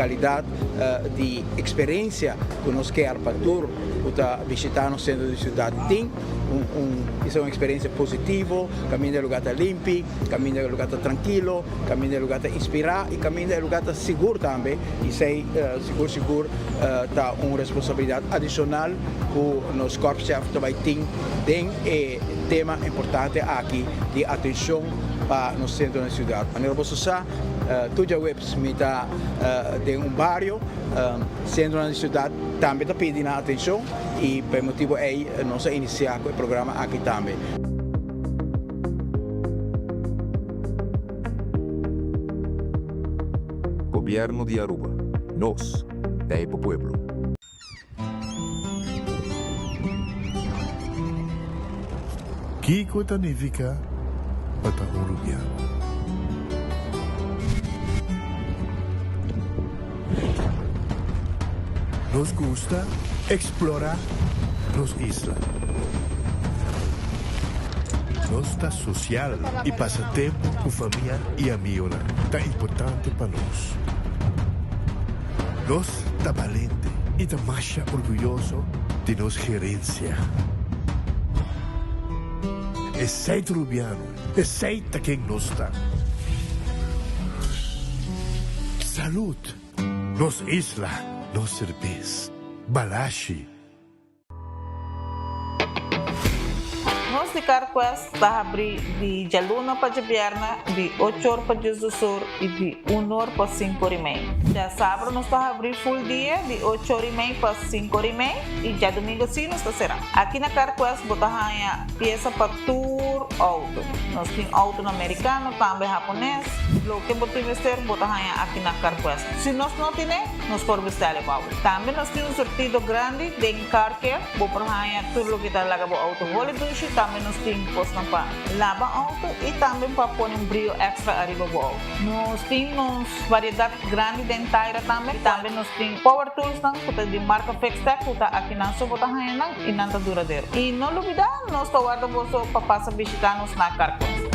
kalidat di eksperensia ku nos kier pa tur ku ta bishitá nos sentro di siudat tin. Un bisa un eksperensia positivo, kaminda e lugá ta limpi, kaminda e lugá ta trankilo, kaminda e lugá ta inspirá i kaminda e lugá ta sigur tambe. I esei sigur sigur ta un responsabilidat adishonal ku nos korpschef ta bai tin den e tema importante aki di atenshon pa nos sentro di siudat. Manera boso sa, tur djaweps mi ta den un bario, sentronan di siudat tambe ta pidi nan atenshon i pa e motibu ei nos a inisiá ku e programa aki tambe. Gobierno di Aruba, nos ta e pa pueblo. Kiko ta nifiká pa ta un rubiano? Nos gusta eksplorá nos isla. Nos ta sosial i pasa tempu ku famia i amigonan ta importante pa nos. Nos ta balente i ta masha orguyoso di nos gerensia. Esei ta Rubiano, esei ta ken nos ta. Salud! Nos isla, nos serbes. Balashi. Nos di CarQuest ta habrí di djaluna pa djabièrnè di ocho or pa diesdos or i di un or pa sinku or i mei. Djasabra nos ta habrí ful dia di ocho or i mei pa sinku or i mei i djadumingu sí nos ta será. Aki na CarQuest bo ta haña piesa pa tur outo. Nos tin outonan merikano, tambe hapones. Loke bo tin mester bo ta haña aki na CarQuest. Si nos no tine, nos por bestèl e bou. Tambe nos tin un surtido grandi den car care. Bo por haña tur loke ta laga bo outo holi dushi. Tambe nos tin kosnan pa laba outo i tambe pa pone un brio èkstra ariba bo outo. Nos tin nos variedat grandi den taira tambe. Tambe nos tin power toolsnan ku ta di marka Fixtech ku ta akinan so bo ta haña nan i nan ta duradero. I no lubidá nos ta warda boso pa pasa bishitá nos na Carquest.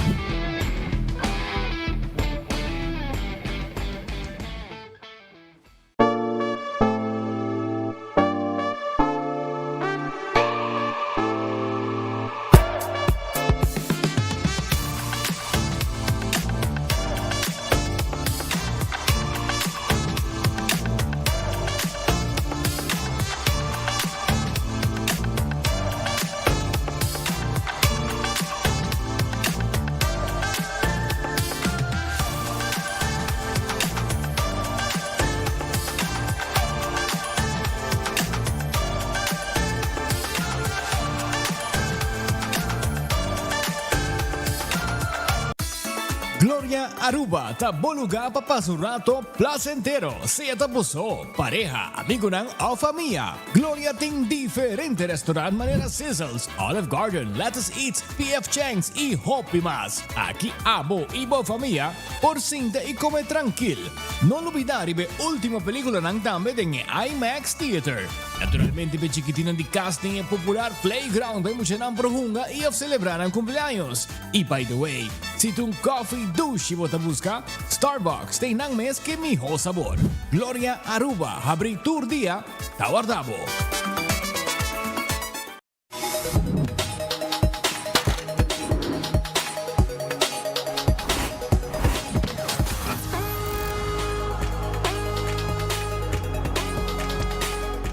Gloria Aruba ta bo lugar pa pasa un rato placentero, sea ta bo so, pareha, amigonan of famia. Gloria tin diferente restaurant manera Sizzles, Olive Garden, Lettuce Eats, PF Chang's y hopi mas. Aki abo y bo famia por sinta y come trankil. No lubida riba e ultimo peliculanan tambe den e IMAX Theater. Naturalmente p'e chikitinnan di cas tin e popular playground pa e muchanan por hunga y of celebra nan cumpleaños. Y by the way, si ta un coffee dushi bo ta busca, Starbucks ta einan mes ke miho sabor. Gloria Aruba habri tur dia ta warda bo.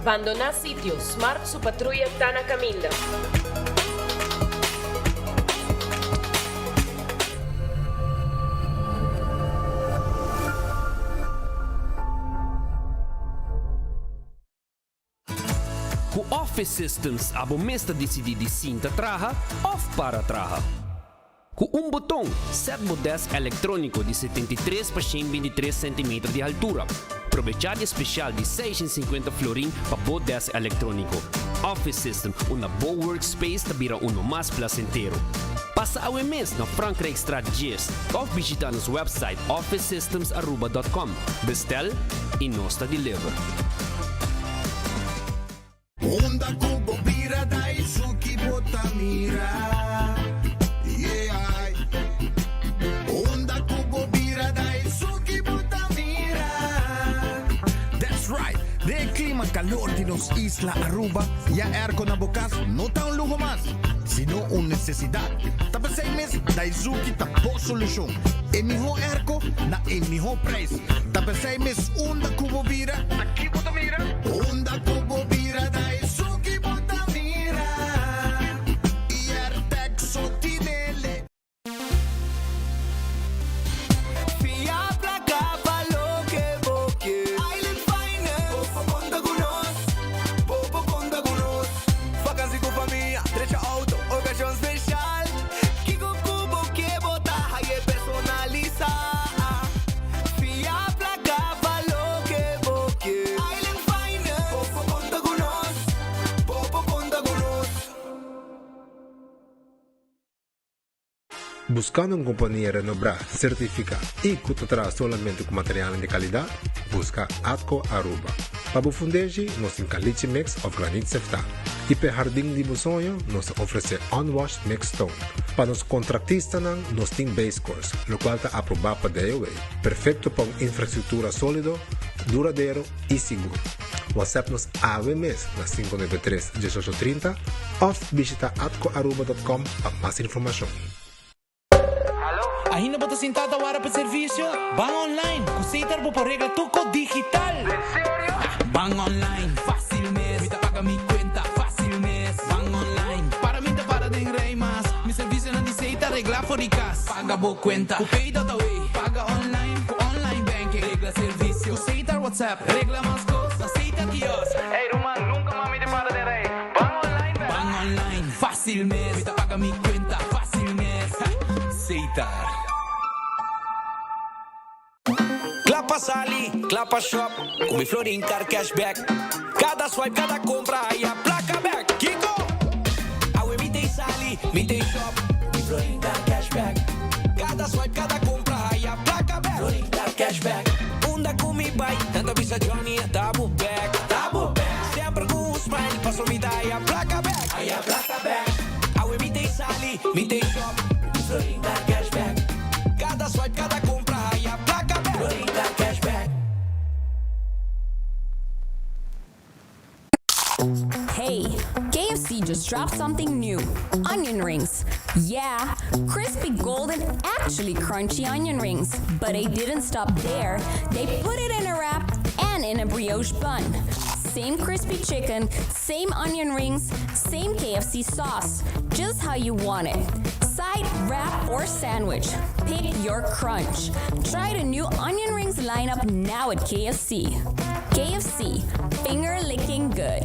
Bandoná sitio, Smart su patruya ta na kaminda. Ku Office Systems abo mes ta disidí di sinta traha òf para traha. Ku un boton, sèt bo dèsk elektróniko di 73 pa 123 sentimeter di haltura. Probechá di e spesial di 650 florin pa bo dèsk elektróniko. Office System, unda bo workspace ta bira uno mas plasentero. Pasa awe mes na Frankrijkstraat 10 òf bishitá nos wèpsait officesystemsaruba.com. Bestel y nos ta deliver. Unda ku bo bira da esun ki bo ta mira, yeah. Unda ku bo bira da esun ki bo ta mira. calor di nos isla Aruba, ya airco na bo cas no ta un luho mas, sino un necesidad. Ta p'esey mes Daizuki ta bo solucion. E miho airco na e miho prijs. Ta p'esey mes unda cu bo bira, ta ki bo ta mira? Unda cu bo bira Daizuki bo ta mira. Y Airtec so tinele. Fia placa pa loke bo ke. Island Finance. Bo por conta cu nos. Bo por conta cu nos. Vakantie cu famia, drecha auto, ocasion special. Kico cu bo ke bo ta haye personalisa. Fia placa pa loke bo ke. Island Finance. Bo por conta cu nos. Bo por conta cu nos. Buscando un compania renombra, certifica y cu ta traha solamente cu materialnan di calidad? Busca Atco Aruba. Pa bo fundeshi, nos tin caliche mix of granit sefta. Y p'e hardin di bo soño, nos ta ofrece unwashed mixed stone. Pa nos contractistanan, nos tin base course, locual ta aproba pa DOW. Perfecto pa un infrastructura solido, duradero y sigur. WhatsApp nos awe mes na 593 1830 of bishita atcoaruba.com pa mas informacion. Ainda bo ta sinta ta wara pa servicio? Ban online! Cu Setar bo por regla tur cos digital! En serio? Ban online, facil mes! Mi ta paga mi cuenta, facil mes! Ban online, para mi ta para den rij mas! Mi servicionan di Setar regla for di cas! Paga bo cuenta cu Pay.awe! Paga online cu online banking! Regla servicio cu Setar WhatsApp! Regla mas cos na Setar Kiosk! Ey ruman, nunca mas mi ta para den rij! Ban online bek! Ban online, facil mes! Mi ta paga mi cuenta, facil mes! Setar. Kla pa sali, kla pa shop, ku mi Florin Card Cashback. Kada swipe, kada kompra, haya plaka bek. Kiko? Awe mi t'ei sali, mi t'ei shop, mi Florin Card Cashback. Kada swipe, kada kompra, haya plaka bek. Florin Card Cashback. Unda ku mi bai, nan ta bisa Johnny, ta bo bek. Ta bo bek. Semper ku un smile, paso mi ta haya plaka bek. Haya plaka bek. Awe mi t'ei sali, mi t'ei shop, mi Florin Card Cashback. Kada swipe, kada kompra, haya plaka bek. Florin Card Cashback. Hey, KFC just dropped something new. Onion rings. Yeah, crispy golden, actually crunchy onion rings. But they didn't stop there. They put it in a wrap and in a brioche bun. Same crispy chicken, same onion rings, same KFC sauce. Just how you want it. Side, wrap, or sandwich. Pick your crunch. Try the new onion rings lineup now at KFC. KFC, finger licking good.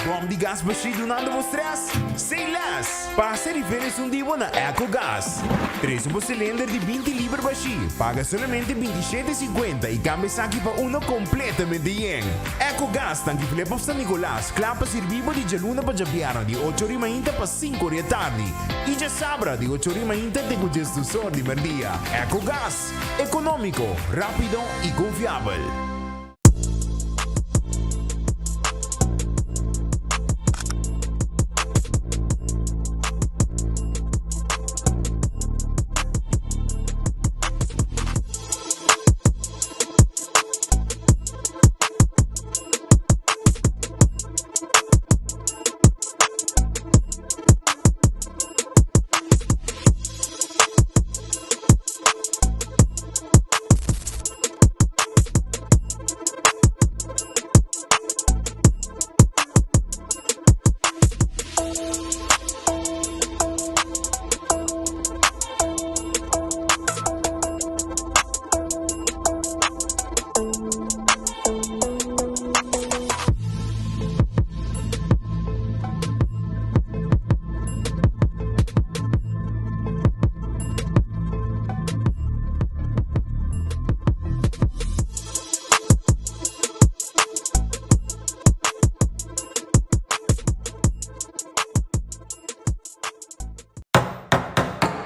Bom di gas bashí dunando bo stress? Say less! Pasa riba esun di bo na Ecogas. Trese bo cilinder di 20 liber bashí, paga solamente 27 50 y cambia esaki pa uno completamente yen. Ecogas, tanki Flip of San Nicolas, kla pa sirbi bo di djaluna pa djabièrnè di ocho ori mainta pa sinku ori e tardi y djasabra di ocho ori mainta te ku djesdos or di merdia. Ecogas, economico, rapido y confiabel.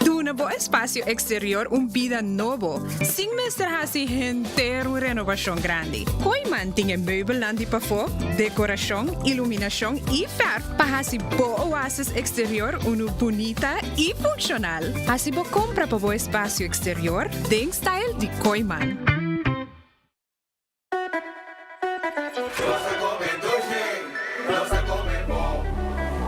Duna bo espacio exterior un bida nobo, sin mester haci henter un renovacion grandi. Kooiman tin e meubelnan di pafó, decoracion, iluminacion y verf pa haci bo oasis exterior unu bunita y funcional. Haci bo compra pa bo espacio exterior den style di Kooiman. Nos ta come dushi, nos ta come bon,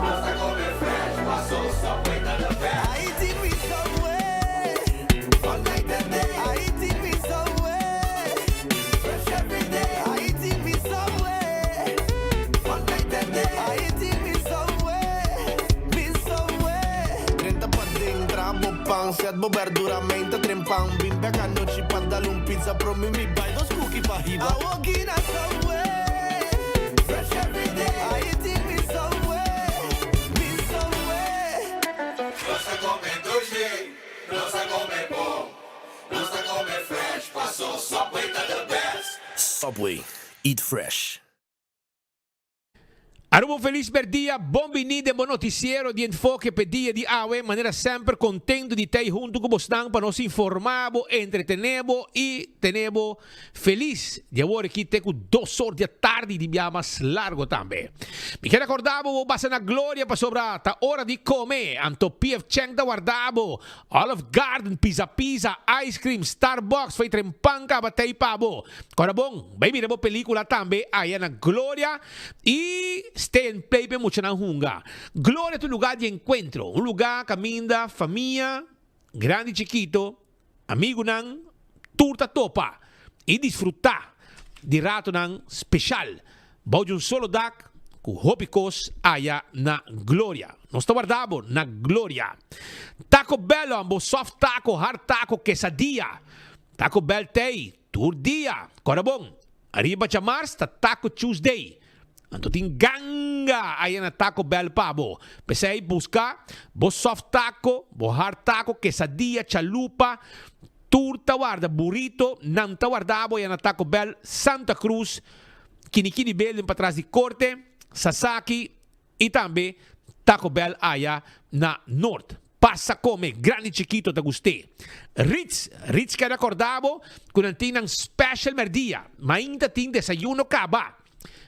nos ta come fresh, paso Subway ta the best. I eating with Subway, all night and day. I eating with Subway, fresh every day. I eating with Subway, all night and day. I eating with Subway, with Subway. Drenta paden, traha bo pan, set bo berdura, menta trempan. Bin bek anochi pa dal un pizza, prome mi bai dos cookie pa hiba. I walk in a Subway, fresh every day. I eating with Subway, with Subway. Nos ta come dushi, nos ta come bon, nos ta come fresh, paso Subway ta the best. Subway, eat fresh. Aruba un felis merdia, bon bini den bo noticiero di Enfoke p'e dia di awe. Manera semper contento di t'ey hunto cu bosnan pa nos informa bo, entretene bo y tene bo felis. Di awor aki te cu dos or di atardi di bia mas largo tambe. Mi kier acorda bo, bo basa na Gloria pasobra ta ora di come, anto PF Chang ta warda bo, Olive Garden, Pizza Pizza, Ice Cream, Starbucks, fey tren pan caba t'ey pa bo. Cora bon, bay mira bo pelicula tambe aya na Gloria. I stay and play p'e muchanan hunga. Gloria ta un lugá di enkuentro, un lugá kaminda famia, grandi i chikito, amigunan, tur ta topa i disfrutá di ratonan speshal bou di un solo dak ku hopi kos aya na Gloria. Nos ta warda bo na Gloria. Taco Bell bo soft taco, hard taco, quesadilla. Taco Bell t'ei tur dia. Kòrda bon, Ariba djamars ta Taco Tuesday. Anto tin ganga aya na Taco Bell pa bo. P'esei buska bo soft taco, bo hard taco, quesadilla, chalupa, tur ta warda, burrito, nan ta warda bo aya na Taco Bell, Santa Cruz, Kinikini Building patras di Corte, Sasaki, I tambe Taco Bell aya na Noord. Pasa come, grandi chikito ta gust'é. Ritz, Ritz keda korda bo ku nan tin nan special merdia. Mainta tin desayuno kaba.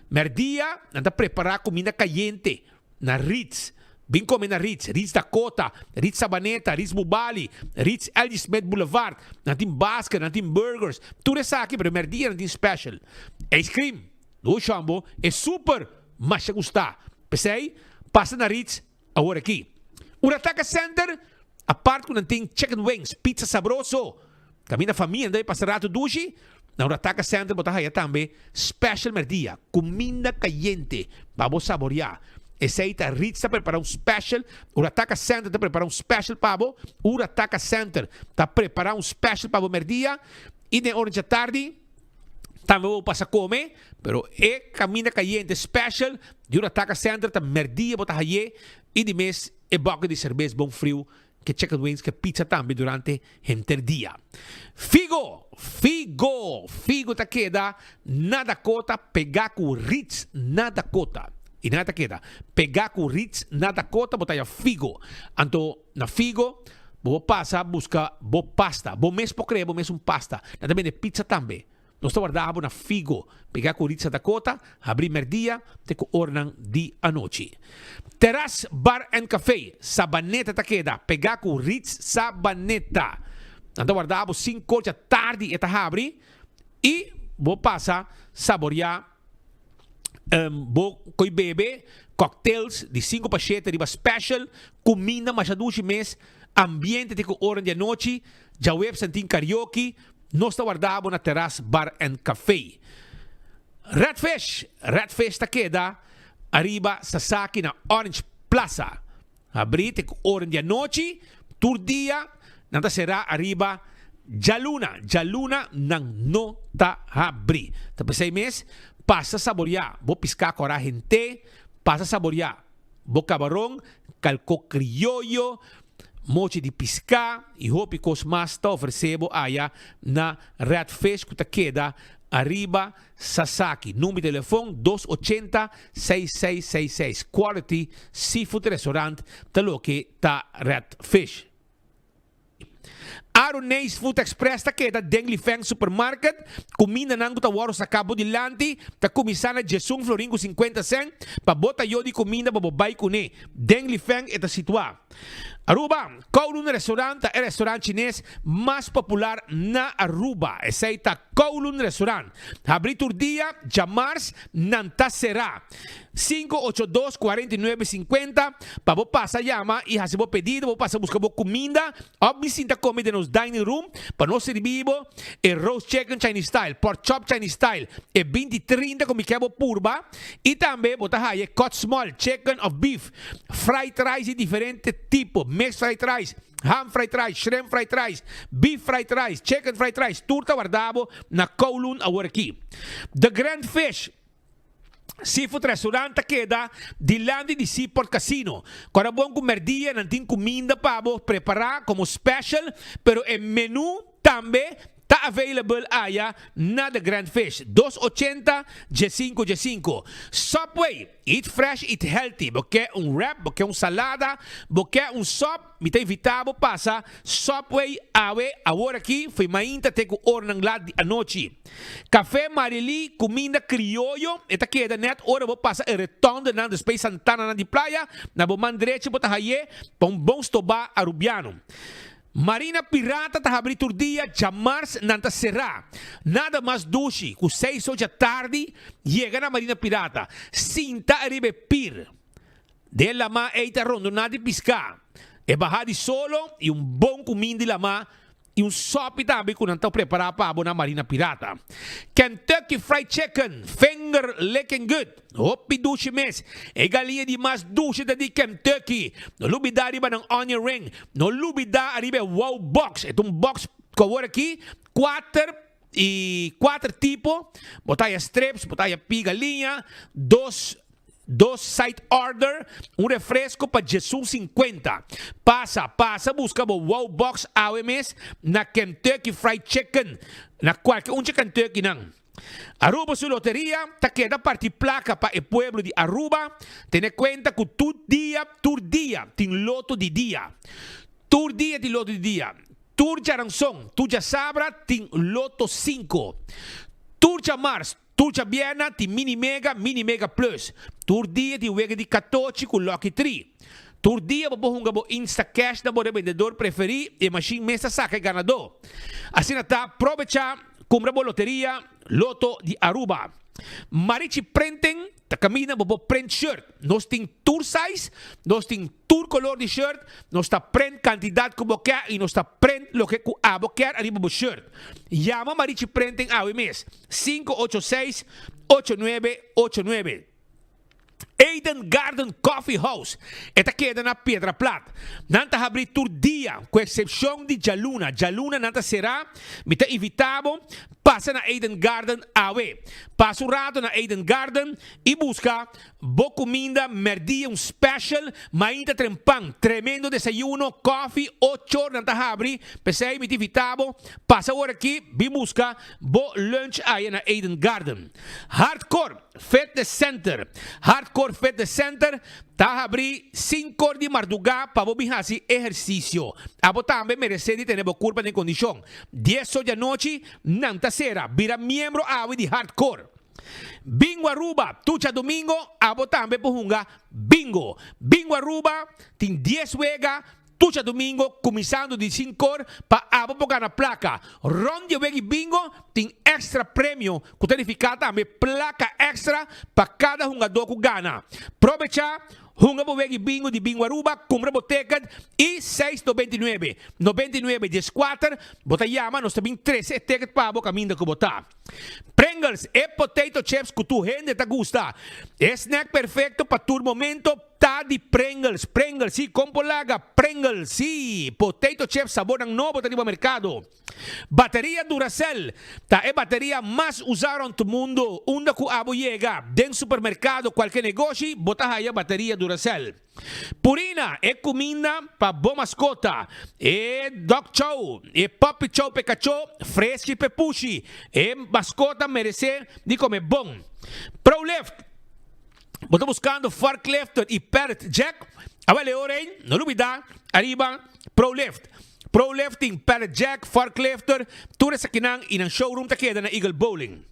Merdia nan ta prepara kuminda kayente na Ritz. Bin come na Ritz, Ritz Dakota, Ritz Sabaneta, Ritz Bubali, Ritz LG Smith Boulevard. Nan tin basket, nan tin burgers, tur esaki pero merdia nan tin special. Ice cream. Lo shambo e super masha gusta. P'esei, pasa na Ritz awor aki. Urataka Center, apart ku nan tin chicken wings, pizza sabroso, kaminda famia nan ta bai pasa ratu dushi, na Urataka Center bo ta haya tambe special merdia, kuminda kayente pa bo saboria. Esei ta Ritz ta prepara un special, Urataka Center ta prepara un special pa bo, Urataka Center ta prepara un special pa bo merdia i den ora djatardi, Tambe bo pasa come, pero e caminda cayente special di un Ataka Center ta merdia bo ta haye y di mes e bucket di cerbes bon friu ke chicken wings ke pizza tambe durante henter dia. Figo! Figo! Figo ta keda na Dakota pega cu Ritz na Dakota. Y nan ta keda pega cu Ritz na Dakota bo ta haya Figo. Anto na Figo Bo por pasa buska bo pasta. Bo mes por krea bo mes un pasta. Nan ta bende pizza tambe. Nos ta warda bo na Figo. Pega ku Ritza Dakota, habri merdia te ku oranan di anochi. Terras Bar and Café, Sabaneta ta keda. Pega ku Ritz Sabaneta. Nan ta warda bo sinku or dja tardi e ta habri i bo pasa saboria. Bo koi bebe cocktails di sinku pa shete riba special, kuminda masha dushi mes, ambiente te ku oran di anochi, djaweps nan tin karaoke, nos ta warda bo na Terras Bar and Café. Red Fish, Red Fish ta keda ariba Sasaki na Orange Plaza. Habrí te ku oren di anochi, tur dia nan ta será ariba djaluna. Djaluna nan no ta habrí. Ta p'esei mes, pasa saboriá bo piská kòrá hent'é, pasa saboriá bo kabaron, kalkó krioyo, mochi di piská i hopi kos mas ta ofresé bo aya na Red Fish ku ta keda ariba Sasaki, number di telefon, dos ochenta, seis seis seis seis. Quality Seafood Restaurant ta loke ta Red Fish. Aroneis Food Express ta keda den Lifeng Supermarket. Kumindanan ku ta wòrdu saká bo dilanti ta kuminsá na djesun florin ku sinkuenta sèn pa bo tayo di kuminda pa bo bai kuné. Den Lifeng e ta situá. Aruba, Kowloon Restaurant ta e restaurant chines mas popular na Aruba. Esey ta Kowloon Restaurant. Habri tur dia, djamars nan ta sera. 582 49 50 pa bo pasa yama y haci bo pedido, bo pasa busca bo cuminda of bin sinta come den nos dining room pa nos sirbi bo e roast chicken Chinese style, pork chop Chinese style, e 20 30 cu mi ke bo purba y tambe bo ta haya e cut small chicken of beef, fried rice di diferente tipo, mixed fried rice, ham fried rice, shrimp fried rice, beef fried rice, chicken fried rice, tur ta warda bo na Kowloon awor aki. The Grand Fish Seafood Restaurant ta keda dilanti di Seaport Casino. Kora bon ku merdia nan tin kuminda pa bo prepará komo special, pero e menu tambe ta available aya na The Grand Fish. Dos ochenta, diesinku diesinku. Subway, eat fresh, eat healthy. Bo ke un wrap, bo ke un salada, bo ke un sop, Mi ta invitá bo pasa Subway awe awor aki fo'i mainta te ku oranan lat di anochi. Café Marily kuminda krioyo e ta keda nèt ora bo pasa e retondenan despues Santananan di Playa na bo man drechi bo ta hay'é pa un bon stobá Arubiano. Marina Pirata ta habrí tur dia djamars nan ta será. Nada mas dushi ku seis ocha tardi yega na Marina Pirata sinta ariba e pir. Den lamá ei ta rondoná di piská, e bahá di solo i un bon kuminda di lamá i un sòpi tambe ku nan ta prepará pa bo na Marina Pirata. Kentucky Fried Chicken, finger licking good, hopi dushi mes. E galiña di mas dushi ta di Kentucky. No lubidá riba nan onion ring. No lubidá ariba e wow box. E ta un box ku awor aki kuater i kuater tipo. Bo ta haya strips, bo ta haya pi galiña, dos Dos side order, un refresco pa 11.50. Pasa, pasa busca bo wow box awe mes na Kentucky Fried Chicken, na cualke un dje Kentucky nan. Aruba su loteria ta keda parti placa pa e pueblo di Aruba, tene cuenta cu tur dia, tur dia tin loto di dia. Tur dia tin loto di dia. Tur djaranson, tur djasabra tin loto cinco. Tur djamars, Tur djabièrnè tin Mini Mega, Mini Mega Plus. Tur dia tin wega di katochi ku Lucky Tree. Tur dia bo por hunga bo Instacash na bo rebendedor preferí i e mashin mes ta saka e ganadó. Asina ta, probechá, kumpra bo loteria Lotto di Aruba. Marichi Printing ta kaminda bo por print shirt. Nos tin tur size, nos tin tur color di shirt, nos ta print cantidad cu bo kier y nos ta print loke cu abo kier ariba bo shirt. Yama Marichi Printing awe mes, 586 8989. Eden Garden Coffee House, e ta keda na Piedra Plat. Nan ta habri tur dia, cu excepcion di djaluna. Djaluna nan ta cera. Mi ta invita bo pasa na Eden Garden awe. Pasa un rato na Eden Garden y busca Bo kuminda mèrdia un special, mainta trempan, tremendo desayuno, kòfi, ocho or nan ta habri, p'esei mi ta invita bo, pasa ora aki, bin buska bo lunch aya na Eden Garden. Hardcore Fitness Center Hardcore Fitness Center ta habri sinku or di mardugá pa bo bin hasi ehersisio. Abo tambe meresé di tene bo kurpa den kondishon. Dies or di anochi nan ta sera. Bira miembro awe di Hardcore. Bingo Aruba, tur djadomingo abo tambe por hunga bingo. Bingo Aruba tin dies wega tur djadomingo kuminsando di sinkor pa abo por gana plaka. Rond di e wega di bingo tin extra premio ku ta nifiká tambe plaka extra pa kada hungadó ku gana. Probecha hunga bo wega di bingo di Bingo Aruba, kumpra bo ticket i seis 99, 99 dieskuater bo ta yama nos ta bin trese e ticket pa bo kaminda ku bo ta. Pringles, e potato chips cu tur hende ta gusta. E snack perfecto pa tur momento ta di Pringles. Pringles, si, con por laga? Pringles, si, potato chips sabornan nobo ta riba mercado. Bateria Duracell ta e bateria mas usa rond mundo. Unda cu abo yega, den supermercado, cualke negoshi, bo ta haya bateria Duracell. Purina, e kuminda pa bo maskota, e dog chow, e puppy chow p'e kachó, freski p'e pushi. E maskota meresé di kome bon. Prolift, Bo ta buskando forklifter i pallet jack? Awel e ora ei, no lubidá ariba Prolift. Prolift tin pallet jack, forklifter, tur esakinan i nan showroom ta keda na Eagle Bowling.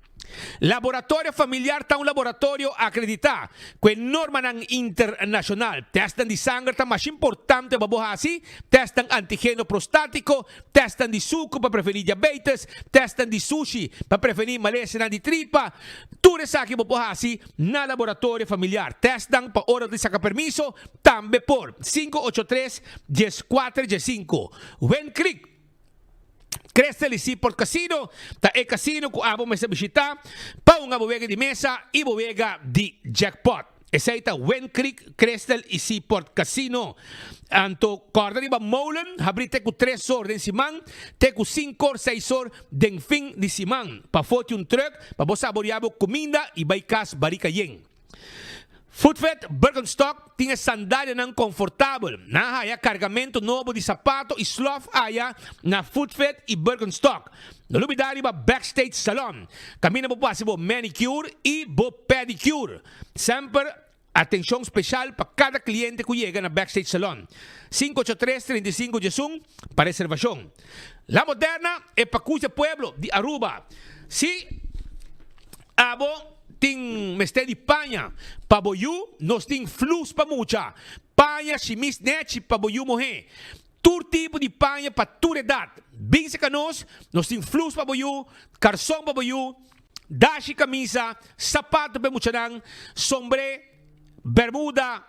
Laboratorio Familiar ta un laboratorio akreditá ku e normanan internashonal. Tèstnan di sanger ta masha importante pa bo hasi, tèstnan antigeno prostátiko, tèstnan di suku pa prevení diabetes, tèstnan di sushi pa prevení malesanan di tripa. Tur esaki bo por hasi na Laboratorio Familiar. Tèstnan pa ora di saka permiso tambe por. 583 14 15. Wen Creek. Crystal y Seaport Casino ta e casino cu abo mester bishita pa hunga bo wega di mesa y bo wega di jackpot. Esey ta Wind Creek, Crystal y Seaport Casino. Anto corda riba Molen habri te cu tres or den siman te cu cinco or seis or den fin di siman. Pafo tin un truck pa bo saboria bo cuminda y bay cas barica yen. Footfit Birkenstock tin e sandalianan konfortabel. Nan a haya kargamentu nobo di sapato i slof aya na Footfit i Birkenstock. No lubidá riba Backstage Salon, kaminda bo por hasi bo manicure i bo pedicure. Semper atenshon speshal pa kada kliente ku yega na Backstage Salon. 583 35 11 pa reservashon. La Moderna e pakus e pueblo di Aruba. Si abo. Tin mester di paña pa bo yu, nos tin flus pa mucha, paña, shimis nechi pa bo yu muhé. Tur tipo di paña pa tur edat. Bin serka nos, nos tin flus pa bo yu, karson pa bo yu, dashi kamisa, sapato pa e muchanan, sombré, bermuda,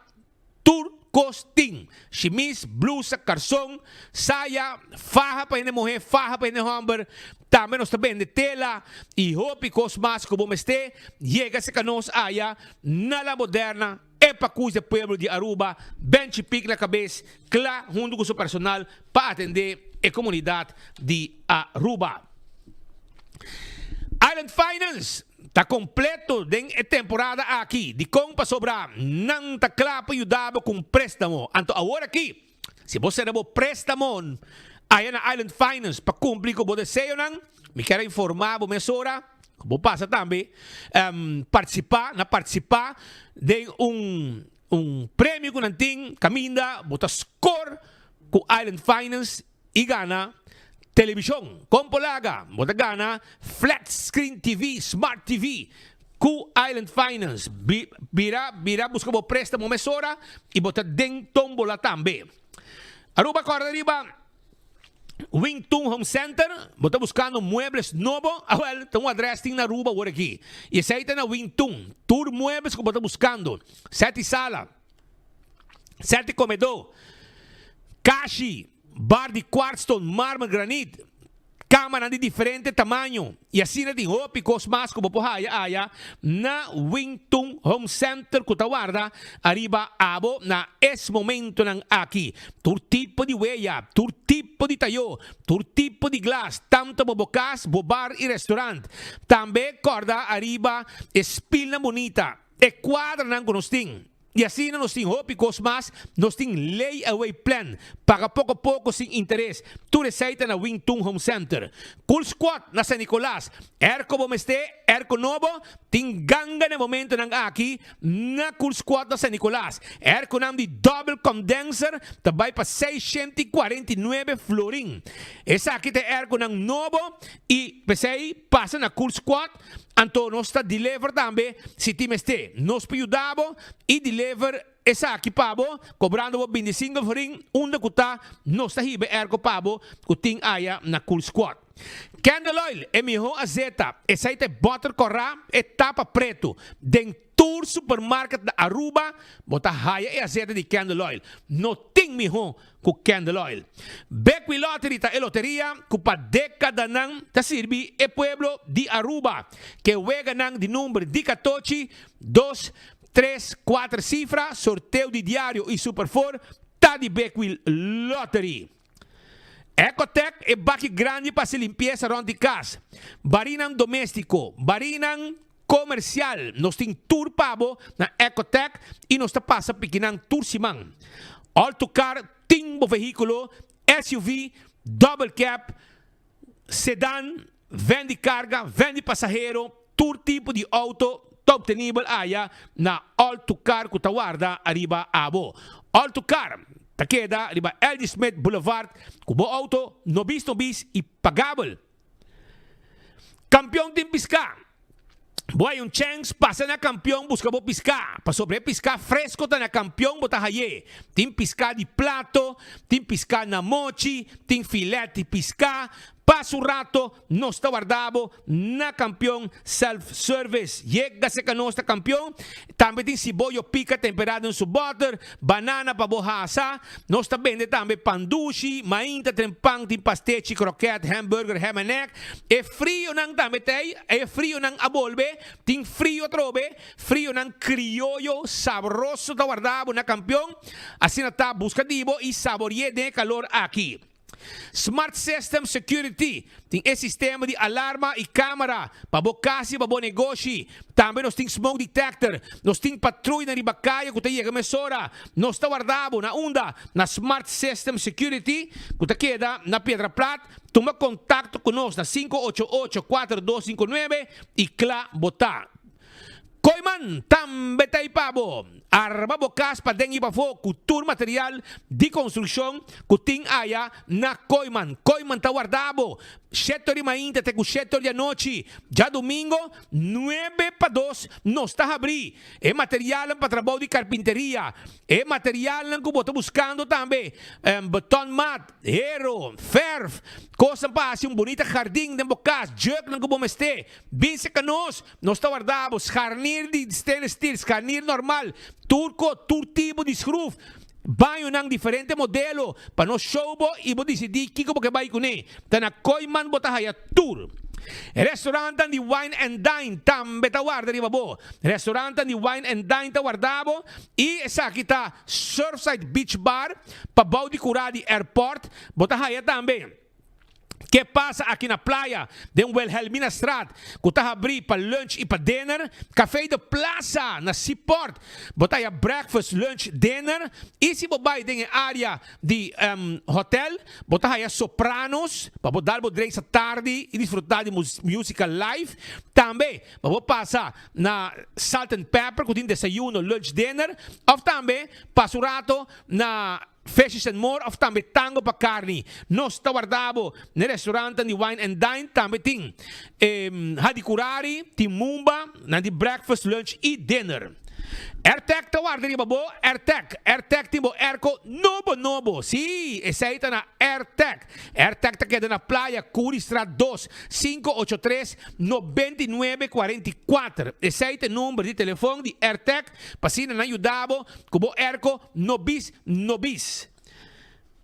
Tur kos tin, shimis, blusa, karson, saya, faha pa hende muhé, faha pa hende hòmber. Tambe nos ta bende tela i hopi kos mas ku bo mester. Yega serka nos aya na La Moderna, e pakus di pueblo di Aruba, Benchi Pik na kabes, kla huntu ku su personal pa atendé e komunidat di Aruba. Island Finance. Ta completo den e temporada aki. Dicon? Pasobra nan ta cla pa yuda bo cu un prestamo. Anto awor aki, si bo cera bo prestamo aya na Island Finance pa cumpli cu bo deseonan, mi kier a informa bo mesora cu bo pasa tambe participa na participa den un un premio cu nan tin caminda bo ta score cu Island Finance i gana televishon. Kon por laga? Bo ta gana flat screen TV, smart TV ku Island Finance. Bira bira buska bo prestamo mesora i bo ta den tombola tambe. Aruba kòrda riba Wing Tun Home Center, bo ta buskando muebles nobo? Awèl, ta un adrès tin na Aruba awor aki. I esei ta na Wing Tun. Tur muebles ku bo ta buskando, sèt i sala. Sèt di komedó, kashi, bar di kwartston, marmer, granit, kamanan di diferente tamaño i asina tin hopi kos mas ku bo por haya aya na Wing Tun Home Center ku ta warda ariba abo na es momentonan aki. Tur tipo di weya, tur tipo di tayó, tur tipo di glas, tanto pa bo kas, bo bar i restaurant. Tambe kòrda ariba e spilnan bunita, e kuadranan ku nos tin. I asina nos tin hopi kos mas, nos tin lay away plan, paga poko poko sin interes, tur esei ta na Wing Tun Home Center. Cool Squad na San Nicolas, airco bo mester, airco nobo, tin ganga na e momentonan aki na Cool Squad na San Nicolas. Airconan di double condenser ta bai pa 649 florin. Esaki ta e airconan nobo i p'esei pasa na Cool Squad. Anto nos ta deliver tambe si tin mester. Nos por yuda bo y deliver esaki pa bo cobrando bo 25 florin unda cu ta nos ta hiba e airco pa bo cu tin aya na Cool Squad. Candle Oil e miho azeta esey ta e boter cora e tapa preto den tur supermarket na Aruba bo ta haya e azeta di Candle Oil. No tin miho ku Candle Oil. Bekwin Lottery ta e loteria ku pa dekadanan ta sirbi e pueblo di Aruba. Ke weganan di number di katochi, dos, tres, kuater sifra, sorteo di diario i Super Four ta di Bekwin Lottery. Ecotec e baki grandi pa hasi limpiesa rònt di kas, barinan doméstiko, barinan komersial. Nos tin tur pa bo na Ecotec i nos ta pasa pikinan tur siman. Alto Car tin bo vehíkulo, SUV, double cab, sedan, van di karga, van di pasahero, tur tipo di outo ta obtenibel aya na Alto Car ku ta warda ariba abo. Alto Car ta keda riba LG Smith Boulevard ku bo outo nobis nobis i pagabel. Kampion tin piská. Bo hay un chèns, pasa na Kampion buska bo piská, pasobra e piská fresko ta na Kampion bo ta hay'é. Tin piská di plato, tin piská na mochi, tin filèt di piská. Pasa un rato, nos ta warda bo na Kampion Self Service. Yega serka nos ta Kampion. Tambe tin siboyo pika temperá den su bòter, banana pa bo hasa. Nos ta bende tambe pan dushi, mainta tren pan, tin pastechi, kroket, hamburger, ham and egg. E frionan tambe ta ei, e frionan a bolbe, tin frio atrobe, frionan krioyo sabroso ta warda bo na Kampion, asina ta buska di bo i sabori'é den e kalor aki. Smart System Security tin e sistema di alarma i kamera pa bo kas i pa bo negoshi. Tambe nos tin smoke detector, nos tin patruyanan riba kaya ku ta yega mesora. Nos ta warda bo na unda? Na Smart System Security ku ta keda na Piedra Plat. Tuma kontakto ku nos na 588 4259 i kla bo ta. Kooiman tambe ta ei pa bo. Arma bo kas paden i pafó ku tur material di konstrukshon ku tin aya na Kooiman. Kooiman ta warda bo shete or di mainta te ku shete or di anochi. Djadumingo nuebe pa dos nos ta habrí. E materialnan pa trabou di karpinteria, e materialnan ku bo ta buskando tambe, betonmat, hero, fèrf, kosnan pa hasi un bunita hardin den bo kas, jùknan ku bo mester. Bin serka nos, nos ta warda bo, scharnier di stainless steel, scharnier normal, tur ko, tur tipo di schruf, bañonan diferente modelo, pa nos show bo y bo dicidi kico bo ke bay cune. Ta na Kooiman bo ta haya tur. Restaurantan di Wine and Dine tambe ta warda riba bo. Restaurantan di Wine and Dine ta warda bo y esaki ta Surfside Beach Bar, pabou di cura di airport, bo ta haya tambe. Ke pasa aki na playa den Wilhelminastraat ku ta habrí pa lunch i pa dinner? Café de Plaza na Seaport bo ta haya breakfast, lunch, dinner i si bo bai den e área di hotel bo ta haya Sopranos pa bo dal bo drinks atardi i disfrutá di musica live. Tambe pa bo pasa na Salt and Pepper ku tin desayuno, lunch, dinner òf tambe pasa un rato na Fishes and More of tambe Tango pa Carni. Nos ta warda bo n'e restaurantan di Wine and Dine. Tambe tin Hadicurari, tin Mumba, nan di breakfast, lunch y dinner. Airtec ta warda riba bo, Airtec. Airtec tin bo airco nobo nobo. Sí, esey ta na Airtec. Airtec ta keda na Playa Curistraat 2, 583 99 44. Esey ta e number di telefon di Airtec pa asina nan yuda bo ku bo airco No bis, no bis.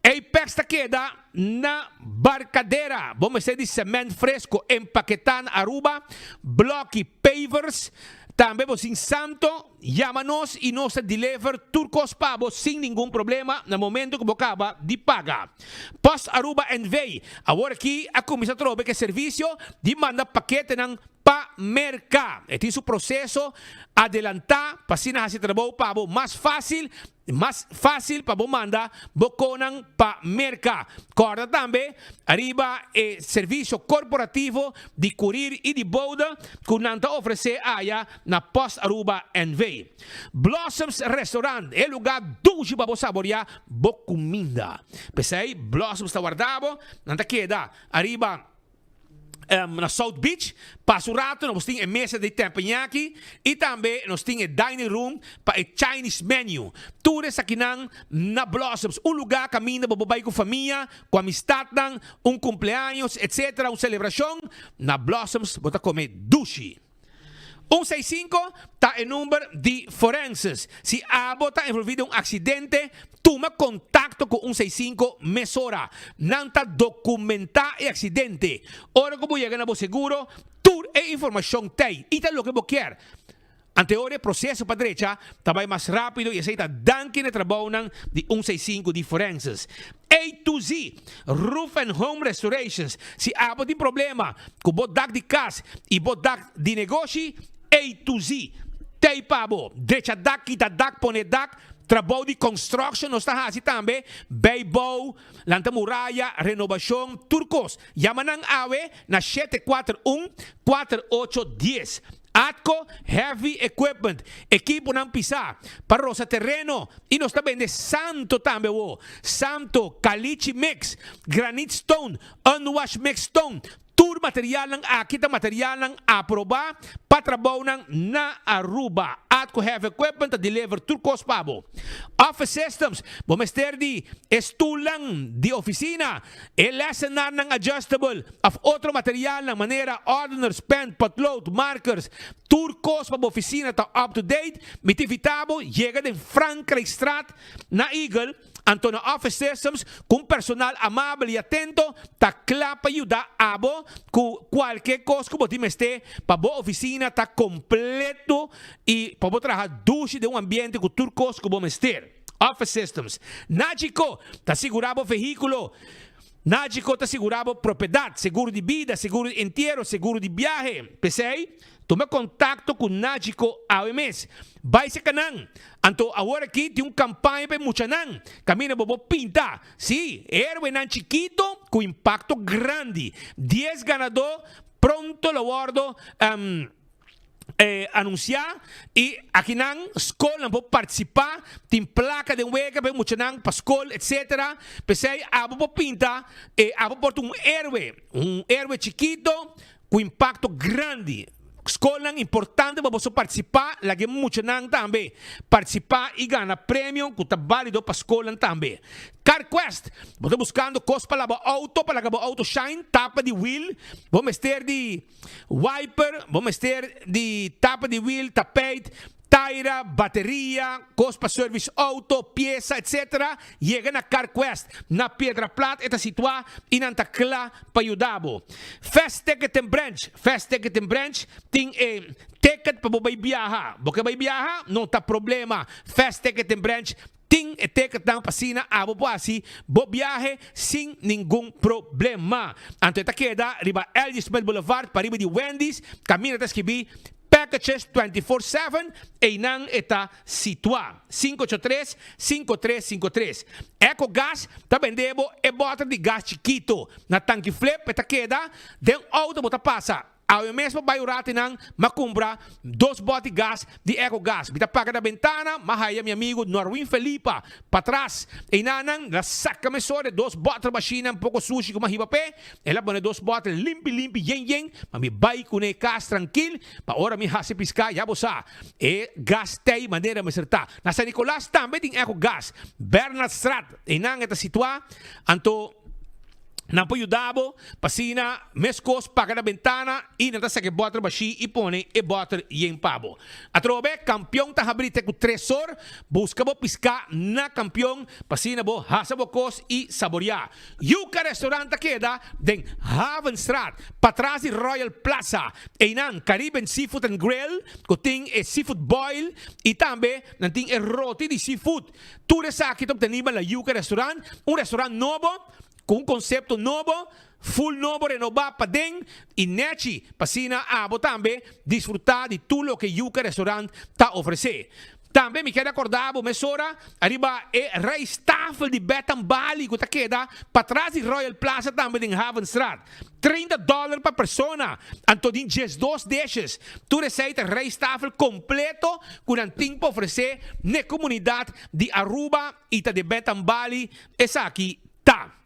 Apex ta keda na Barcadera. Bo mester di cement fresco empaketá na Aruba, bloki, pavers. Tambe bo sin santo, yama nos y nos ta deliver tur cos pa bo sin ningun problema na momento cu bo caba di paga. Post Aruba NV. Awor aki a cuminsa trobe cu e servicio di manda paketenan pa Merca. E tin su proceso adelantá pa asina hasi trabou pa bo mas fácil, mas fácil pa bo manda bo konan pa Merca. Kòrda tambe ariba e servisio korporativo di kurir i di boude ku nan ta ofresé aya na Post Aruba NV. Blossoms Restaurant, e lugá dushi pa bo saboriá bo kuminda. P'esei Blossoms ta warda bo, nan ta keda ariba. na South Beach. Pasa un rato nos tin e mesa di teppanyaki y tambe nos tin e dining room pa e Chinese menu. Tur esakinan na Blossoms, un lugar caminda bo por bay cu famia, cu amistadnan, un cumpleaños etc. Un celebracion, na Blossoms bo ta come dushi. Un seis sinku ta e number di forenses. Si abo ta envolvi den un aksidente, tuma kontakto ku un seis sinku mesora. Nan ta dokumentá e aksidente. Ora ku bo yega na bo seguro, tur e informashon t'ei i ta loke bo kier. Anteor e proseso pa drecha ta bai mas rápido i esei ta danki na e trabounan di un seis sinku di forenses. A to Z, Roof and Home Restorations, Si abo tin problema ku bo dak di kas i bo dak di negoshi, A to Z t'ei pa bo. Drecha dak, kita dak, pone dak, trabou di construction nos ta hasi tambe, bijbouw, lanta muraya, renobashon, tur kos. Yama nan awe na 741 4810. Atco Heavy Equipment, ekiponan pisá pa rosa tereno i nos ta bende santo tambe awo. Santo, caliche mix, granite stone, unwash mix stone, tur. materialnan aki ta materialnan aproba pa trabounan na Aruba. Atco Heavy Equipment ta deliver tur kos pa bo. Office Systems, bo mester di e stulnan di oficina, e lessenarnan adjustable of otro materialnan manera ordeners, pen, potlood, markers, tur kos pa bo oficina ta up to date. Mi ta invita bo yega den Frankrijkstraat na Eagle. Anto na Office Systems, ku un personal amabel i atento ta kla pa yuda abo ku kualke kos ku bo tin mester pa bo ofisina ta kompleto i pa bo traha dushi den un ambiente ku tur kos ku bo mester. Office Systems Nagico ta sigurá bo vehíkulo. Nagico ta sigurá bo propiedat, seguro di bida, seguro di entiero, seguro di biahe. P'esei, tuma kontakto ku Nagico awe mes. Bai serka nan. Anto awor aki tin un kampaña pa e muchanan. Kaminda bo por pinta, sí, héroenan chikito ku impakto grandi. Dies ganadó pronto lo wòrdu. Anunsiá i akinan skolnan por partisipá, tin plaka den wega pa e muchanan pa skol etsetera. P'esei abo por pinta e abo por ta un héroe, un héroe chikito ku impakto grandi. Skolnan importante pa boso partisipá, laga e muchanan tambe partisipá i gana premio ku ta bálido pa skolnan tambe. CarQuest, Bo ta buskando kos pa laba outo, pa laga bo outo shine, tapa di wiel, bo mester di. Wiper, bo mester di tapa di wiel, tapijt, taira, bateria, kos pa service auto, piesa etc. Yega na CarQuest na Piedra Plat e ta situá i nan ta kla pa yuda bo. Fast Ticket and Branch, Fast Ticket and Branch tin e ticket pa bo bai biaha. Bo ke bai biaha? No ta problema. Fast Ticket and Branch Tin e teketnan pa asina abo por hasi bo biahe sin ningun problema. Anto e ta keda riba L. Smith Boulevard pariba di Wendy's, kaminda ta skibí Packages 24 seven, einan e ta situá. 583, 5353. Ecogas ta bende bo e bòter di gas chikito. Na Tanki Flip e ta keda, den outo bo ta pasa. Awe mes pa bai un rati nan m'a cumpra dos boti gas di Ecogas. Mi ta paga na bentana, m'a haya mi amigo Norwin Felipa patras. Eynan nan la saca mesora e dos boter bashinan poco sushi cu m'a hiba p'e. El a pone dos boter limpi limpi yen yen pa mi bai cune cas trankil pa ora mi haci pisca ya bo sa e gas tey manera mester ta. Na San Nicolas tambe tin Ecogas. Bernardstraat eynan e ta situa. Anto. Nan por yuda bo pa asina meskos paga na bentana i nan ta saka e bòter bashí i pone e bòter yen pa bo. Atrobe, Kampion ta habrí te ku tres or. Buska bo piská na Kampion pa asina bo hasa bo kos i saboriá. Yuca Restaurant ta keda den Havenstraat, patras di Royal Plaza. Einan Caribbean Seafood and Grill ku tin e seafood boil i tambe nan tin e roti di seafood. Tur esaki ta obtenibel na Yuca Restaurant, un restaurant nobo ku un konsepto nobo, full nobo renobá paden i nèchi pa asina abo tambe disfrutá di tur loke Yuca Restaurant ta ofresé. Tambe mi keda kòrda bo mesora ariba e rijsttafel di Betan Bali ku ta keda patras di Royal Plaza tambe den Havenstraat. 30 dòler pa persona, anto tin 12 dishes. Tur esei ta rijsttafel kompleto ku nan tin pa ofresé n'e komunidat di Aruba i ta di Betan Bali esaki ta.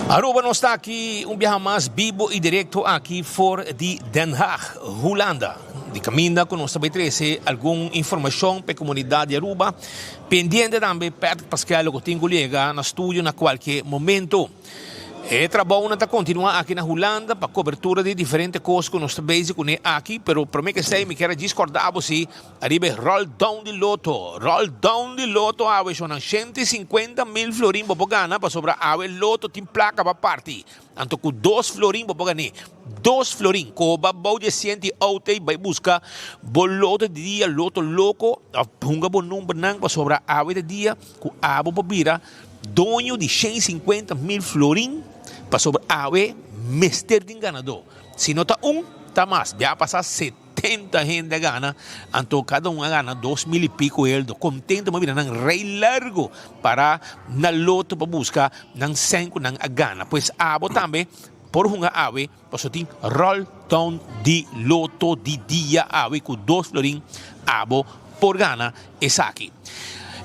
Aruba nos ta aki un biaha mas bibo y directo aki for di Den Haag, Hulanda. Di caminda cu nos ta bay trece algun informacion pa e comunidad di Aruba. Pendiente tambe Patrick Paskel cu tin cu yega na studio na cualke momento. E trabounan ta continua aki na Hulanda pa cobertura di diferente cos cu nos ta bezig cune aki, pero prome cu esey mi kier a djis corda bo si ariba e roll down di loto. Roll down di loto awe shownan 150 mil florin bo por gana pasobra awe loto tin placa pa parti. Anto cu dos florin bo por gane. Dos florin. Coba bou di asiento y auto y bay busca bo loto di dia, loto loco, of hunga bo numbernan pasobra awe ta dia cu abo por bira doño di 150 mil florin pasobra awe mester tin ganadó. Si no ta un, ta mas. Bia pasa 70 hende a gana, anto cada un a gana 2000 y pico euro. Contento m'a bira nan rij largo para na loto pa busca nan sen cu nan a gana. Pues abo tambe por hunga awe paso tin roll down di loto di dia awe cu 2 florin abo por gana esaki.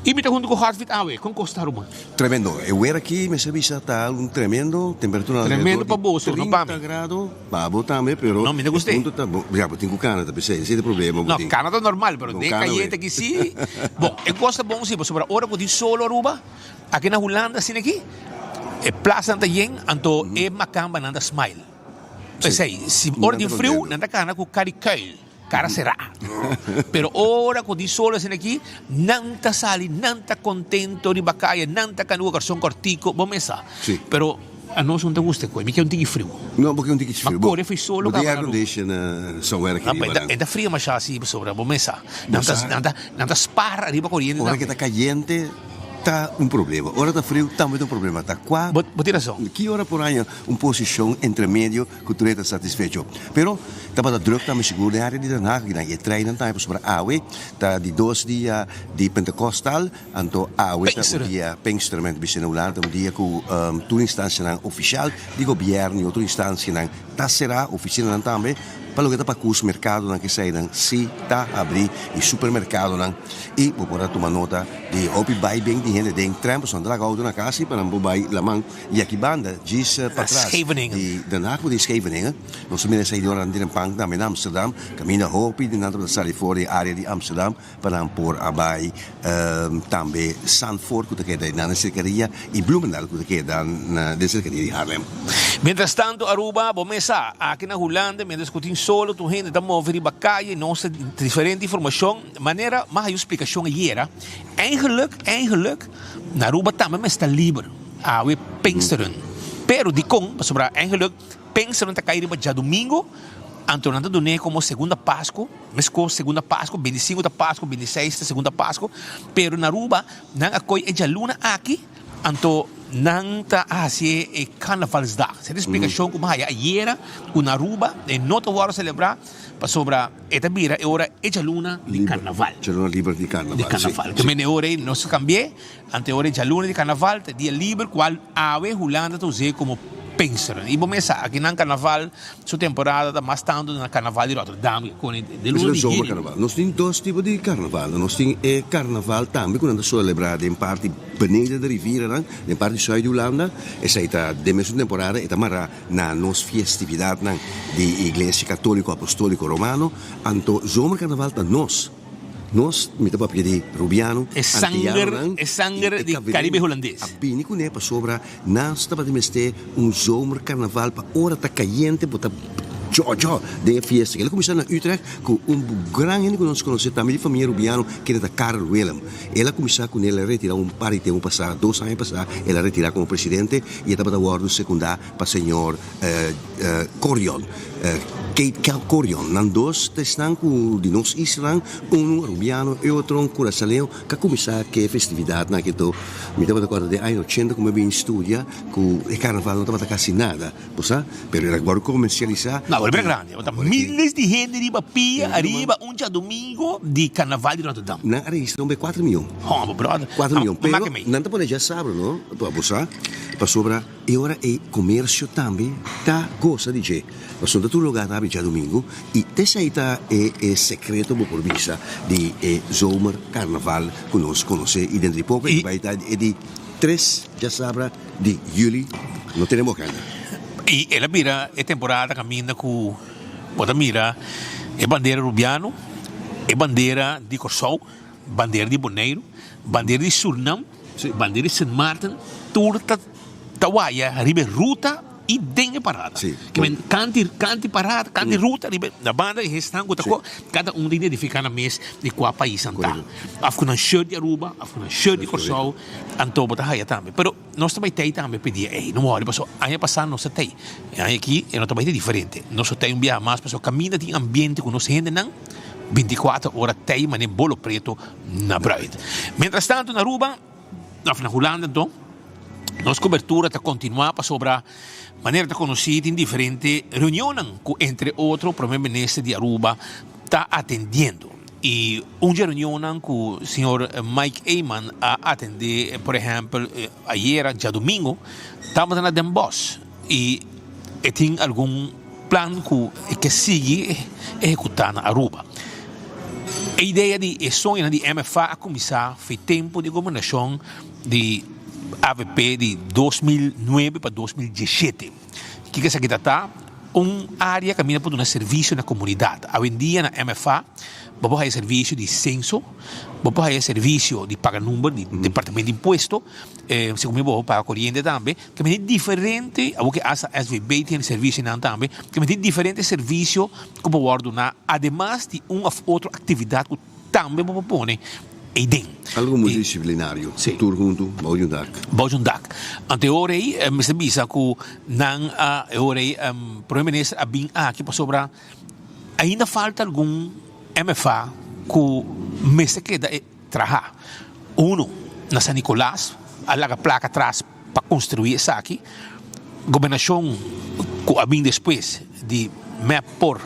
Y mi ta hunto cu Hartwig awe, con cos ta ruman? Tremendo. E weer aki, mi sa ta un tremendo, temperatura Tremendo pa bo, no pa mi. 30 grado, pa bo tambe, pero No, mi no gusta. Punto ta, bo, ja, bo tin cu cana, ta pensei, ese e problema. No, cana ta normal, pero de cayente aki si. Bon, e cos ta bon si, pasobra ora cu tin solo Aruba, aki na Hulanda asina aki, e plaza nan ta yen, anto e macamba nan ta smile. Pesei, si ora tin friu, nan ta cana cu cara di kuil, cara cera. Pero ora cu tin solo asina aki, nan ta sali, nan ta contento riba caya, nan ta cana cu carson cortico, bo mesa. Pero anos no ta gusta cu, mi kier un tiki friu. No, bo kier un tiki friu. Ma core fui solo Bo tin air condition somewhere aki riba nan. E ta frio masha si pasobra bo mesa. Nan ta, nan ta, nan ta spar ariba coriente Ora cu ta cayente ta un problema, ora ta friu tambe ta un problema. Ta cua. Bo tin razon. Ki ora por haña un posicion entre medio cu tur e ta satisfecho. Pero tabata druk tambe sigur den area di Den Haag, nan e treinnan tambe pasobra awe ta di dos dia di Pentecostal, anto awe ta un dia Pinksteren, men ta bisa na Hulanda, ta un dia cu tur instancianan oficial di gobierno y otro instancianan ta cera, oficinanan tambe, pa loke ta pa cus mercadonan keseinan si ta habri y supermercadonan y bo por a tuma nota di hopi bay ben di hende den tren pasobra nan ta laga auto na cas y pa nan por bay laman. Y aki banda, djis patras di Den Haag di Scheveningen, nos a mira esei di ora nan tin pan tambe na Amsterdam, caminda hopi di nan tabata sali for di e area di Amsterdam pa nan por a bay tambe Zandvoort cu ta keda nan na cercaria y Bloemendaal cu ta keda den cercaria di Haarlem. Mientras tanto Aruba, bo mes sa, aki na Hulanda mientras cu tin solo tur hende ta move riba caye, nos ta diferente informacion, manera mas hay un splicacion ayera, eigenlijk, eigenlijk, na Aruba tambe mester ta liber. Awe Pinksteren. Pero dikon? Pasobra eigenlijk Pinksteren ta kai riba djadumingu, anto nan ta dun'é komo segunda Pasku, meskos segunda Pasku, 25 ta Pasku, 26 ta segunda Pasku, pero na Aruba nan a koi e djaluna aki, anto nan ta hasié e Carnavalsdag. Esei ta e splikashon ku mi haya ayera ku na Aruba e no ta wòrdu selebrá pasobra e ta bira e ora e djaluna di Carnaval. Djaluna liber di Carnaval, si. Di Carnaval. Ke mende e ora ei nos a kambi'é. Ante ora e djaluna di karnaval ta e dia liber kual awe Hulanda ta us'é komo Pinksteren. I bo mes sa, aki nan karnaval su temporada ta mas tantu na karnaval di Rotterdam ke kone de luna di Esei ta juni. zomerkarnaval. Nos tin dos tipo di karnaval. Nos tin e karnaval tambe ku nan ta selebrá den parti beneden di riviernan, den parti sùit di Hulanda. Esei ta den mesun temporada, e ta mará na nos fiestividatnan di Iglesia Katóliko Apostóliko Romano. Anto zomerkarnaval ta nos. Nos, mi ta papia di Rubiano, E sanger, Antianonan e sanger i e di Caribe Caribe Hulandes. a bini kuné pasobra nan tabatin mester un zomercarnaval pa ora ta cayente bo ta djòdjò den e fiesta. El a cuminsa na Utrecht cu un gran hende cu nos conoce tambe di famia Rubiano kende ta Karel Willem. El a cuminsa cune, el a retira un par di tempo pasa, dos aña pasa el a retira como presidente y e tabata wordo secunda pa señor Corion, Kate Kel Corion. Nan dos ta esnan ku di nos islanan, unu Arubiano e otro un Curaçaleño, ka kuminsá ke festividatnan aki to. Mi tabata kòrda den aña ochenta ku mi a bin studia ku e karnaval no tabata kasi nada, bo sa, pero el a wòrdu komersialisá. No, awor bira grandi. Awor ta miles di hende riba pia ariba un djadumingu di karnaval di Rotterdam. Nan a registrá un be kuater mion. Hòmber, bròder. Kuater mion. Pero nan ta pone djasabra, no, bo sa, pasobra. E ora ei komersio tambe ta gosa di dje, pasobra tur lugá ta habri djadumingu i t'esei ta e e sekreto bo por bisa di e zomer karnaval ku nos konosé i dentro di poko e ta bai ta e di. tres djasabra di juli no tene bo agenda. I el a bira e temporada kaminda ku bo ta mira e bandera Rubiano, e bandera di Kòrsou, bandera di Boneiru, bandera di Surnam, bandera di Sint Maarten, tur ta ta waya riba e ruta i den e parada. Ke men kanti kanti parada, kanti ruta riba na banda e hesnan ku ta ko kada un ta identifiká nan mes di kua pais nan ta. Af ku nan shirt di Aruba, af ku nan shirt di Kòrsou, anto bo ta haya tambe. Pero nos ta bai tei tambe p'e dia ei. No wòri pasobra aña pasá nos ta tei. E aña aki e no ta bai ta diferente. Nos ta tei un biaha mas pasobra kaminda tin ambiente ku nos hendenan binti kuater ora tei manera bolo preto na bruid. Mientras tanto na Aruba of na Hulanda anto nos cobertura ta continua pasobra manera ta conoci tin diferente reunionnan cu entre otro Prome Minister di Aruba ta atendiendo y un dje reunionnan cu señor Mike Eman a atende por ehempel ayera djadomingo tabata na Den Bosch y e tin algun plan cu e ke sigui ehecuta na Aruba. E idea di e soñonan di MFA a cuminsa fi tempo di gobernacion di avp di 2009 pa 2017. Kico esaki ta ta? Un area caminda por duna servicio na comunidad. Awendia na MFA bo por haya servicio di censo, bo por haya servicio di paga number di departamento di impuesto, segun mi bo por paga coriente tambe. Ke mester diferente, awor ke asta SVB tin servisionan tambe, ke mester diferente servisio ku por wòrdu duna ademas di un òf otro aktividat ku tambe bo por pone eiden. Algu multidisiplinario, tur huntu bou di un dak. Bou di un dak. Anto e ora ei mester bisa ku nan a, e ora ei Prome Minister a bin aki pasobra ainda falta algun MFA ku mester keda e traha. Unu na San Nicolas a laga plaka atras pa construi esaki. Gobernacion cu a bin despues di mep por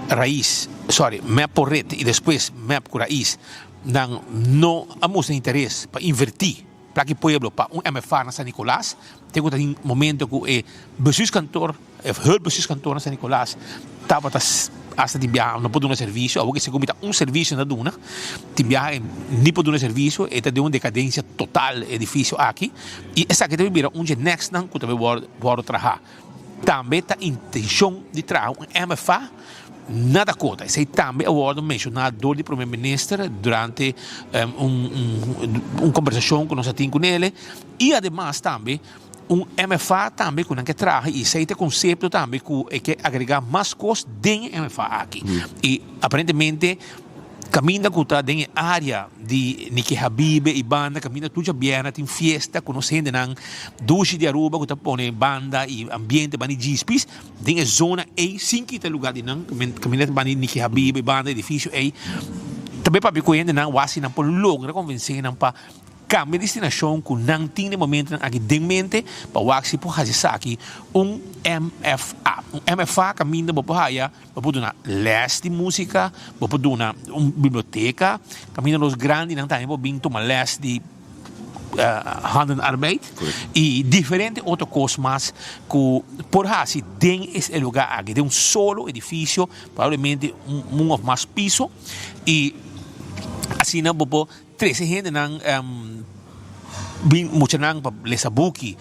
Raiz, sorry, mep por Red y despues mep cu Raiz, nan no a mustra interes pa inverti plaki pueblo pa un MFA na San Nicolas. Te cu ta tin momento cu e bestuurskantoor, E hulpbestuurskantoor na San Nicolas tabata hasta tin biaha no por duna servicio, awor ke segun mi ta un servicio na duna, tin biaha e ni por duna servicio, e ta den un decadencia total e edificio aki, y esaki ta bira un dje nextnan cu ta bay wordo traha. Tambe ta intencion di traha un MFA na Dakota, esey tambe a wordo menciona dor di Prome Minister durante un un conversacion cu nos a tin cu nele, y ademas tambe Un MFA tambe ku nan ke traha i esei ta e konsepto tambe ku e ke agregá mas kos den e MFA aki. I aparentemente kaminda ku ta den e área di Niki Habibe i banda kaminda tur djabièrnè tin fiesta ku nos hendenan dushi di Aruba ku ta pone banda i ambiente banda di djispis den e zona ei sin kita lugá di nan kaminda ta banda di Niki Habibe i banda edifisio ei ta bai papia ku e hendenan wak si nan por logra konvensé nan pa Cambia destinacion cu nan tin den momentonan aki den mente pa wak si por haci esaki un MFA. Un MFA caminda bo por haya, bo por duna les di musica, bo por duna un biblioteca, caminda los grandinan tambe por bin tuma les di handenarbeid y diferente otro cos mas cu por haci den e lugar aki, den un solo edificio, probablemente un of mas piso y asina bo por Trese hendenan bin muchanan pa lesa buki,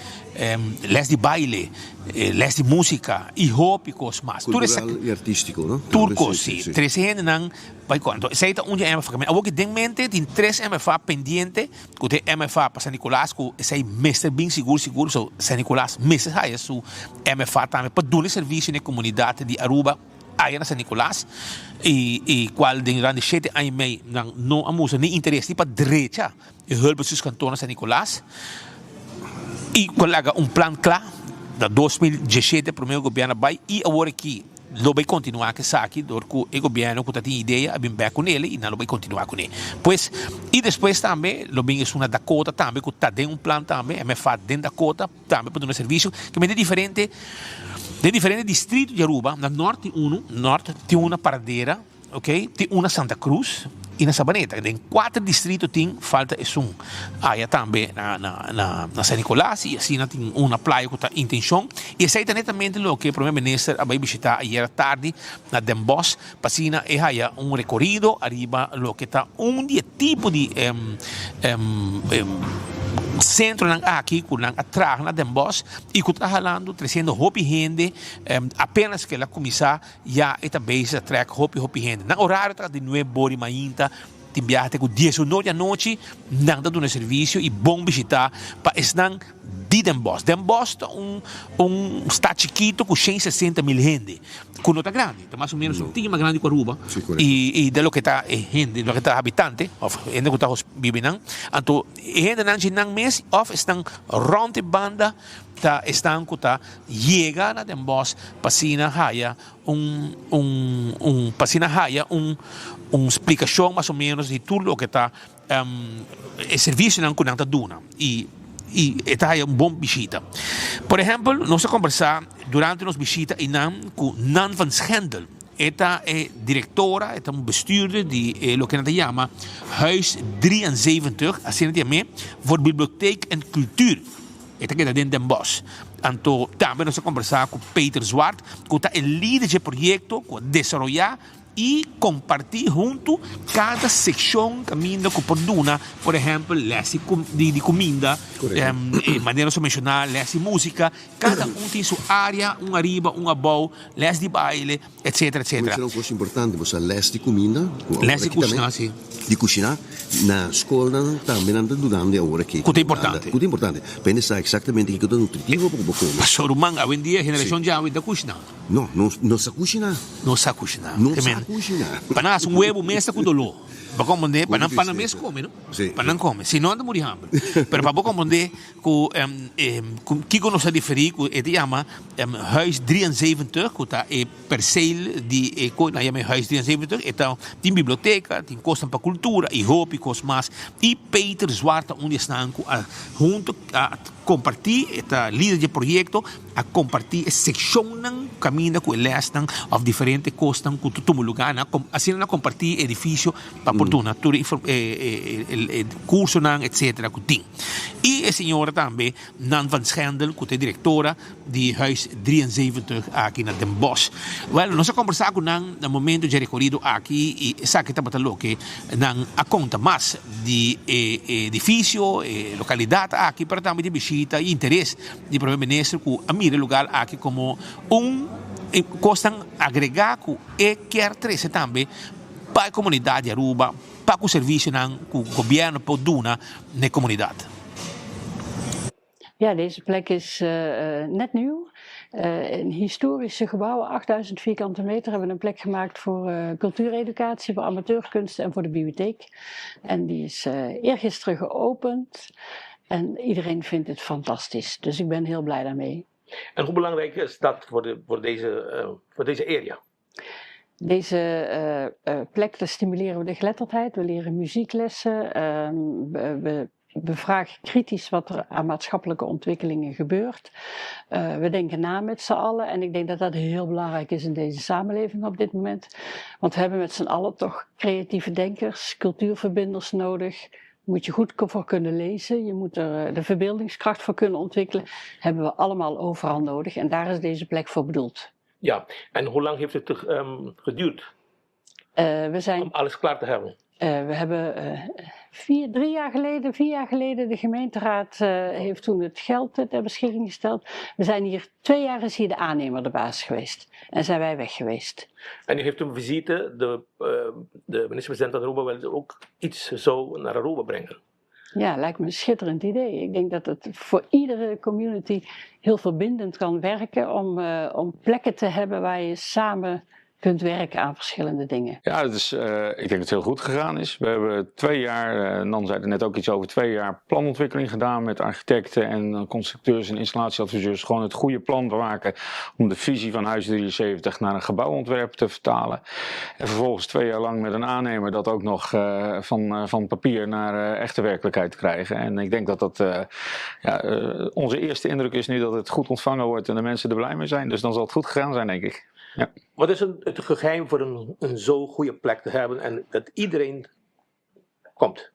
les di baile, les di musica y hopi cos mas. Cultural y artistico, no? Tur cos, si. Trese hendenan bai con. Enton, esey ta un di e MFA. Awor ki den mente tin tres MFA pendiente, cu ta e MFA pa San Nicolas, cu esey mester bin sigur sigur, so San Nicolas mester haya su MFA tambe pa duna e servicio na e comunidad di Aruba. Aya na San Nicolas y y cual den durante shete aña y mei nan no a mustra ni interes ni pa drecha e hulpbestuurskantoor na San Nicolas y cu a laga un plan cla na 2017 prome gobierno a bay y awor aki lo bay continua cu esaki dor cu e gobierno cu ta tin idea a bin bek cu nele y nan lo bay continua cune. Pues y despues tambe lo bin esun na Dakota tambe cu ta den un plan tambe MFA den Dakota. Tambe por duna servicio ke mende diferente den diferente distrito di Aruba. Na nort tin uno, nort tin uno na Paradera, ok, tin uno na Santa Cruz y na Sabaneta. Den cuater distrito tin, falta esun aya tambe na na na na San Nicolas y asina tin uno na Playa cu ta intencion. Y esey ta netamente loke Prome Minister a bay bishita ayer tardi na Den Bosch pa asina e haya un recorido ariba loke ta un di e tipo di. Centronan aki cu nan a traha na Den Bosch y cu ta halando, treciendo hopi hende, apenas cu el a cuminsa ya e ta bezig ta trek hopi hopi hende. Nan horario ta di nuebe bor di mainta tin biaha te cu dies unor di anochi nan ta duna servicio y bon bishita pa esnan di Den Bosch. Den Bosch ta un un stad chikito cu shen sesenta mil hende cu no ta grandi, ta mas o menos un tiki mas grandi cu Aruba y y de loke ta e hende, loke ta habitante of hende cu ta biba einan. Anto e hendenan dje nan mes of esnan rond e banda ta esnan cu ta yega na Den Bosch pa asina haya un un un pa asina haya un un splicacion mas o menos di tur loke ta e servicionan cu nan ta duna y y e ta haya un bon bishita. Por ehempel, nos a combersa durante nos bishita einan cu Nan van Schendel. E ta e directora, e ta un bestuurder di e loke nan ta yama Huis 73, asina ta yam'é, voor bibliotheek en cultuur. E ta keda den Den Bosch. Anto tambe nos a combersa cu Peter Zwart, cu ta e lider dje proyecto cu a desaroya I kompartí huntu kada sekshon kaminda ku por duna, por ehèmpel, lès di kuminda, manera nos a menshoná, lès di músika. Kada un tin su área, un ariba, un abou, lès di baile, etsetera, etsetera. Bo menshoná un kos importante, bo sa lès di kuminda, ku awor Lès di aki tambe, kushiná, si. Di kushiná, na skolnan tambe nan ta dunando e awor aki. Ku ta importante. Ku ta importante. Pa hende sa eksaktamente kiko ta nutritivo pa ku bo kome. Pasobra ruman, awendia generashon djawe ta kushiná. No, no, no sa kushiná. No sa kushiná. No sa kushiná. Pa nan hasi un huevo mes ta ku doló. Bo komprondé? Pa nan, pa nan mes kome, no? Sí. Pa nan kome. Si no, nan ta muri hamber. Pero pa bo komprondé ku, ku kiko nos ta referí ku e ta yama Huis 73, ku ta e perseel di e ku nan yama e Huis 73, e ta tin biblioteka, tin kosnan pa kultura i hopi kos mas. I Peter Zwart ta un di esnan ku a huntu a kompartí, e ta lider di e proyekto. A kompartí e sekshonnan kaminda ku e lèsnan òf diferente kosnan ku ta tuma lugá. Nan a asina nan a kompartí e edifisio pa por duna tur e e kursonan etsetera ku tin. I e señora tambe Nan van Schendel ku ta e direktora di Huis 73 aki na Den Bosch. Wèl nos a kombersá ku nan na momento dje rekorido aki i esaki tabata loke nan a konta mas di e edifisio, e lokalidat aki pero tambe di bishita i interes di Prome Minister cu a mira e lugar aki como un cosnan agrega cu e kier trece tambe pa e comunidad di Aruba, pa cu servicionan cu gobierno por duna na e comunidad. Ja, deze plek is net nieuw. Een historische gebouw, 8000 vierkante meter, hebben we een plek gemaakt voor cultuureducatie, voor amateurkunst en voor de bibliotheek. En die is eergisteren geopend. En iedereen vindt het fantastisch. Dus ik ben heel blij daarmee. En hoe belangrijk is dat voor, de, voor, deze, uh, voor deze area? Deze uh, uh, plek, daar stimuleren we de geletterdheid. We leren muzieklessen. Ehm, we, we bevragen kritisch wat er aan maatschappelijke ontwikkelingen gebeurt. Uh, we denken na met z'n allen. En ik denk dat dat heel belangrijk is in deze samenleving op dit moment. Want we hebben met z'n allen toch creatieve denkers, cultuurverbinders nodig moet je goed voor kunnen lezen, je moet er eh, de verbeeldingskracht voor kunnen ontwikkelen. Hebben we allemaal overal nodig en daar is deze plek voor bedoeld. Ja, en hoe lang heeft het um, geduurd? Uh, we zijn, Om alles klaar te hebben? Uh, we hebben uh, vier, drie jaar geleden, vier jaar geleden, de gemeenteraad heeft toen het geld ter beschikking gesteld. We zijn hier, twee jaar is hier de aannemer de baas geweest en zijn wij weg geweest. En u heeft een visite, de, de minister-president van Aruba wil ook iets zo naar Aruba brengen. Ja, lijkt me een schitterend idee. Ik denk dat het voor iedere community heel verbindend kan werken om, uh, om plekken te hebben waar je samen kunt werken aan verschillende dingen. Ja, dat is, uh, ik denk dat het heel goed gegaan is. We hebben twee jaar, uh, Nan zei er net ook iets over, twee jaar planontwikkeling gedaan met architecten en constructeurs en installatieadviseurs. Gewoon het goede plan te maken om de visie van Huis 73 naar een gebouwontwerp te vertalen. En vervolgens twee jaar lang met een aannemer dat ook nog uh, van, van papier naar echte werkelijkheid te krijgen. En ik denk dat dat, ja, onze eerste indruk is nu dat het goed ontvangen wordt en de mensen er blij mee zijn. Dus dan zal het goed gegaan zijn, denk ik. Ja. Wat is een, het geheim voor een, een zo goede plek te hebben en dat iedereen komt?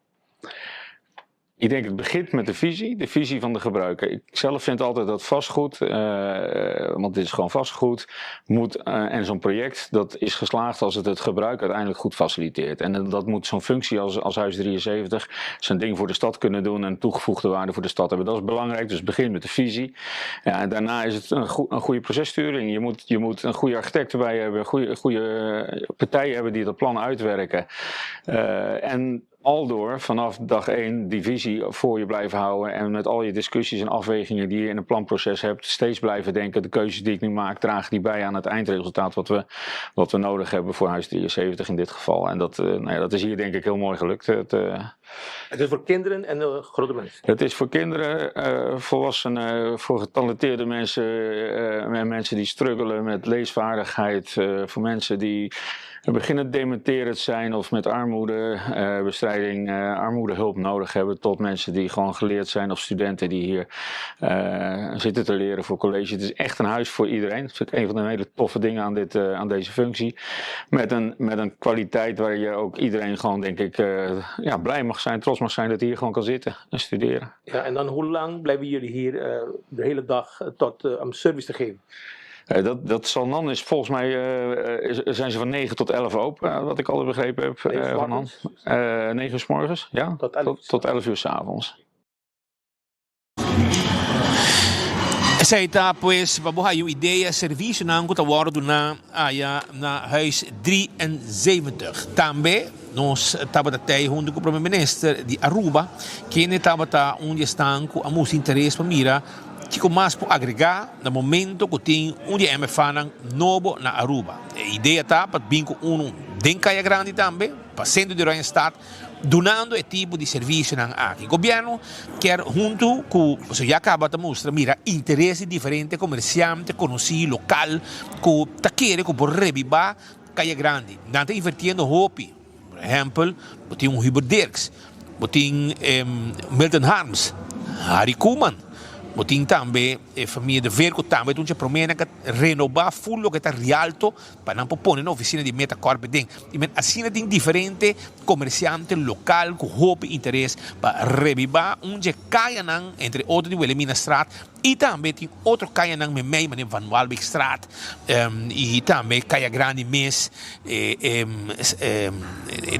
Ik denk het begint met de visie, de visie van de gebruiker. Ik zelf vind altijd dat vastgoed, eh, want dit is gewoon vastgoed, moet, eh, en zo'n project dat is geslaagd als het het gebruik uiteindelijk goed faciliteert. En dat moet zo'n functie als, als Huis 73 zijn ding voor de stad kunnen doen en toegevoegde waarde voor de stad hebben. Dat is belangrijk, dus begin met de visie. Ja, en daarna is het een, een goede processturing. Je moet, je moet een goede architect erbij hebben, goede, goede partijen hebben die dat plan uitwerken. Uh, en aldoor vanaf dag één die visie voor je blijven houden. En met al je discussies en afwegingen die je in een planproces hebt, steeds blijven denken: de keuzes die ik nu maak, dragen die bij aan het eindresultaat wat we, wat we nodig hebben voor Huis 73 in dit geval. En dat, uh, nou ja, dat is hier denk ik heel mooi gelukt. Het, uh, het is voor kinderen en uh, grote mensen? Het is voor kinderen, volwassenen, voor getalenteerde mensen en mensen die struggelen met leesvaardigheid, voor mensen die beginnen dementerend zijn of met armoedebestrijding, uh, armoedehulp nodig hebben, tot mensen die gewoon geleerd zijn of studenten die hier uh, zitten te leren voor college. Het is echt een huis voor iedereen. Dat vind ik een van de hele toffe dingen aan, dit, aan deze functie. Met een, met een kwaliteit waar je ook iedereen gewoon, denk ik, ja, blij mag zijn, trots mag zijn dat hij hier gewoon kan zitten en studeren. Ja, en dan hoe lang blijven jullie hier de hele dag tot, om service te geven? Uh, dat, dat Salnan is volgens mij uh, zijn ze van 9 tot 11 open, wat ik altijd begrepen heb. 9 van Han. 9 uur s morgens, ja. Tot 11, tot, tot 11 uur s avonds. Esei ta pues pa bo haya un idea servicionan cu ta wordo duna aya na Huis 73. Tambe nos tabata tey hunto cu Prome Minister di Aruba, kende tabata un di esnan cu a mustra interes pa mira Kiko mas por agregá na momento ku tin un di e MFAnan nobo na Aruba? E idea ta pa bin ku unu den Kaya Grandi tambe, pa sentro di Oranjestad, dunando e tipo di servisionan aki. Gobièrnu kier huntu ku, pasobra ya kaba ta mustra mira interes di diferente komersiante konosí lokal ku ta kere ku por rebibá Kaya Grandi. Nan ta invertiendo hopi. Por ehèmpel, bo tin un Hubert Dirks, bo tin Milton Harms, Harry Koeman, bo tin tambe e famia De Veer ku tambe ta un dje promenan ku a renobá ful loke ta Rialto pa nan por pone nan ofisina di Metacorp den. I men asina tin diferente komersiante lokal ku hopi interes pa rebibá un dje kayanan, entre otro di Wilhelminastraat I tambe tin otro kayanan memei manera Van Walbeekstraat i tambe Kaya Grandi mes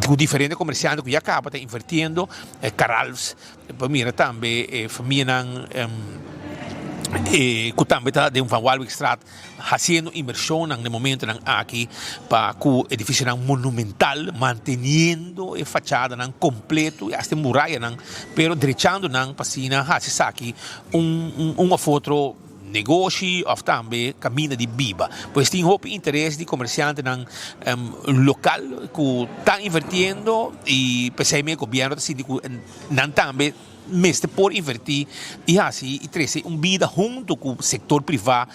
ku diferente komersiante ku ya kaba ta invertiendo Caralfs por mira tambe e famianan ku tambe ta den Van Walbeekstraat Hasiendo inversionnan den momentonan aki pa cu edificionan monumental, manteniendo e fachadanan completo y hasta e murayanan, pero drechando nan pa asina haci esaki un un of otro negoshi of tambe caminda di biba. Pues tin hopi interes di comerciantenan local cu ta invertiendo y p'esey mi e gobierno ta sinti cu nan tambe Mester por invertí i hasi i trese un bida huntu ku sektor privá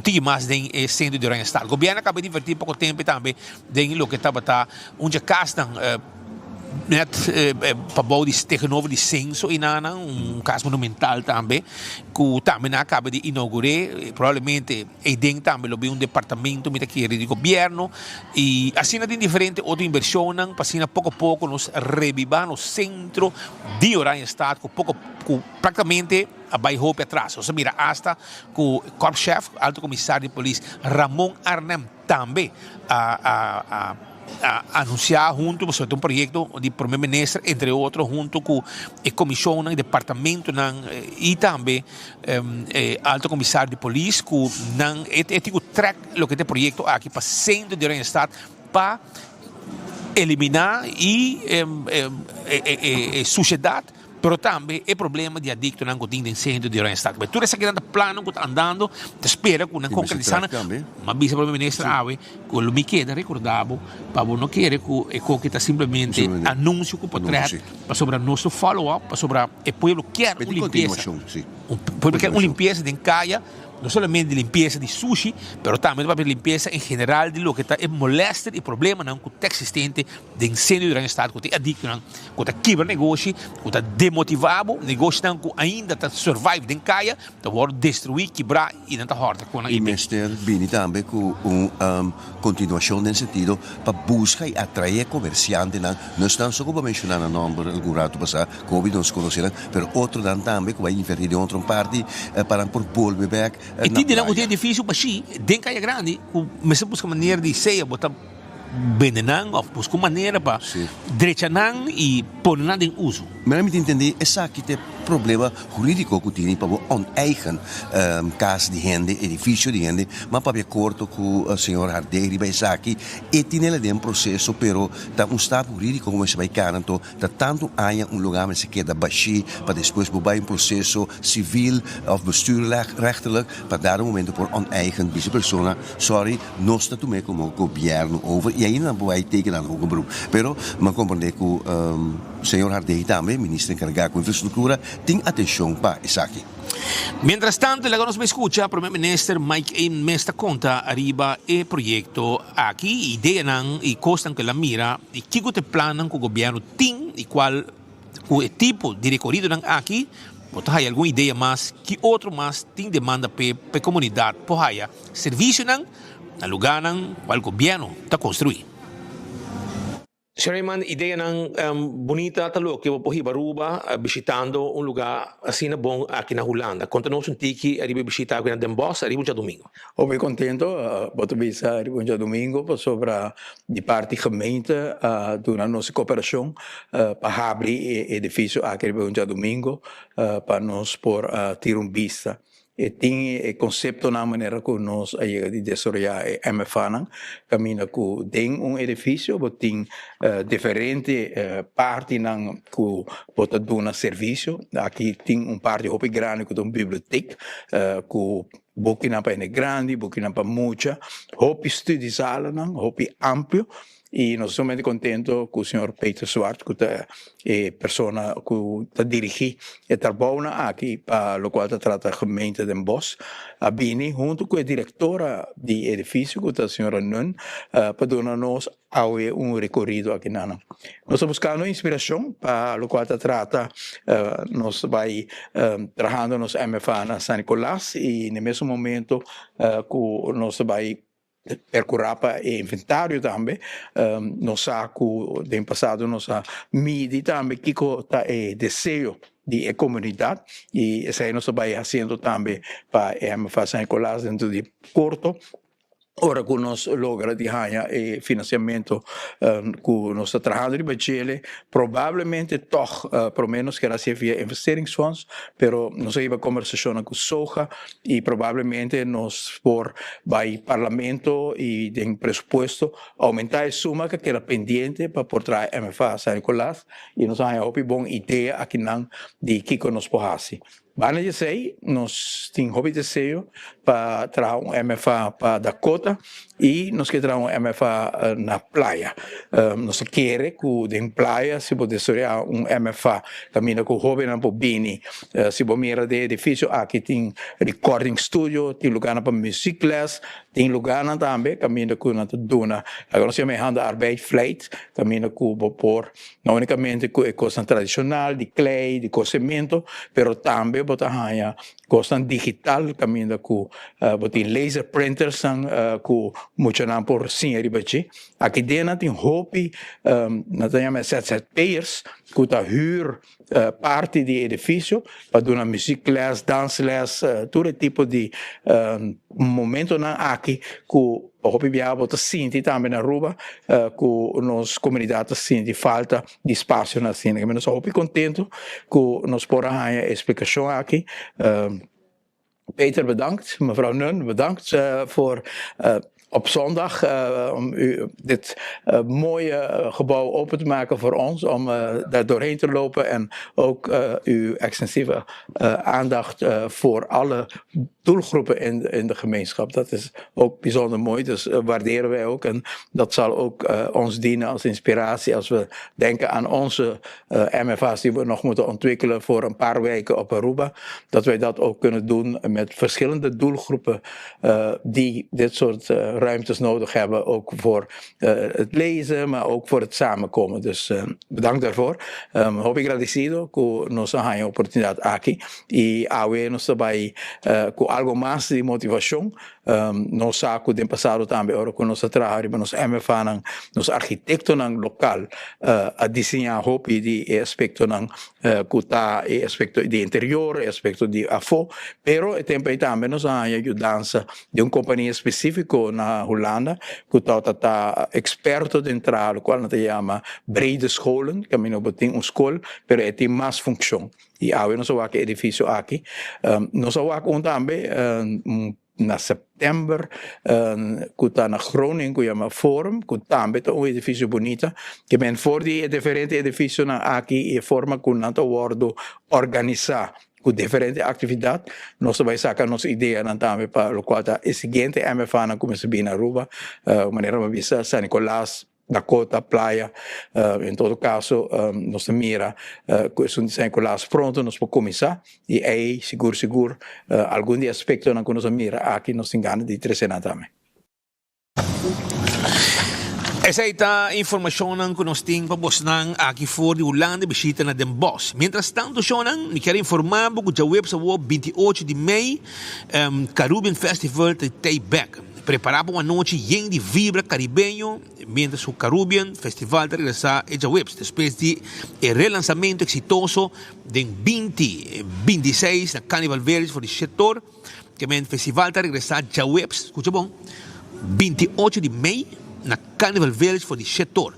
tiki mas den e sentro di Oranjestad. Gobièrnu a kaba di invertí poko tempu tambe den loke tabata un dje kasnan nèt pabou di tegenover di Censo einanan, un kas monumental tambe ku tambe nan a kaba di inougur'é. Probablemente eiden tambe lo bin un departamento mi ta kere di gobièrnu i asina tin diferente otro invershonnan pa asina poko poko nos rebibá nos sentro Di Oranjestad cu poco cu practicamente a bay hopi atras. Nos a mira hasta cu Korpschef, Alto Comisario di Polis, Ramon Arnhem tambe a a a a anuncia hunto pasobra ta un proyecto di Prome Minister entre otro hunto cu e comisionnan y departamentonan y tambe e Alto Comisario di Polis cu nan e tin cu trek loke ta e proyecto aki pa centro di Oranjestad pa eliminá i e sushedat, pero tambe e problema di adiktonan ku tin den sentro di Oranjestad. Tur esakinan ta plannan ku ta andando, ta spera ku nan konkretisá nan. Mi a bisa Prome Minister awe ku lo mi keda rekordá bo pa bo no kere ku e koki ta simplemente anunsio ku potret pasobra nos lo follow up pasobra e pueblo kier un limpiesa. Un pueblo kier un limpiesa den kaya. No solamente di limpiesa di sushi, pero tambe ta papia di limpiesa en general di loke ta e molester y problemanan cu ta existente den seno di Oranjestad cu ta e adictonan cu ta kibra negoshi, cu ta demotiva bo, negoshinan cu ainda ta survive den caya ta wordo destrui, kibra y nan ta horta cu nan Y mester bini tambe cu un continuacion den sentido pa busca y atrae comerciantenan, no esnan so cu bo a menciona nan nomber algun rato pasa, cu hopi nos conoce nan, pero otronan tambe cu bai inverti den otro parti pa nan por bolbe bek E na tin di nan cu tin playa. edificio bashi den Caya Grandi cu mester busca manera di sea bo ta bende nan of busca un manera pa drecha nan y pone nan den uso. Mira mi ta intende esaki ta e problema huridico cu tini pa bo oneigen cas di hende, edificio di hende, ma papia corto cu señor Hardé riba esaki, e tinele den proceso pero ta un stap huridico cu mester bay cana anto Ta tantu aña un lugar mester keda bashí pa despues bo bai un proceso civil of bestuurrechtelijk pa dado momento por oneigen bisa persona sorry nos ta tum'é como gobierno over y ainda nan por bai teken nan hoger beroep. Pero mi a comprende cu señor Hardegui tambe, minister encarga cu infrastructura, tin atencion pa esaki. Mientras tanto laga nos bai scucha Prome Minister Mike Eman mes ta conta ariba e proyecto aki, ideanan y cosnan cu el a mira y kico ta e plannan cu gobierno tin y cual cu e tipo di recoridonan aki bo ta haya algun idea mas ki otro mas tin demanda p'e p'e comunidad por haya servicionan na lugarnan cual gobierno ta construi. Señor Eman, ideanan bunita ta loke bo por hiba Aruba bishitando un lugar asina bon aki na Hulanda. Konta nos un tiki ariba e bishita aki na Den Bosch ariba un djadumingo. Hopi kontento, bo ta bisa ariba un djadumingo pasobra di parti gemeente a duna nos e koperashon pa habri e edifisio aki ariba un djadumingo pa nos por tira un bista. E tin e konseptonan manera ku nos a yega di desaroyá e MFAnan, kaminda ku den un edifisio bo tin diferente partinan ku bo ta duna servisio. Aki tin un parti hopi grandi ku ta un bibliotek ku bukinan pa hende grandi, bukinan pa mucha, hopi studiezalenan, hopi amplio. Y nos ta sumamente contento cu señor Peter Zwart cu ta e persona cu ta dirigi e trabounan aki pa locual ta trata gemeente Den Bosch a bini hunto cu e directora di edificio cu ta señora Nun pa duna nos awe un recorido aki nan. Nos ta buscando inspiracion pa locual ta trata nos ta bay trahando nos MFA na San Nicolas y na e mesun momento cu nos ta bay Percurá pa e inventario tambe. Nos sa cu den pasado nos a midi tambe kico ta e deseo di e comunidad y esey nos ta bay haciendo tambe pa e MFA San Nicolas dentro di corto ora cu nos logra di haya e financiamento cu nos ta trahando riba djele. Probablemente tog prome nos kier hacié via investeringsfonds pero nos a hiba conversacionnan cu SOGA y probablemente nos por bay Parlamento y den presupuesto aumenta e suma que keda pendiente pa por traha MFA San Nicolas y nos a haya hopi bon idea akinan di kico nos por haci. Banda di esey nos tin hopi deseo pa traha un MFA pa Dakota y nos ke traha un MFA na playa. Nos ta kere cu den playa si bo desorea un MFA caminda cu hobennan por bini. Si bo mira den edificio aki tin recording studio, tin lugarnan pa muziekles, tin lugarnan tambe caminda cu nan ta duna loke nos yama e handarbeid vleit, caminda cu bo por no unicamente cu e cosnan tradicional di klei, di cosemento, pero tambe bo ta haya Kosnan digital kaminda ku bo tin laser printersnan ku muchanan por siña riba dje. Aki den nan tin hopi nan ta yama e zzp'ers ku ta hür parti di e edifisio pa duna muziekles, dansles, tur e tipo di momentonan aki ku hopi biaha bo ta sinti tambe na Aruba ku nos komunidat ta sinti falta di spasionan asina. Mi nos ta hopi kontentu ku nos por a haña e splikashon aki. Peter bedankt, mevrouw Nun bedankt voor. Op zondag om u dit mooie gebouw open te maken voor ons, om daar doorheen te lopen en ook uw extensieve aandacht voor alle doelgroepen in de gemeenschap. Dat is ook bijzonder mooi, dus waarderen wij ook. En dat zal ook ons dienen als inspiratie als we denken aan onze MFA's die we nog moeten ontwikkelen voor een paar weken op Aruba. Dat wij dat ook kunnen doen met verschillende doelgroepen die dit soort ruimtes nodig hebben. Ook voor het lezen, maar ook voor het samenkomen. Dus bedankt daarvoor. Hopi agradecido cu nos a haya oportunidad aki y awe nos ta bay cu algo mas di motivacion. Nos sa cu den pasado tambe ora cu nos a traha riba nos MFAnan, nos architectonan local a diseña hopi di e aspectonan cu ta e aspecto di interior, e aspecto di afo, pero e tempo ey tambe nos a haya yudansa di un compania specifico na Hulanda cu tawata ta experto den traha locual nan ta yama brede scholen, caminda bo tin un scol pero e tin mas funcion y awe nos a wak e edificio aki. Nos a wak un tambe na september cu ta na Groningen cu yama Forum cu tambe ta un edificio bunita ke men for di e diferente edificionan aki y e forma cu nan ta wordo organisa cu diferente actividad nos ta bay saca nos ideanan tambe pa locual ta e siguiente MFA nan cuminsa bini Aruba manera mi a bisa San Nicolas, Dakota, Playa en todo caso nos ta mira cu esun di San Nicolas pronto nos por cuminsa y ey sigur sigur algun di e aspectonan cu nos a mira aki nos tin gana di trece nan tambe. Esei ta informashonnan ku nos tin pa bosnan aki for di Hulanda bishita na Den Bosch. Mientras tanto shonnan, mi kier informa bo ku djaweps awor 28 di mei Carubbian Festival ta tei bek. Prepara pa un anochi yen di vibra karibeño mientras ku Carubbian Festival ta regresa e djaweps despues di e relansamento eksitoso den binti 26 na Carnival Village for di shetor. Kemen festival ta regresá djaweps, skucha bon, 28 di mei na Carnival Village for di shetor.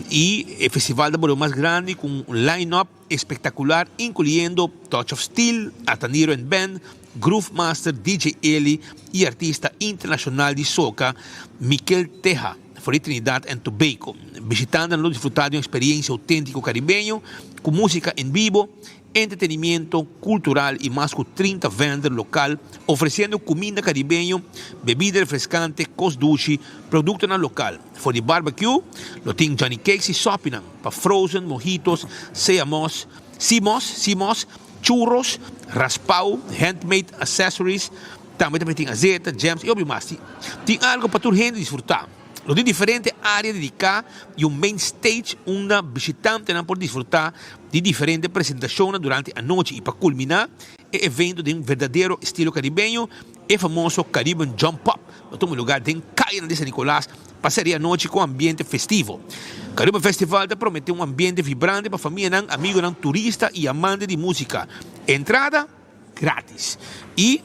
I e festival ta borde mas grandi ku un line-up espektakular inkluyendo Touch of Steel, Ataniro and Band, Groove Master, DJ Eli i artista internashonal di soka Mikel Teja for di Trinidad and Tobago. Bishitantenan lo disfrutá di un eksperiensia outéntiko karibeño ku músika en bibo, entretenimiento cultural y mas cu 30 vendor local ofreciendo cuminda caribeño, bebida refrescante, cos dushi, productonan local. For di barbecue lo tin Johnny Cakes y sopinan pa frozen, mojitos, seamos, simos, simos, churros, raspao, handmade accessories, tambe ta tin azeta, jams y hopi mas. Tin algo pa tur hende disfruta. Lo tin diferente área dediká i un main stage unda bishitantenan por disfrutá di diferente presentashonnan durante anochi i pa kulminá e evento den verdadero estilo karibeño, e famoso Caribbean Jump Up lo tuma lugá den kayanan di San Nicolas pa seri anochi ku un ambiente festivo. Caribbean Festival ta prometé un ambiente vibrante pa famianan, amigonan, turista i amante di músika. Entrada? Gratis. Y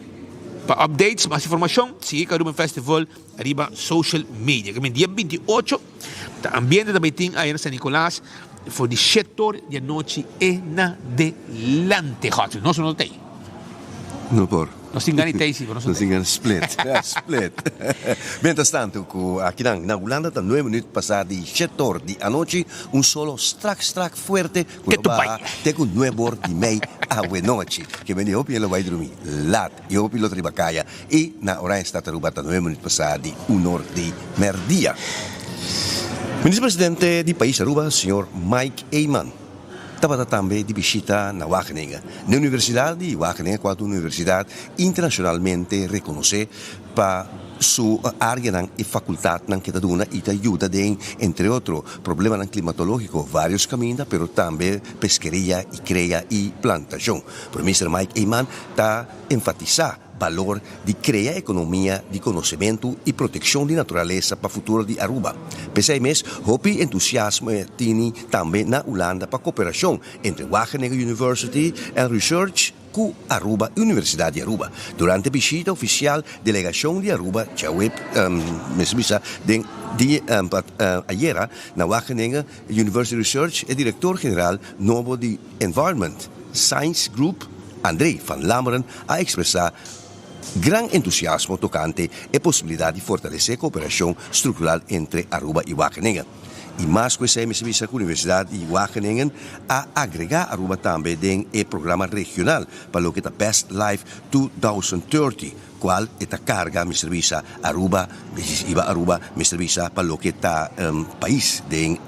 pa updates, mas informacion, sigui Carubin Festival riba social media. Kimen dia 28 ta ambiente ta bay tin aya na San Nicolas for di shete or di anochi en adelante. Godfrey, nos no ta ey. No por. Nos tin gana di tey si, pero nos no Nos tin gana split. Split. Mientras tanto cu akinan na Hulanda ta nuebe minuut pasa di shete or di anochi, un solo strak strak fuerte Ku lo baha te ku nuebor di mei awenochi. Ke men di hopi lo bai drumi lat i hopi lo ta riba kaya i na Oranjestad Aruba ta nuebe minut pasá di unor di merdia. Minister Presidente di pais Aruba señor Mike Eman tabata tambe di bishita na Wageningen. Na e Universidad di Wageningen kual ta un universidad internacionalmente rekonosé pa su areanan i fakultatnan ke ta duna i ta yuda den, entre otro, problemanan klimatológiko vários kaminda, pero tambe peskeria i krea i plantashon. Promister Mike Eman ta enfatisá balor di krea ekonomia di konosementu i protekshon di naturalesa pa futuro di Aruba. P'esei mes, hopi entusiasmo tini tambe na Hulanda pa koperashon entre Wageningen University and Research, ku Aruba i Universidat di Aruba. Durante bishita ofisial delegashon di Aruba djawe mester bisa den di ayera na Wageningen University Research e direktor general nobo di Environment Science Group André van Lammeren a ekspresá. gran entusiasmo tocante e posibilidad di fortalece cooperacion structural entre Aruba y Wageningen. Y mas cu esey mester bisa cu Universidad di Wageningen a agrega Aruba tambe den e programa regional pa loke ta Best Life 2030, cual e ta carga mester bisa Aruba, iba Aruba mester bisa pa loke ta pais den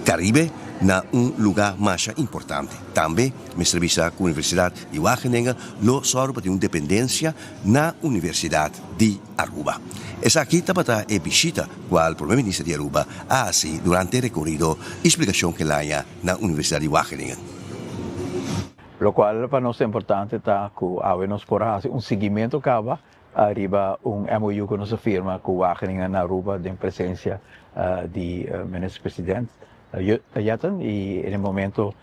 Caribe na un luga masha importante. Tambe mester bisa cu Universidad di Wageningen lo sòru pa tin un dependencia na Universidad di Aruba. Esaki tabata e bishita cual Prome Minister di Aruba a haci durante e recorido y splicacion cu el haña na Universidad di Wageningen. Locual pa nos ta importante ta cu awe nos por a haci un siguimento caba riba un MOU cu nos a firma cu Wageningen na Aruba den presencia di Minister President Jetten y en e momento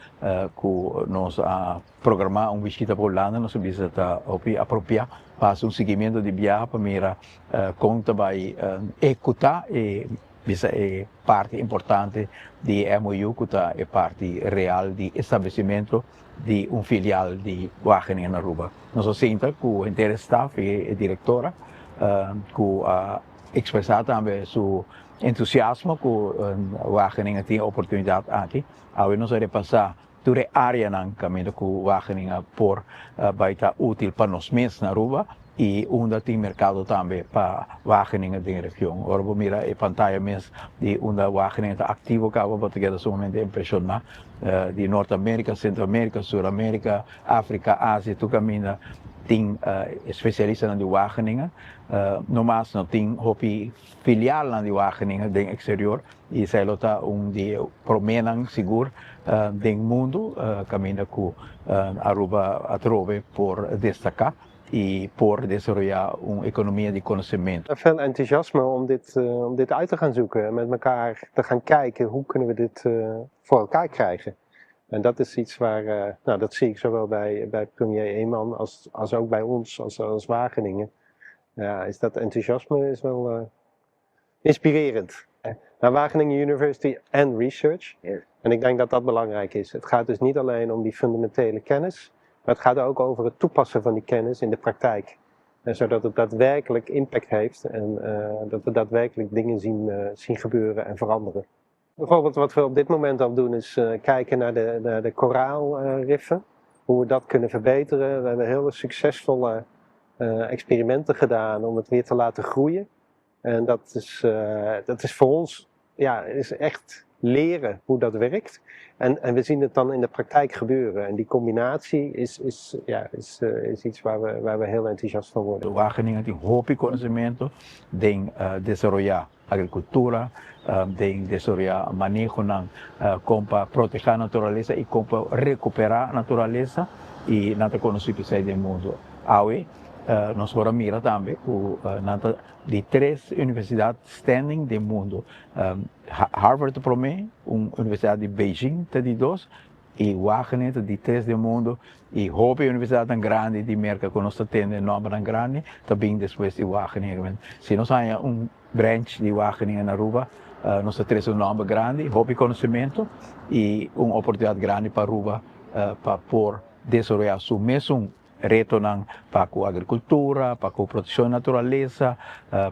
cu nos a Programá un bishita pa Hulanda nos a bisa ta hopi apropiá pa hasi un siguimiento di biaha pa mira kon ta bai ehekutá e bisa e parti importante di e MOU ku ta e parti real di establesimentu di un filial di Wageningen na Aruba. Nos a sinta ku henter e staf i e direktora ku a ekspresá tambe su entusiasmo ku Wageningen tin e oportunidat aki. Awe nos a repasá Tur e áreanan kaminda ku Wageningen por bai ta útil pa nos mes na Aruba i unda tin merkado tambe pa Wageningen den region. Ora bo mira e pantaya mes di unda Wageningen ta aktivo kaba bo ta keda sumamente impreshoná di Nort Amerika, Sentro Amerika, Sur Amerika, Afrika, Asia tur kaminda tin spesialistanan di Wageningen. No mas no tin hopi filialnan di Wageningen den eksterior I esei lo ta un di e proménan sigur den mundu kaminda ku Aruba atrobe por destaká i por desaroyá un ekonomia di konosementu. Veel enthousiasme om dit, om dit uit te gaan zoeken en met elkaar te gaan kijken hoe kunnen we dit voor elkaar krijgen. En dat is iets waar, nou, dat zie ik zowel bij, bij premier Eman als, als ook bij ons als, als Wageningen. Ja, is dat enthousiasme is wel inspirerend. Naar Wageningen University en Research. En ik denk dat dat belangrijk is. Het gaat dus niet alleen om die fundamentele kennis, maar het gaat ook over het toepassen van die kennis in de praktijk. En zodat het daadwerkelijk impact heeft en uh, dat we daadwerkelijk dingen zien, uh, zien gebeuren en veranderen. Bijvoorbeeld wat we op dit moment al doen is uh, kijken naar de, naar de koraalriffen. Hoe we dat kunnen verbeteren. We hebben hele succesvolle experimenten gedaan om het weer te laten groeien. En dat is, uh, dat is voor ons ja, is echt leren hoe dat werkt. En, en we zien het dan in de praktijk gebeuren. En die combinatie is, is, ja, is, uh, is iets waar we, waar we heel enthousiast van worden. Wageningen tin hopi conocemento den uh, desaroya agricultura, um, den desaroya manehonan uh, con pa proteha naturalesa y con pa recupera naturalesa y nan ta conoci p'esey den mundo. Awe uh, nos por a mira tambe cu uh, nan ta di tres universidad standing den mundo. Harvard ta prome, un universidad di Beijing ta di dos y Wageningen ta di tres den mundo y hopi universidadnan grandi di Merca cu nos ta tende nombernan grandi ta bin despues di Wageningen. Si nos haña un branch di Wageningen na Aruba nos ta trece un nomber grandi, hopi conocimento y un oportunidad grandi pa Aruba pa por desaroya su mesun Retonan pa ku agrikultura, pa ku protekshon di naturalesa,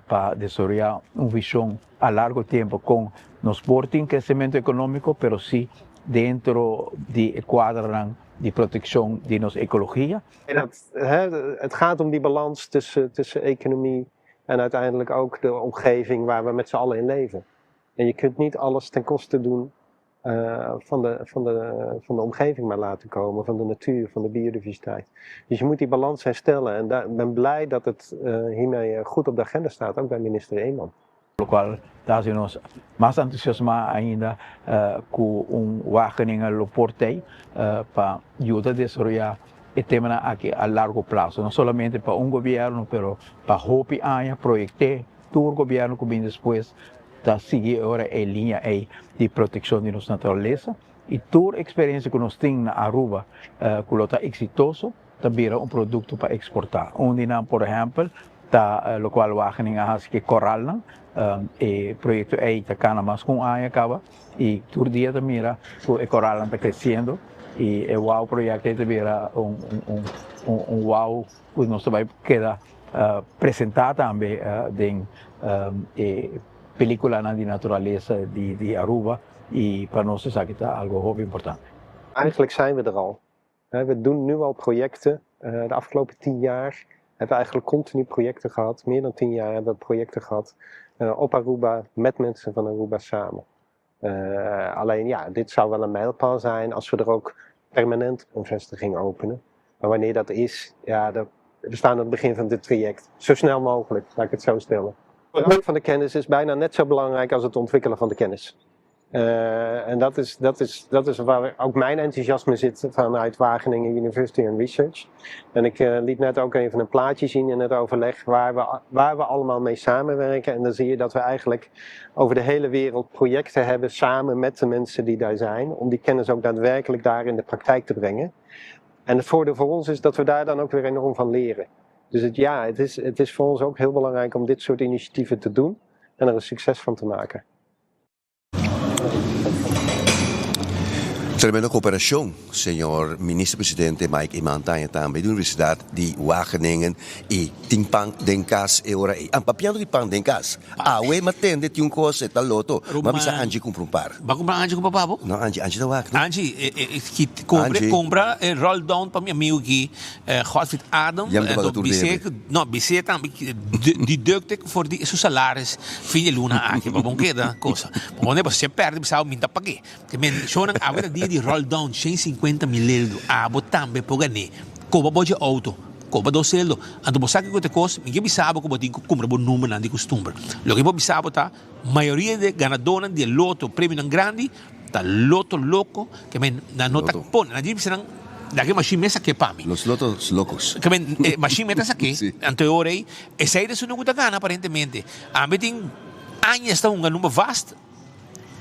pa desaroyá un vishon a largo tempu kon nos por tin kresementu ekonómiko, pero si dentro di e kuadranan di protekshon di nos ekologia. Het gaat om die balans tussen, tussen economie en uiteindelijk ook de omgeving waar we met z'n allen in leven. En je kunt niet alles ten koste doen uh, van, de, van, de, van de omgeving maar laten komen, van de natuur, van de biodiversiteit. Dus je moet die balans herstellen. En ik ben blij dat het uh, hiermee goed op de agenda staat, ook bij minister Eeman. Locual ta haci nos mas entusiasma ainda cu un Wageningen lo por tey pa yuda desaroya e temanan aki a largo plazo, no solamente pa un gobierno pero pa hopi aña proyecte tur gobierno cu bin despues ta sigui ora e liña ey di proteccion di nos naturalesa y tur experiencia cu nos tin na Aruba cu lo ta exitoso ta bira un producto pa exporta. Un di nan por ehempel ta locual Wageningen a haci cu e coralnan, e proyecto ey ta cana mas cu un aña caba y tur dia ta mira cu e coralnan ta creciendo y e wow proyecto ey ta bira un un. un wow ku nos ta bai keda presentá tambe den e pelikulanan di naturalesa di Aruba i pa nos esaki ta algo hopi importante. Eigenlijk zijn we er al. We doen nu al projecten. De afgelopen 10 jaar hebben we eigenlijk continu projecten gehad. Meer dan 10 jaar hebben we projecten gehad op Aruba met mensen van Aruba samen. Alleen ja, dit zou wel een mijlpaal zijn als we er ook permanent een vestiging openen. Maar wanneer dat is, ja, dat, we staan aan het begin van dit traject. Zo snel mogelijk, laat ik het zo stellen. Het gebruik van de kennis is bijna net zo belangrijk als het ontwikkelen van de kennis. En dat is, dat, is, dat is waar ook mijn enthousiasme zit vanuit Wageningen University and Research. En ik liet net ook even een plaatje zien in het overleg waar we allemaal mee samenwerken. En dan zie je dat we eigenlijk over de hele wereld projecten hebben samen met de mensen die daar zijn. Om die kennis ook daadwerkelijk daar in de praktijk te brengen. En het voordeel voor ons is dat we daar dan ook weer enorm van leren. Dus het, ja, het is voor ons ook heel belangrijk om dit soort initiatieven te doen en er een succes van te maken. Tremendo cooperacion, señor Minister Presidente Mike Eman taña tambe di Universidad di Wageningen y tin pan den cas e ora ey. An papiando di pan den cas, awe m'a tende tin un cos e ta loto, m'a bisa Angie cumpra un par. Ba cumpra Angie cu papa bo? No Angie, Angie ta wak no. Angie, compra, compra e roll down pa mi amigo aki Godfried Adam, Ya mi ta paga tur debe. No, bis'é tambe deducte for di su salaris fin di luna aki pa bon keda cosa. Pa bon si e perde bisa mi ta pag'é. Te men shownan awe ta dia di roll down shen sinkuenta mil eldo abo tambe por gané. Koba bo dje auto, koba dos eldo. Anto bo sa kiko ta e kos, mi ke bisa bo ku bo tin ku kumpra bo numbernan di kustumber. Loke bo bisa bo ta mayoria di e ganadónan di e loto premionan grandi Ta loto loco ke men nan no ta pone nan dje bisa nan laga e machine mes sake pa mi. Los lotos locos. Ke men e machine mes ta sake anto e ora ei esei ta esun ku ta gana aparentemente. Ami tin añas ta hunga number vast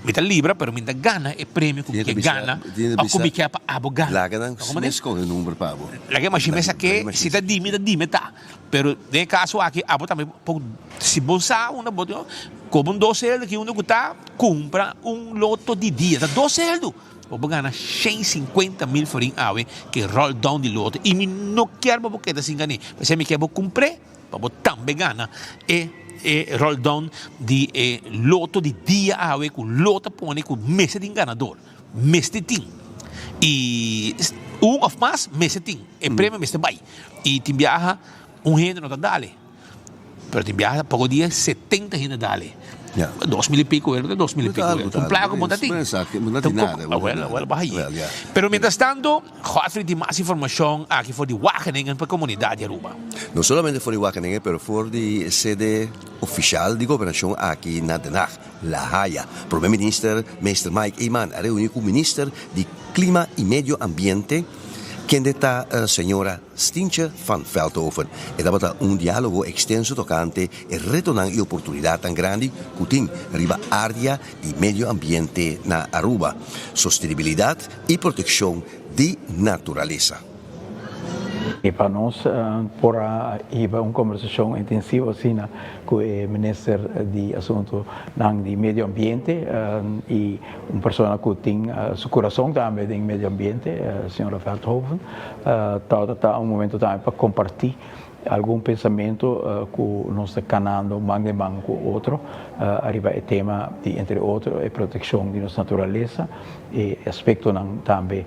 mi ta libra pero mi ta gana e premio ku mi ke gana of ku mi ke pa abo gana. Laga nan mes skohe number pa abo. Laga e machine mes sake si ta di mi ta di mi ta. Pero den e kaso aki abo tambe por si bo sa unda bo tin koba un dos seldo ki unda ku ta kumpra un loto di dia ta dos seldo bo por gana 150 mil florin awe ke roll down di loto i mi no kier pa bo keda sin gane p'esei mi kier bo kumpr'e pa bo tambe gana e e roll down di e loto di dia awe ku lo ta pone ku mester tin ganador mester tin i un of mas mester tin e premio mester bai. I tin biaha un hende no ta dale, pero tin biaha poko dia 70 hende dale. Ja. 2000 y pico, ta 2000 y pico. Un placa bo ta tin. Awel, awel, baha allí. Pero mientras tanto, Godfrey tin mas informacion aki for di Wageningen pa comunidad di Aruba. No solamente for di Wageningen, pero for di sede oficial di gobernacion aki na Den Haag, La Haya. Prome Minister, Meester Mike Eman, a reuni cu Minister di Clima y Medio Ambiente, Kende ta señora Stientje van Veldhoven? E tabata un diálogo ekstenso tokante e retonan i oportunidatnan grandi ku tin riba área di medio ambiente na Aruba, sostenibilidat i protekshon di naturalesa. I pa nos por a hiba un kombersashon intensivo asina ku e minister di asuntunan di medio ambiente i un persona ku tin su kurason tambe den medio ambiente, señora Veldhoven, tabata ta un momento tambe pa kompartí algun pensamentu ku nos ta kanando man den man ku otro ariba e tema di entre otro e protekshon di nos naturalesa. E aspektonan tambe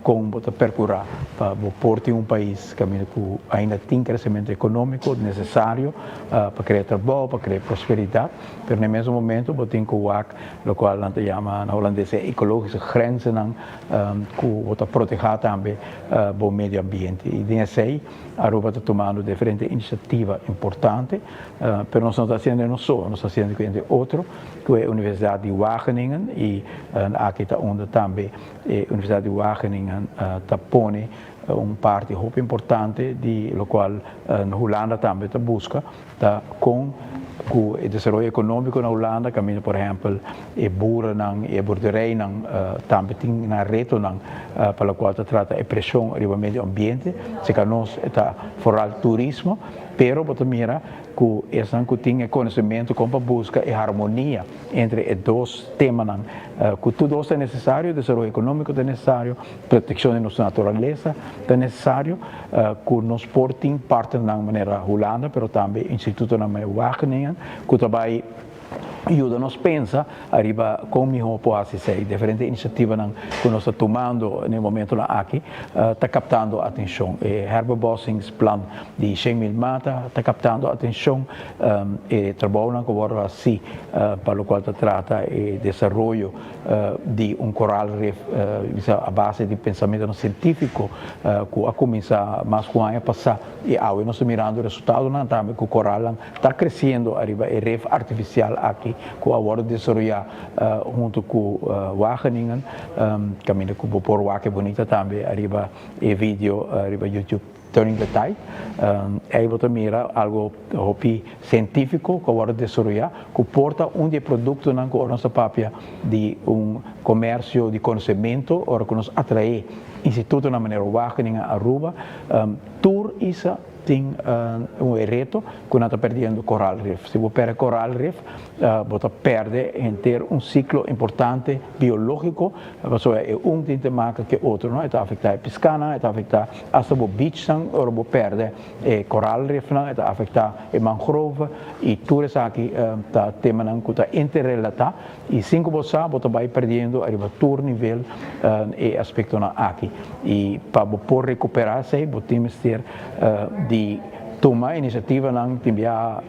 kon bo ta perkurá pa bo por tin un pais kaminda ku ainda tin kresementu ekonómiko nesesario pa krea trabou, pa krea prosperidat, pero na e mesun momento bo tin ku wak lokual nan ta yama na holandes e ekologische grenzennan ku bo ta protehá tambe bo medio ambiente. I den esei Aruba ta tumando diferente inisiativa importante, pero nos no ta hasiendo nos so, nos ta hasiendo ku hende otro. Ku e Universidad di Wageningen i aki ta unda tambe e Universidad di Wageningen ta pone un parti hopi importante di lokual Hulanda tambe ta buska ta kon ku e desaroyo ekonómiko na Hulanda kaminda por ehèmpel e boerennan i e boerderijnan tambe tin nan retonan pa lokual ta trata e preshon riba medio ambiente, seka nos ta foral turismo. Pero bo ta mira ku esnan ku tin e konosementu kon pa buska e harmonia entre e dos temanan ku tur dos ta nesesario, desaroyo ekonómiko ta nesesario, protekshon di nos naturalesa ta nesesario, ku nos por tin partnernan manera Hulanda pero tambe institutonan manera Wageningen ku ta bai yuda nos pensa ariba kon mihó por hasi esei. Diferente inisiativanan ku nos ta tumando na e momentonan aki ta kaptando atenshon. E herbebossingsplan di 100.000 mata ta kaptando atenshon. E trabounan ku wòrdu hasí pa lokual ta trata e desaroyo di un koralrif bisa a base di pensamentonan sientífiko ku a kuminsá mas ku un aña pasá i awe nos ta mirando resultadonan tambe ku koralnan Ta creciendo ariba e rif artificial aki cu a wordo desaroya hunto cu Wageningen. Caminda cu bo por wak e bunita tambe ariba e video riba YouTube Turning the Tide. Ey bo ta mira algo hopi cientifico cu a wordo desaroya cu por ta un di e productonan cu ora nos ta papia di un comercio di conocemento ora cu nos atrae institutonan manera Wageningen, Aruba, tur isa. Tin un e reto ku nan ta perdiendo coral reef. Si bo perde coral reef, bo ta perde henter un siklo importante biológiko, pasobra e un tin te maka ku e otro, no? E ta afektá e piskanan, e ta afektá asta bo beachnan ora bo perde e coral reefnan, e ta afektá e mangrove i tur esaki ta temanan ku ta interrelatá i sin ku bo sa bo ta bai perdiendo ariba tur nivel e aspektonan aki. I pa bo por rekuperá esei bo tin mester di tuma inisiativanan tin biaha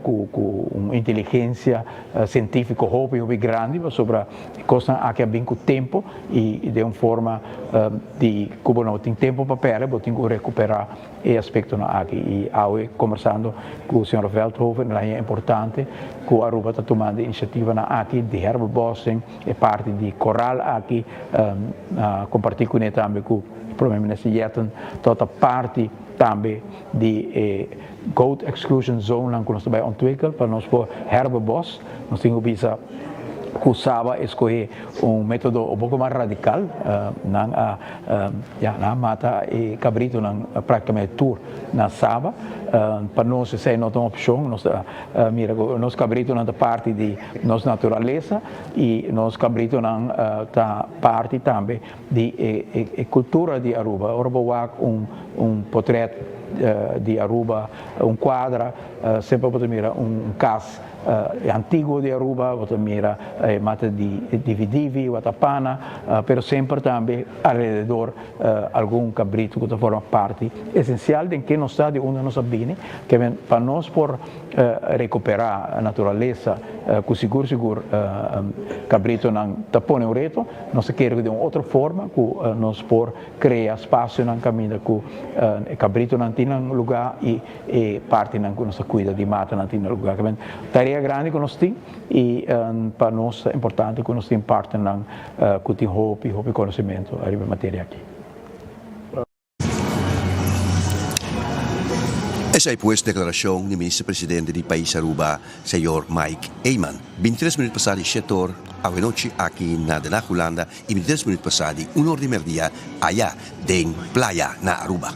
ku ku un inteligensia sientífiko hopi hopi grandi pasobra e kosnan aki a bin ku tempu i den un forma di ku bo no tin tempu pa pèrdè bo tin ku rekuperá e aspektonan aki. I awe kombersando ku señor Veldhoven el a haña importante ku Aruba ta tumando e inisiativanan aki di herbebossing, e parti di koral aki a kompartí kuné tambe ku Prome Minister Jetten to ta parti tambe di e goat exclusion zonenan ku nos ta bai ontwikkel pa nos por herbebos. Nos tin ku bisa ku Saba a eskohé un método un poko mas radikal. Nan a ya nan a mata e kabritonan praktikamente tur na Saba. Pa nos esei no ta un opshon. Nos ta mira ku nos kabritonan ta parti di nos naturalesa i nos kabritonan ta parti tambe di e kultura di Aruba. Ora bo wak un un potret di Aruba, un kuadra, semper bo ta mira un kas antiguo di Aruba, bo ta mira e mata di dividivi, watapana, pero semper tambe alrededor algun kabritu ku ta forma parti esensial den ke nos ta, di unda nos a bini, ke men pa nos por rekuperá naturalesa ku sigur sigur kabritunan ta pone un reto, nos ta kere ku den un otro forma ku nos por krea spasionan kaminda ku e kabritunan tin nan lugá i e partinan ku nos ta kuida di matanan tin nan lugá. Ke men tarea grandi ku nos tin i pa nos ta importante ku nos tin partnernan ku tin hopi hopi konosementu ariba e materia aki. Esei pues declaracion di Minister Presidente di Pais Aruba, Señor Mike Eman. 23 minuut pasa di shete or awenochi aki na Den Haag, Hulanda y 23 minuut pasa di un or di merdia aya den Playa na Aruba.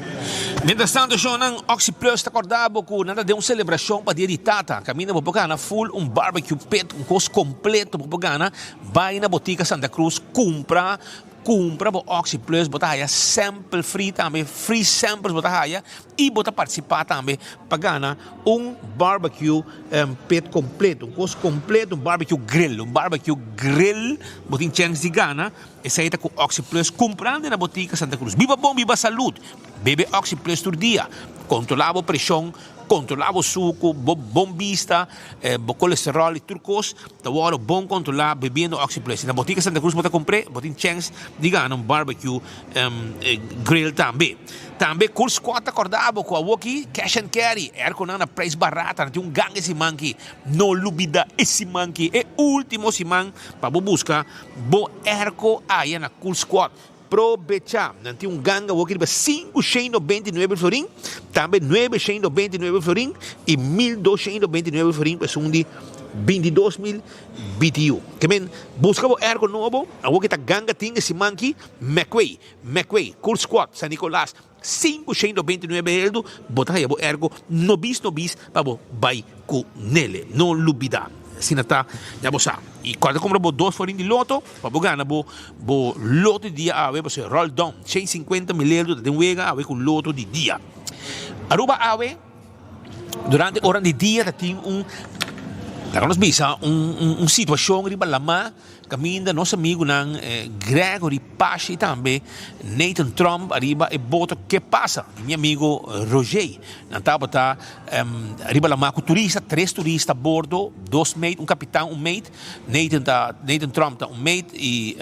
Mientras tanto shownan Oxi Plus ta corda bo cu nan ta den un celebracion pa Dia di Tata. Caminda bo por gana full un barbecue pit, un cos completo bo por gana. Bay na Botica Santa Cruz cumpra Cumpra bo Oxi Plus bo ta haya sample free tambe, free samples bo ta haya y bo ta participa tambe pa gana un barbecue pit completo, un cos completo, un barbecue grill, un barbecue grill bo tin chance di gana, esey ta cu Oxi Plus cumprando na Botica Santa Cruz. Biba bon, biba salud, bebe Oxi Plus tur dia, controla bo presion, Controla bo sucu, bo bon bista, bo colesterol y tur cos ta wordo bon controla bebiendo Oxi Plus. Si na Botica Santa Cruz bo ta compre, bo tin chance di gana un barbecue grill tambe. Tambe Cool Squad ta corda bo cu awoki cash and carry, airconan na prijs barata, nan tin un ganga e siman ki. No lubida e siman ki, e ultimo siman pa bo busca bo airco aya na Cool Squad. Probechá! Nan tin un ganga awor ki riba 599 florin, tambe 999 florin i 1299 florin pa esun di 22,000 BTU. Ke men, buska bo airco nobo, awor ke ta ganga tin e siman ki, Mecway, Mecway, Cool Squad, San Nicolas, 529 heldu, bo ta haya bo airco nobis nobis pa bo bai ku nele. No lubida. Asina ta, ya bo sa. I kòrda kumpra bo dos forin di loto pa bo gana bo bo loto di dia awe, pasobra roll down 150 mil heldu ta den wega awe ku loto di dia. Aruba awe. Durante ora di dia ta tin un, laga nos bisa, un un situacion riba lama caminda nos amigunan Gregory Pash y tambe Nathan Trump ariba e boto Ke Pasa di mi amigo Roger. Nan tabata riba lama cu turista, tres turista a bordo, dos mate, un capitan, un mate. Nathan ta, Nathan Trump ta un mate y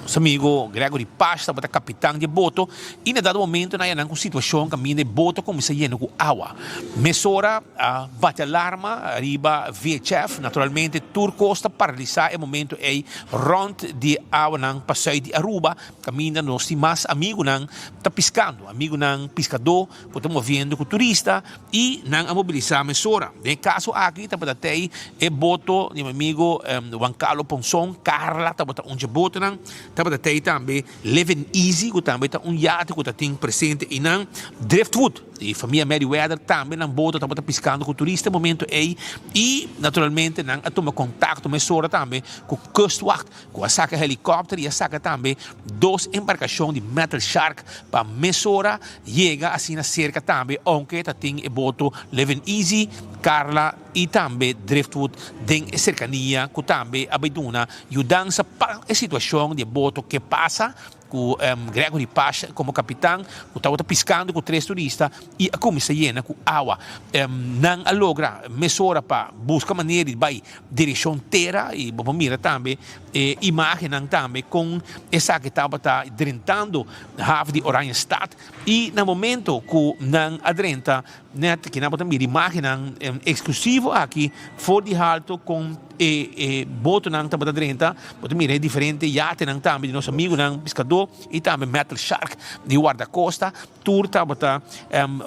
nos amigo Gregory Pash tabata capitan di e boto y na dado momento nan a nan cu situacion caminda e boto a cuminsa yena cu awa. Mesora a bati alarma riba VHF, naturalmente tur cos ta paralisa e momento ey rond di e awanan pa zuid di Aruba caminda nos tin mas amigunan ta piscando, amigunan piscador cu ta moviendo cu turista y nan a mobilisa mesora. Den e caso aki tabata tey e boto di mi amigo Juan Carlo Ponson, Carla tabata un dje botonan, tabata tey tambe Living Easy cu tambe ta un yate cu ta tin presente eynan, Driftwood di famia Merryweather tambe nan boto tabata piscando cu turista e momento ey y naturalmente nan a tuma contacto mesora tambe cu Kustwacht Ku a saka helikòpter i a saka tambe dos embarkashon di Metal Shark pa mesora yega asina serka tambe ounke ta tin e boto Living Easy, Carla i tambe Driftwood den e serkania ku tambe a bai duna yudansa pa e situashon di e boto ke pasa ku Gregory Pash komo kapitan ku tabata piskando ku tres turista i a kuminsá yena ku awa. Nan a logra mesora pa buska manera di bai direkshon tera i bo por mira tambe e imágennan tambe kon esaki tabata drentando haf di Oranjestad i na momento ku nan a drenta Net kinan bo ta mira imagennan eksklusivo aki for di halto kon e e botonan tabata drenta. Bo ta mira e diferente yatenan tambe di nos amigunan piskadó i tambe Metal Shark di Wardakosta. Tur tabata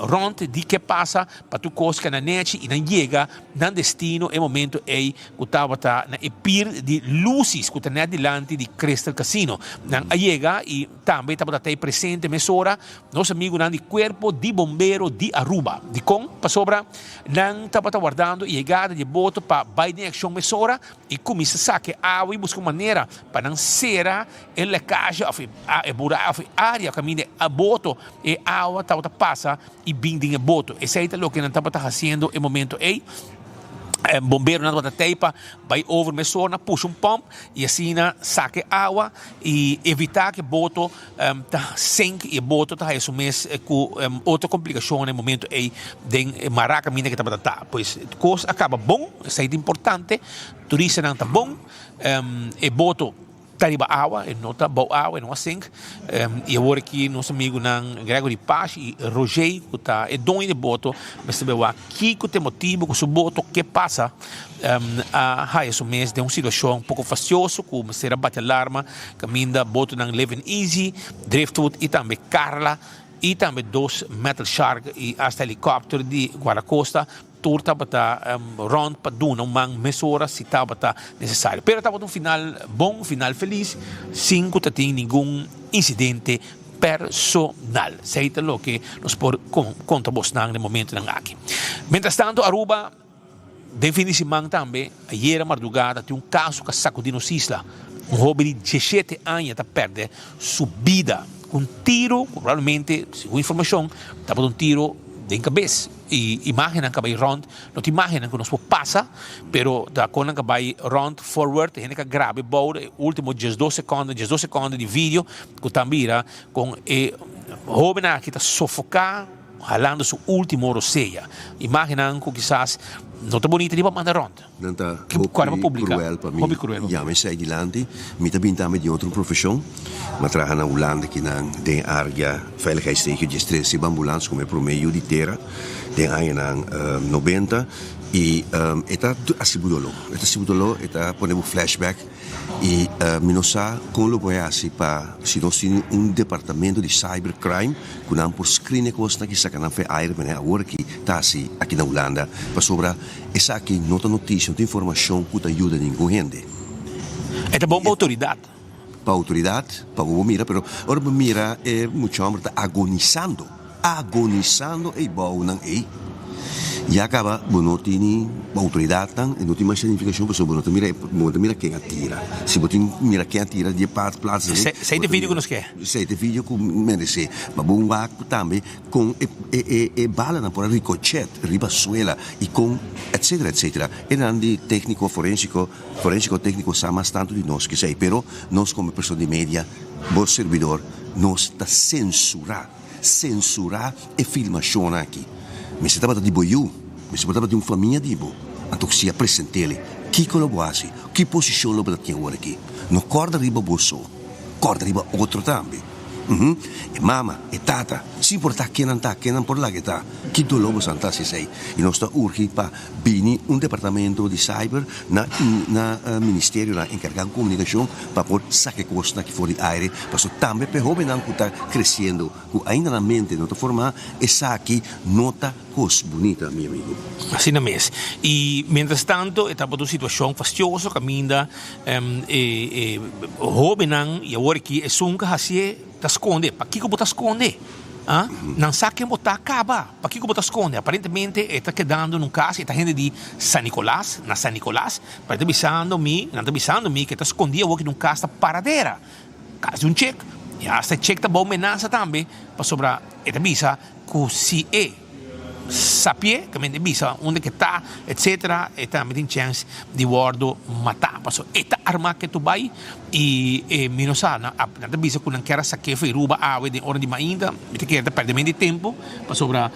rònt di ke pasa pa tur kos keda nechi i nan yega nan destino e momento ei ku tabata na e pir di Lucy's ku ta net dilanti di Crystal Casino. Nan a yega i tambe tabata tei presente mesora Nos amigunan di Cuerpo di Bombero di Aruba. Dikon? Pasobra nan tabata wardando e yegada di e boto pa bai den accion mesora y cuminsa saca e awa y busca un manera pa nan cera e lekage of e bura of e area caminda e boto e awa tabata pasa y bin den e boto. Esey ta loke nan tabata haciendo e momento ey. Bomberonan tabata tey pa bai over mesora nan pusha un pump y asina saca e awa y evita cu e boto ta sink y e boto ta haya su mes cu otro complicacion na e momento ey den e mara caminda que tabata ta. Pues cos a caba bon, esey ta importante, turistanan ta bon, e boto ta riba awa, e no ta bou awa, e no a sink y awor aki nos amigunan Gregory Pash y Roger cu ta e doño di e boto mester bay wak kico ta e motibo cu su boto ke pasa. A haya su mes den un situacion poco fastioso cu mester a bati alarma caminda botonan Living Easy, Driftwood y tambe Carla y tambe dos Metal Shark y hasta helicopter di Guardacosta tur tabata rond pa duna un man mesora si tabata necesario. Pero tabata un final bon, un final feliz sin cu ta tin ningun incidente personal. Esey ta loke nos por conta bosnan den momentonan aki. Mientras tanto Aruba. Den fin di siman tambe, ayera mardugada tin un kaso ku a sakudí nos isla. Un hóben di diesshete aña ta pèrdè su bida ku un tiro ku probablemente, segun informashon, tabata un tiro den kabes. I imágennan ka bai rònt, no tin imágennan ku nos por pasa, pero ta kon nan ka bai rònt forward, hende ka graba e bou e último diesdos sekònde, diesdos sekònde di video ku ta mira kon e hóben aki ta sofoká. Halando su ultimo rosea. Imagennan ku kisas no ta bonita ni pa manda rònt. Nan ta hopi kruel pa mi yama esei dilanti. Mi ta bin tambe di otro profeshon. Mi a traha na Hulanda kinan den area veiligheidsregio diestres riba ambulans komo e prome yu di tera den añanan nobenta. I e ta hasi bo doló. E ta hasi bo doló, e ta pone bo flashback i mi no sa kon lo por hasi pa si nos tin un departamento di cyber crime ku nan por screen e kosnan aki saka nan for e aire manera awor aki ta hasi aki na Hulanda pasobra esaki no ta notisia no ta informashon ku ta yuda ningun hende. E ta bon pa outoridat. Pa outoridat, pa bo mira pero ora bo mira e mucha homber ta agonisando. Agonisando ei bounan ei. Ya caba bo no tini autoridadnan e no tin mas significacion pasobra bo no ta mira bo no ta mira ken a tira. Si bo tin mira ken a tira di e part plaats ei. Esei ta e video cu nos ke. Esei ta e video cu merece. Ma bo wak tambe con e e e balanan por a ricochet riba suela y con etcetera etcetera. E nan di tecnico forensico forensico tecnico sa mas tanto di nos kesei pero nos como persona di media bo servidor nos ta censura. Sensurá e filmashonnan aki. Mester tabata di bo yu, mester por tabata di un famia di bo. Anto si a present'el, kiko lo bo hasi? Ki posishon lo bo ta tin awor aki? No kòrda riba bo so, kòrda riba otro tambe. Uhum. E mama, e tata, sin importá ken nan ta, ken nan por laga e ta, ki doló bo san ta hasi esei. I nos ta urgi pa bini un departamento di cyber na na ministerionan enkargá ku komunikashon pa por saka e kosnan aki for di aire, pasobra tambe pa e hóbennan ku ta kresiendo, ku ainda nan mente no ta formá, esaki no ta kos bunita, mi amigu. Asina mes. I mientras tanto e tabata un situashon fastioso kaminda e e hóbennan i awor aki esun ku hasié ta skonde. Pakiko bo ta skonde? Ah, nan sa ken bo ta kaba. Pakiko bo ta skonde? Aparentemente e ta kedando na un kas, e ta hende di San Nicolas, na San Nicolas, pero e ta bisando mi, nan ta bisando mi ku e ta skondi awor ki den un kas ta Paradera, kas di un chek, i asta e chek ta bou menasa tambe, pasobra e ta bisa ku si e sapié, ke men e bisa unda ke ta, etsetera, e tambe tin chèns di wòrdu matá, pasobra e ta armá ke tur bai i e mi no sa, nan ta bisa ku nan kier a sak'é for Aruba awe den ora di mainta, mi ta kere ta pèrdemento di tempu, pasobra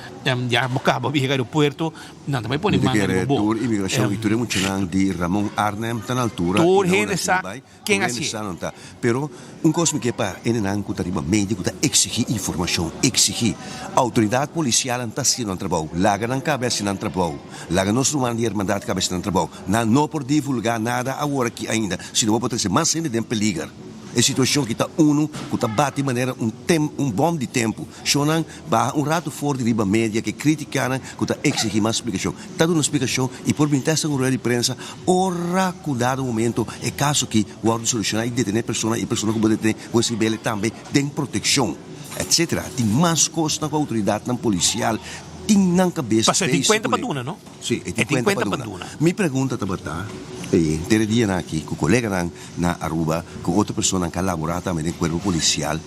ya bo kaba bo yega aeropuerto, nan ta bai pone Mi ta man kere riba bo. tur imigrashon i tur e muchanan di Ramon Arnhem ta na altura i Tur na unda hende nan sa bai. Ken Tur hasié? hende sa nan ta. Pero un kos mi ke pa hendenan ku ta riba medio ku ta eksigí informashon, eksigí. Outoridat polisialnan ta hasiendo nan trabou. Laga nan kabe hasi nan trabou. Laga nos rumannan di hermandat kabe hasi nan trabou. Nan no por divulgá nada awor aki ainda, sino bo por trese mas hende den peliger. E situashon aki ta unu ku ta bati manera un tem un bòm di tempu. Shonnan baha un ratu for di riba media ku e kritikanan ku ta eksigí mas splikashon. Ta duna splikashon i por bin testa un rueda di prensa ora ku dado momento e kaso aki wòrdu solushoná i detené persona i e persona ku bo detené bo eskrib'el tambe den protekshon etsetera. Tin mas kosnan ku outoridatnan polisial tin nan kabes Pasobra e tin bezig kuenta pa kuné. duna, no? Sí, e tin kuenta pa duna. Mi pregunta tabata e henter e dianan aki ku koleganan na Aruba ku otro personanan ku a laborá tambe den kuerpo polisial,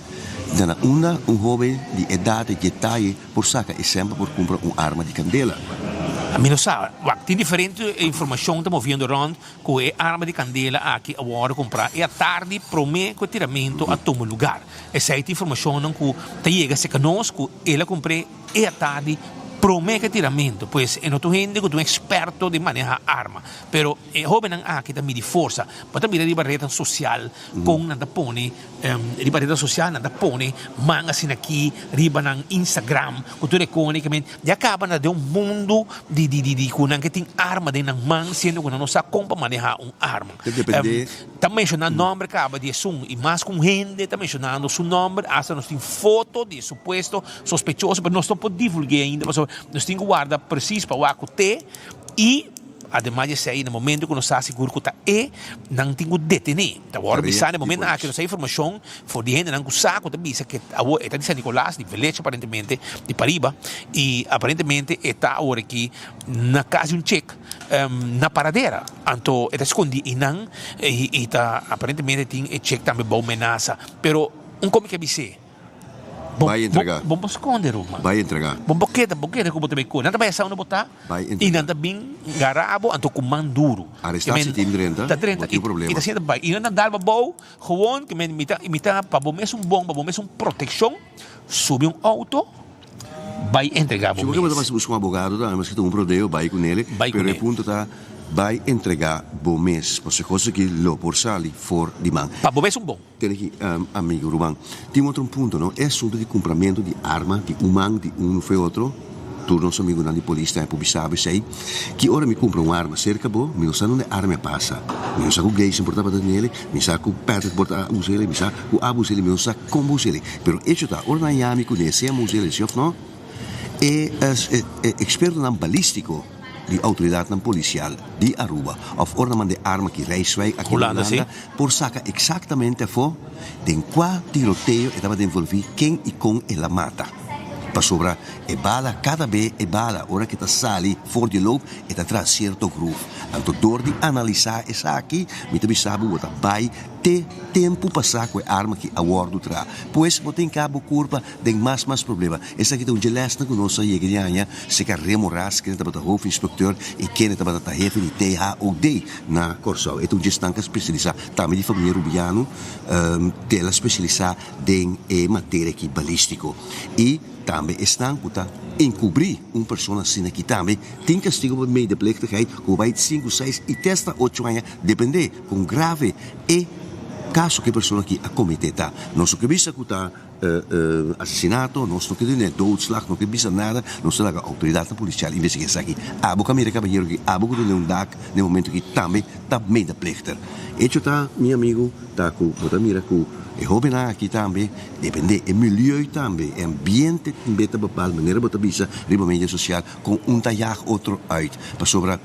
ta na unda un hóben di edat e detaye por saka e sèn pa por kumpra un arma di kandela? Mi no sa. Wak, tin diferente informashon ta moviendo rònt ku e arma di kandela aki a wòrdu kumprá e atardi promé ku e tiramentu a tuma lugar. Esei ta informashonnan ku ta yega serka nos ku el a kumpr'é e atardi promé ku e tiramentu. Pues e no ta un hende ku ta un eksperto di manehá arma. Pero e hóbennan aki ta midi forsa. Bo ta mira riba retnan sosial kon nan ta pone riba retnan sosial nan ta pone man asina aki riba nan Instagram ku tur e kone ke men ya kaba nan ta den un mundu di di di ku nan ke tin arma den nan man siendo ku nan no sa kon pa maneha un arma. Ta depende. Ta menshoná nòmber kaba di esun i mas ku un hende ta menshonando su nòmber asta nos tin foto di e supuesto sospechoso pero nos no por divulgu'é ainda pasobra nos tin ku warda presis pa wak ku te i Ademas di esei, na momento ku nos sa sigur ku ta e, nan tin ku detené. Ta wòrdu Tarea bisá na e di momento polis. aki nos sa informashon for di hendenan ku sa ku ta bisa ku awor e ta di San Nicolas, di Veleche aparentemente, di pariba, i aparentemente e ta awor aki na kas di un chek na Paradera. Anto e ta skondí einan i ta aparentemente tin e chek tambe bou menasa. Pero un komi ke bis'é. Bo, Bai entrega. Bo, bo skonde ruman. Bai entrega. Bo bo keda, bo keda ku bo ta bai kore. Nan ta bai asa unda bo ta Bai i entrega. nan ta bin gara bo anto ku man duru. Arestá si tin drenta, Ta drenta bo tin problema. i ta sinta bai. I nan ta dal bo abou gewoon ke men mi ta mi ta pa bo mes un bon, pa bo mes un protekshon subi un outo bai entrega bo Si bo ke bo ta mes. basa buska un abogado tambe maske ta un prodeo bai ku nele, Bai pero e kuné. punto ta bai entrega bo mes pasobra e kos aki lo por sali for di man. Pa bo mes un bon. Tene ki, amigo, ruman. Tin otro un punto, no? E asunto di cumpramentu di arma di un man di un fe otro. Tur nos amigunan di polis ta por bisa bo esei. Ki ora mi kumpra un arma serka bo, mi no sa nunde arma a pasa. Mi no sa ku Gleison por tabata tin ele, mi sa ku Patrick por ta usa ele, mi sa ku abo usa ele, mi no sa kon bo usa ele. Pero echo ta, ora nan yami kuné sea mi usa ele si òf no, e ekspertonan balístiko di outoridatnan polisial di Aruba òf ora nan manda e arma aki Rijswijk aki na Hulanda por saka eksaktamente afó den kua tiroteo e tabata envolví, ken i kon el a mata. Pasobra e bala, kada be e bala ora ke ta sali for di e loop e ta traha sierto groef. Anto dor di analisá esaki mi ta bisa bo bo ta bai te tempu pasá ku e arma aki a wòrdu traha. Pues bo tin kaba bo kurpa den mas mas problema. Esaki ta un dje lèsnan ku nos a yega di haña serka Remo Ras kende tabata hoofdinspecteur i kende tabata ta hefe di THOD na Kòrsou. E ta un dje esnan ku a spesialisá tambe di famia Rubiano te el a spesialisá den e materia aki balístiko. I tambe esnan ku ta enkubrí un persona asina aki tambe tin kastigo pa medeplichtigheid ku bai sinku, seis i te asta ocho aña dependé kon grave e kaso ku e persona aki a kometé ta. Nos no ke bisa ku ta asesinato, nos no ke duna doodslag, no ke bisa nada, nos ta laga outoridatnan polisial investigá esaki. Abo ku a mira e kabayero aki, abo ku duna un dak na e momento aki tambe ta medeplichter. Echo ta, mi amigu, ta ku bo ta mira ku e hóbennan aki tambe dependé e milieu tambe, e ambiente tambe ta bepal manera bo ta bisa riba media sosial kon un ta yag otro uit. Pasobra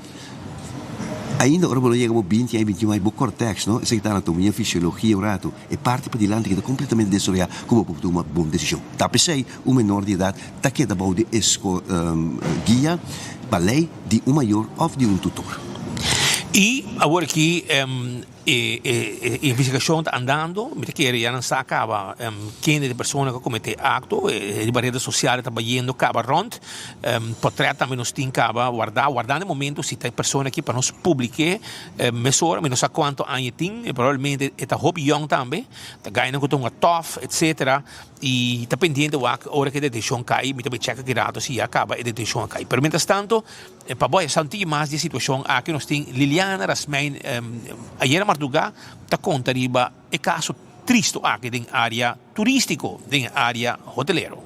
ainda ora bo lo yega bo binti aña, bintiun aña, bo cortex, no, esaki ta anatomia, fisiologia un ratu, e parti padilanti ki ta kompletamente desaroyá ku bo por tuma bon desishon. Ta p'esei un menor di edat ta keda bou di esko guia pa lei di un mayor òf di un tutor. I awor aki e investigashon ta andando, mi ta kere ya nan sa kaba kende di persona ku a kometé akto, riba redes sosial ta bayendo kaba rònt, potrèt tambe nos tin kaba wardá, wardá na e momento si ta e persona aki pa nos publik'é mesora, mi no sa kuantu aña e tin, probablemente e ta hopi yòn tambe, ta gainan ku ta hunga tòf etsetera. I ta pendiente wak ora ku e detenshon kai, mi ta bai chèk aki rato si ya kaba e detenshon a kai. Pero mientras tanto, pa bo haya sa un tiki mas di e situashon aki nos tin Liliana Rasmijn ayera mardugá ta konta riba e kaso tristo aki den área turístiko, den e área hotelero.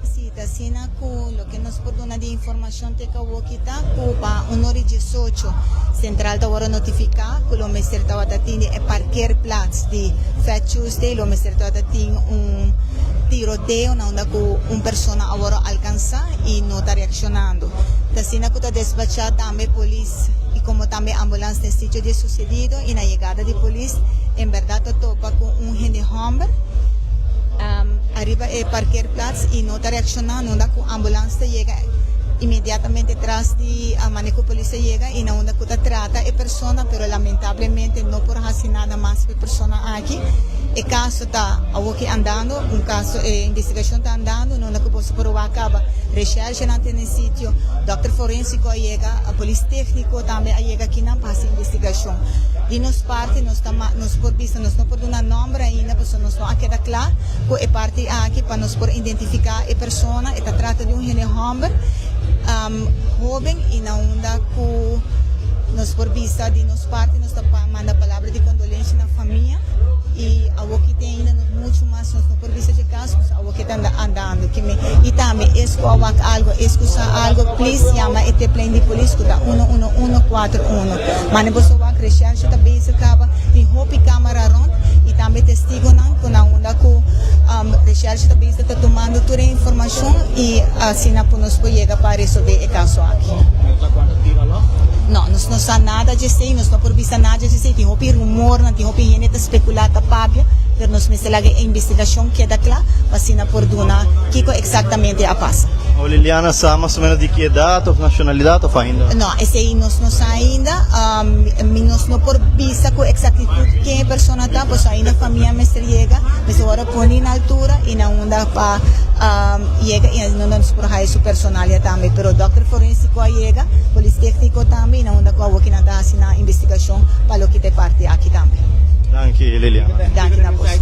Si ta asina ku loke nos por duna di informashon te kawoki ta ku pa un ora i diesocho sentral ta wòrdu notifiká ku lo mester tabata tin di e parkeerplaats di Fat Tuesday lo mester tabata tin un tiroteo na unda ku un persona a wòrdu alkansá i no ta reakshonando. Ta asina ku ta despachá tambe polis i komo tambe ambulans na e sitio di e susedido i na yegada di polis en bèrdat ta topa ku un hende hòmber. Ariba e parkeerplaats y no ta reacciona na unda cu ambulance ta yega inmediatamente tras di mane cu polis ta yega y na unda cu ta trata e persona pero lamentablemente no por haci nada mas pa e persona aki. E caso ta awoki andando, un caso e investigacion ta andando na unda cu boso por wak caba recherchenan ta den sitio, dokter forensico a yega, polis tecnico tambe a yega akinan pa haci investigacion. Di nos parti nos ta nos por bisa nos no por duna nomber ainda pasobra nos no a keda kla ku e parti aki pa nos por identifiká e persona. E ta trata di un hende hòmber hóben i na unda ku nos por bisa di nos parti nos ta manda palabra di kondolensha na famia i awoki tin ainda nos muchu mas nos no por bisa dje kaso pasobra awoki ta andando i tambe es ku a wak algu es ku sa algu please yama e tiplijn di polis ku ta uno uno uno kuater uno. Mane boso wak recherche ta bezig kaba, tin hopi camera rond y tambe testigonan cu na unda cu recherche ta bezig ta tumando tur e informacion y asina cu nos por yega pa resolve e caso aki. No, nos no sa nada djesey, nos no por bisa nada djesey, tin hopi rumornan, tin hopi hende ta specula, ta papia, pero nos mester laga e investigacion keda cla pa asina por duna kico exactamente a pasa. O Liliana sa mas o menos di ki edad of nacionalidad of ainda? No, esei nos no sa ainda. Mi nos no por bisa ku exactitud ken e persona ta, pasobra ainda famia mester yega, mester wòrdu poni na altura i na unda pa yega i na unda nos por haya su personalia tambe. Pero dòkter forensiko a yega, polis tékniko tambe i na unda ku awoki nan ta hasi nan investigashon pa loke ta e parti aki tambe. Danki Liliana. Danki na boso.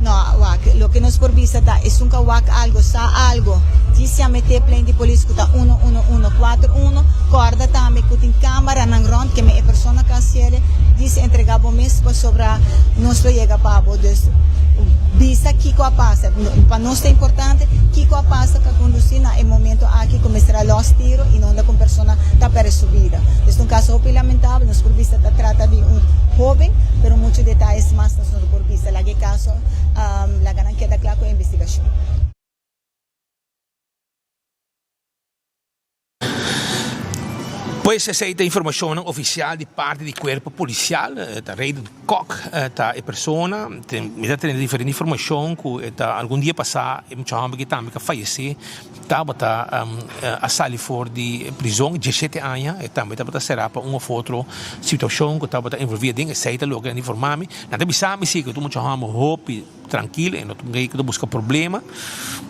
No, wak, loke nos por bisa ta esun ka wak algo, sa algo, djis ya mete plein di polis ku ta uno uno uno kuater uno, kòrda tambe ku tin kámaranan rònt ke me e persona ka hasiele, djis entrega bo mes pasobra nos lo yega pa bo, dus bisa kiko a pasa. Pa nos ta importante kiko a pasa ku a kondusí na e momento aki ku mester a lòs tiro i no unda ku un persona ta pèrdè su bida. Es ta un kaso hopi lamentabel, nos por bisa ta trata di un hóben, pero muchu detayes mas nos no ta por bisa. Laga e kaso laga nan keda kla ku e investigashon. Pues esei ta informashonnan ofisial di parti di kuerpo polisial. Ta Raydon Kok ta e persona. Mi ta tene diferente informashon ku e ta algun dia pasá e mucha hòmber ki tambe ku a fayesé tabata a sali for di prizon diesshete aña. E tambe tabata será pa un òf otro situashon ku tabata envolví aden. Esei ta loke nan ta informá mi. Nan ta bisa mi si ku ta un mucha hòmber hopi. Trankil, e no ta un gei ku ta buska problema.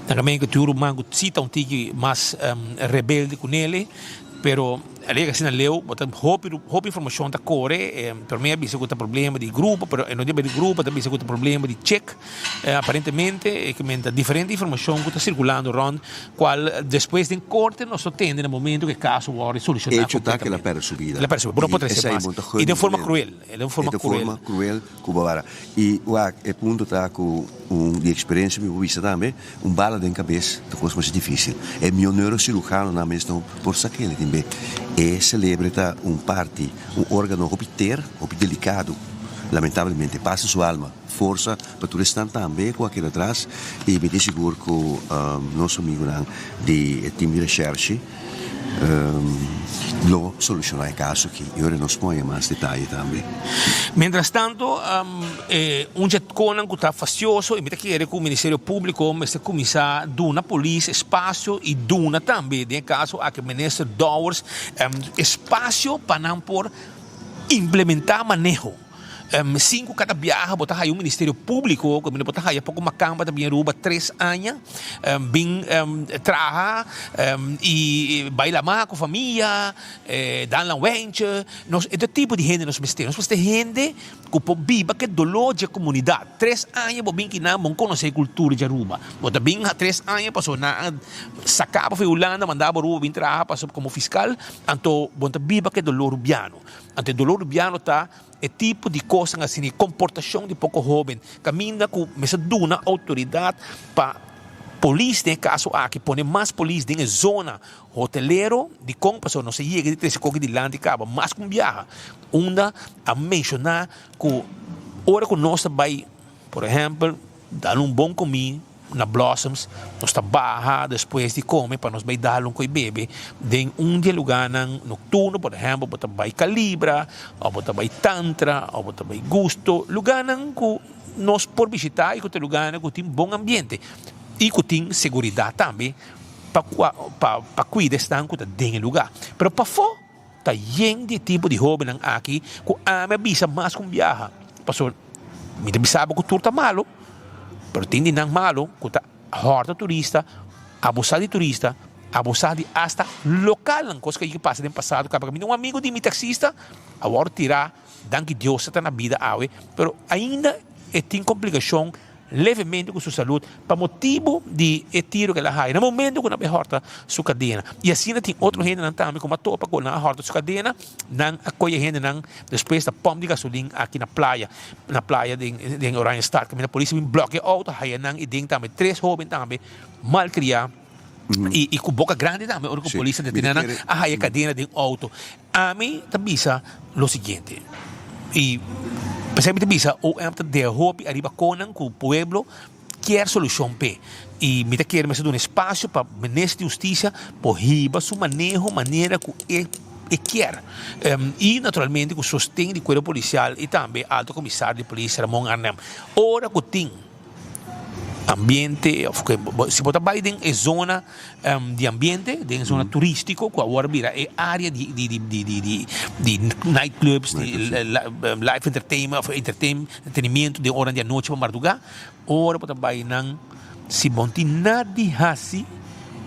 Nan ta meen ku tin un ruman ku si ta un tiki mas rebelde ku Nelly, pero a yega asina leu, bo ta hopi hopi informashon ta kore. E prome a bisa ku ta problema di grupo, pero e no di di grupo, ta bisa ku ta problema di chek. Aparentemente e ke men ta diferente informashon ku ta sirkulando rònt, kual despues den korte nos lo tende na momento ku e kaso wòrdu solushoná Echo ta ku el a pèrdè su bida. El a pèrdè su bida, bo no por trese mas. I den forma kruel, den forma kruel. E forma kruel. Ku bo wara. I wak, e punto ta ku un di eksperensia mi por bisa tambe, un bala den kabes ta kos masha difisil. E mihó neurosirujanonan mes no por sak'el tin be. E selebre ta un parti, un organo hopi ter, hopi delikado. Lamentablemente, pasa su alma. Forsa pa tur esnan tambe ku a keda atras i mi tin sigur ku nos amigunan di e tim di reshershi Lo soluciona e caso aki y ora nos pone mas detaye tambe. Mientras tanto, e un dje konan ku ta fastioso i mi ta kere ku Ministerio Públiko mester kuminsá duna polis espasio i duna tambe den e kaso aki Minister Dowers espasio pa nan por implementá maneho. Sin ku kada biaha bo ta haya un ministerio públiko ku bo ta haya poko makamba ta bin Aruba tres aña bin traha i bai lamá ku famia dan nan wentje. Nos e ta tipo di hende nos mester. Nos mester hende ku por biba ku e doló dje komunidat. Tres aña bo bin kinan bo konosé e kultura di Aruba. Bo ta bin tres aña pasobra nan a saka bo for di Hulanda manda bo Aruba bin traha pasobra komo fiskal anto bo ta biba ku e doló rubiano. Anto e dolor rubiano ta e tipo di kosnan asina, e komportashon di poko hóben, kaminda ku mester duna outoridat pa polis den e kaso aki pone mas polis den e zona hotelero. Dikon? Pasobra nos a yega di trese koki dilanti kaba mas ku un biaha unda a menshoná ku ora ku nos ta bai, por ehèmpel, dal un bon komí na Blossoms, nos ta baha despues di come pa nos bay dal un coy bebe den un di e lugarnan nocturno, por ehempel bo ta bay Calibra of bo ta bay Tantra of bo ta bay Gusto, lugarnan cu nos por bishita y cu ta lugarnan cu tin bon ambiente y cu tin seguridad tambe pa pa cuida esnan cu ta den e lugar. Pero pafo Ta yen di e tipo di hóbennan aki ku ami a bisa mas ku un biaha. Pasobra mi ta bisa bo ku tur ta malu, pero tin di nan malu ku ta hòrta turista, abusá di turista, abusá di asta lokalnan, kos ku a pasa den pasado kaba. Mi tin un amigu di mi taksista a wòrdu tirá, danki Dios e ta na bida awe, pero ainda e tin komplikashon levemente ku su salud pa motibu di e tiro ku el a haya na momento ku nan bai hòrta su kadena. I asina tin otro hendenan tambe ku a topa ku nan a hòrta su kadena, nan a kohe e hendenan despues ta pòmp di gasolin aki na playa, na playa den den Oranjestad. Kaminda polis a bin blòkia e outo, haya nan i den tambe tres hóben tambe malkriá i i ku boka grandi tambe ora ku polis a detené nan a haya kadena den outo. Ami ta bisa lo siguiente, y p'esei mi ta bisa OM ta deha hopi ariba konan ku pueblo kier solushon p'e. Y mi ta kere mester duna espasio pa Minister di Hustisia por hiba su maneho manera ku e e kier. Y naturalmente ku sosten di Kuerpo Polisial y tambe Alto Komisario di Polis Ramon Arnhem. Ora ku tin ambiente of ke si bo ta bai den e zona di ambiente den e zona turístiko ku awor a bira e área di di di di di di di night clubs di live entertainment of entretenimiento den ora di anochi pa mardugá ora bo ta bai nan si bo no tin nada di hasi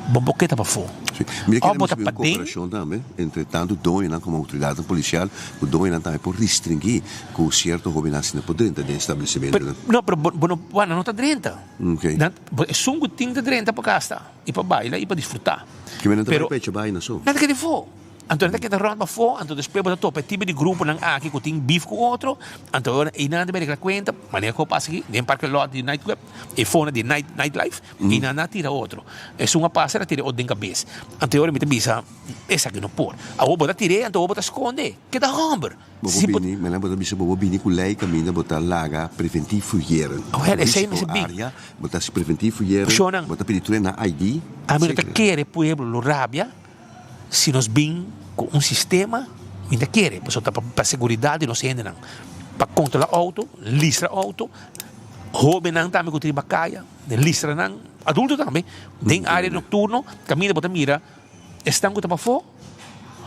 bo por keda pafó Sí. Mira of kere bo ta mester un paden. koperashon tambe entre tantu doñonan komo outoridatnan polisial ku doñonan tambe por restringí ku sierto hóbennan asina por drenta den establesimentonan. No, pero bo no, wak, nan no ta drenta. Ok. Nan, esun ku tin ta drenta pa gasta i pa baila i pa disfrutá. Kimen nan ta Pero bai pecha baina so. nan ta keda afó. Anto nan ta keda rònt pafó, anto despues bo ta topa e tipo di gruponan aki ku tin bif ku otro, anto ora einan ta bai regla kuenta, manera ku a pasa aki den parke lòt di night club, e fona di night night life, einan nan a tira otro. Esun a pasa el a tira e otro den kabes. Anto e ora mi ta bisa, esaki no por. Awor bo ta tir'é, anto awor bo ta skonde. Keda hòmber. Bo por bini, menen bo ta bisa bo por bini ku lei kaminda bo ta laga preventief fuyeren. Wel, esei mester Risiko bin. area, bo ta hasi preventief fuyeren, Shownan. bo ta pidi tur nan ID, Ami no ta etcetera. kere pueblo lo rabia si nos bin ku un sistema, mi ta kere, pasobra ta pa seguridat di nos hendenan, pa kontrola outo, listra outo, hobennan tambe ku ta riba kaya, listra nan, adulto tambe, den area nokturno kaminda bo ta mira esnan ku ta pafó,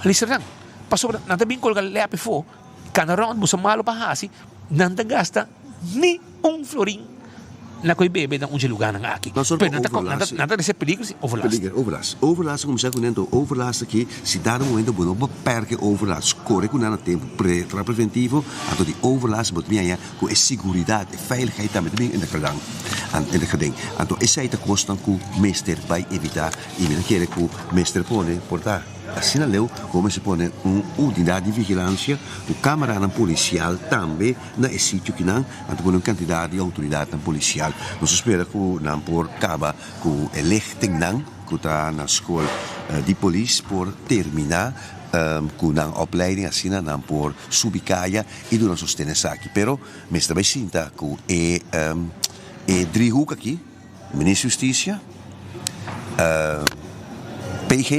listra nan, pasobra nan ta bin kolga lèpi afó, kana rònt buska malu pa hasi, nan ta gasta ni un florin na koe bebe na un dje lugánan aki. No solo Pero nan ta overlast. nan ta rese peligro si overlast. Peliger, overlast. Overlast kuminsá ku nento overlast aki, si dado momento bo no por pèrke overlast, kore ku nan na tempu pre tra preventivo, anto di overlast bo ta bin haña ku e siguridat, e veiligheid tambe ta bin in de gedang, in de geding. Anto esei ta kosnan ku mester bai evitá i mi ta kere ku mester pone por ta. Asina leu bo mester pone un unidat di vigilansia ku kameranan polisial tambe na e sitio kinan, nan ta pone un kantidat di outoridatnan polisial. Nos ta spera ku nan por kaba ku e lichtingnan ku ta na skol di polis por terminá ku nan opleiding asina nan por subi kaya i duna sosten esaki. Pero mester bai sinta ku e e driehoek aki. Minister Hustisia, PG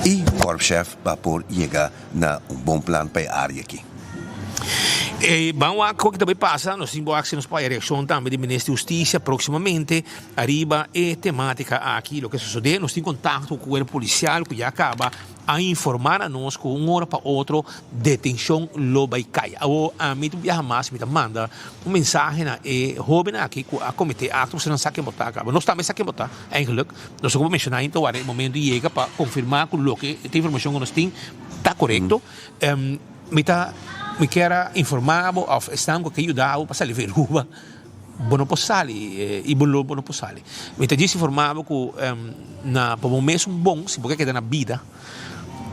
y Korpschef pa por yega na un bon plan pa e area aki. E ban wak koke ta bay pasa, nos tin bo wak si nos por haya reaccion tambe di Minister Hustisia proximamente ariba e tematica aki, loke a sosode. Nos tin contacto cu cuerpo policial cu ya caba a informa na nos cu un ora pa otro detencion lo bay cay. Awor ami ta biaha mas mi ta manda un mensahe na e hoben aki cu a comete acto pasobra nan sa ken bo ta caba. Nos tambe sa ken bo ta eigenlijk. Nos a cuba menciona ainda wara e momento yega pa confirma cu loke e informacion cu nos tin ta corecto. Mi ta mi kier a informa bo of esnan cu a ke yuda bo pa sali Aruba. Bo no por sali i bo lo bo no por sali. Mi ta djis informá bo ku na pa bo mes un bon, si bo ke keda na bida,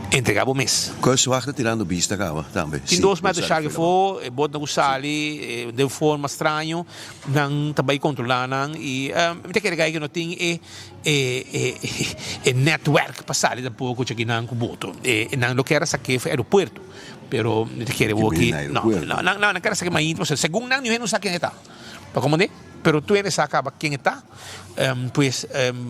entregá bo mes. Kustwacht ta tirando bista kaba tambe. Tin dos metro shark afó, e botnan ku sali den forma straño, nan ta bai kontrolá nan i mi ta kere ku no tin e e netwerk pa sali tampoko chakinan ku boto. Nan lo kier a sak'é for aeropuerto. Pero mi ta kere wou ki no no nan nan kere sa ki mainta pasobra segun nan niun hende no sa ken e ta. Ta komprende? Pero tur hende sa kaba ken e ta. Pues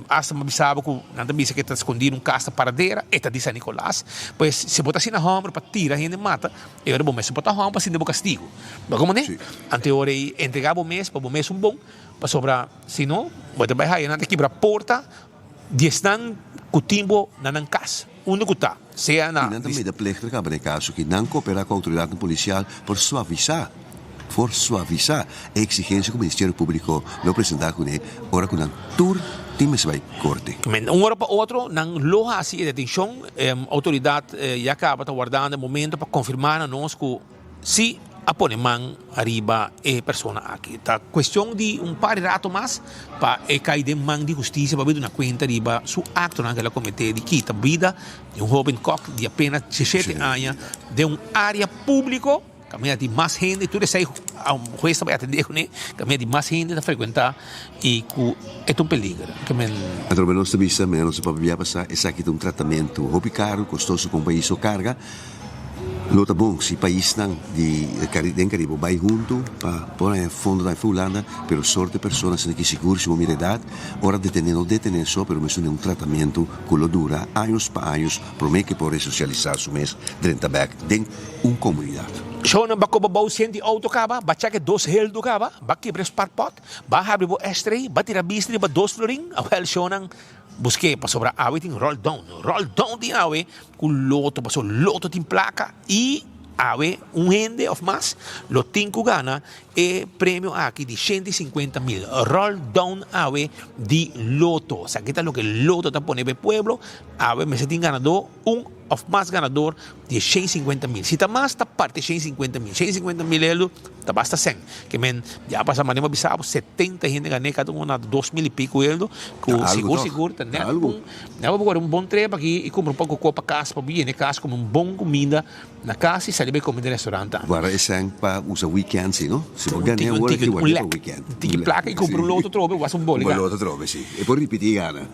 asta mi a bisa bo ku nan ta bisa ku e ta skondi den un kas na Paradera, e ta di San Nicolas. Pues si bo ta asina hòmber pa tira hende mata, e ora bo mes no por ta hòmber pa sinti bo kastigu. Bo komprende? Anto e ora ei entrega bo mes pa bo mes un bon, pasobra si no bo ta bai haya nan ta kibra porta di esnan ku tin bo na nan kas, unda ku ta, sea na. I nan ta medeplichtig kaba den e kaso ki nan koperá ku outoridatnan polisial por suavisá, por suavisá e eksigensia ku Ministerio Públiko lo presentá kuné ora ku nan tur tin mester bai korte. Men un ora pa otro nan lo hasi e detenshon. Outoridat ya kaba ta wardando e momento pa konfirmá na nos ku. Si a pone man ariba e persona aki. Ta cuestion di un par di rato mas pa e cay den man di husticia pa bay duna cuenta riba su actonan cu el a comete di kita bida di un hoben kok di apenas diesshete aña den un area publico caminda di mas hende. Tur esey hues ta bay atende cune caminda di mas hende ta frecuenta y cu e ta un peliger. Atrobe nos ta bisa, mira nos ta papia bia pasa, esaki ta un tratamento hopi caro, costoso pa un pais so carga. Lo ta bon si paisnan di den Caribe bai huntu pa por haña fondo tambe for Hulanda, pero sorte persona asina ki sigur si bo mira edat, ora detene no detene so pero mester duna un tratamentu ku lo dura años pa años prome ke por resosialisá su mes drenta bèk den un komunidat. Shownan ba koba bou sien di outo kaba, ba cheke dos heldu kaba, ba kibra e sparpot, ba habri bo ashtray, ba tira bista riba dos florin, awel shownan Busk'é pasobra awe tin roll down. Roll down tin awe ku loto pasobra loto tin plaka i awe un hende òf mas lo tin ku gana E premio aki di 150 mil roll down awe di Lotto. Esaki ta loke Lotto ta pone pa e pueblo. Awe mester tin ganador, un of mas ganador di e 150 mil. Si ta mas ta parti 150 mil. 150 mil elu ta basta sèn. Ke men ya pasa manera bo bisa bo 70 hende gané kada un na 2000 y pico elu ku sigur sigur ta nèt un nèt bo por kore un bon trip aki y kumpra un poko kos pa kas pa bo yena e kas ku un bon kuminda. Na kas i sali bai kome den restaurant tambe. Guarda e sèn pa usa weekend si no? Si bo gana awor aki guarda pa weekend. Un tiki plaka i kumpra un loto trobe wak un boli gana. Un loto trobe si. E por ripiti e gana.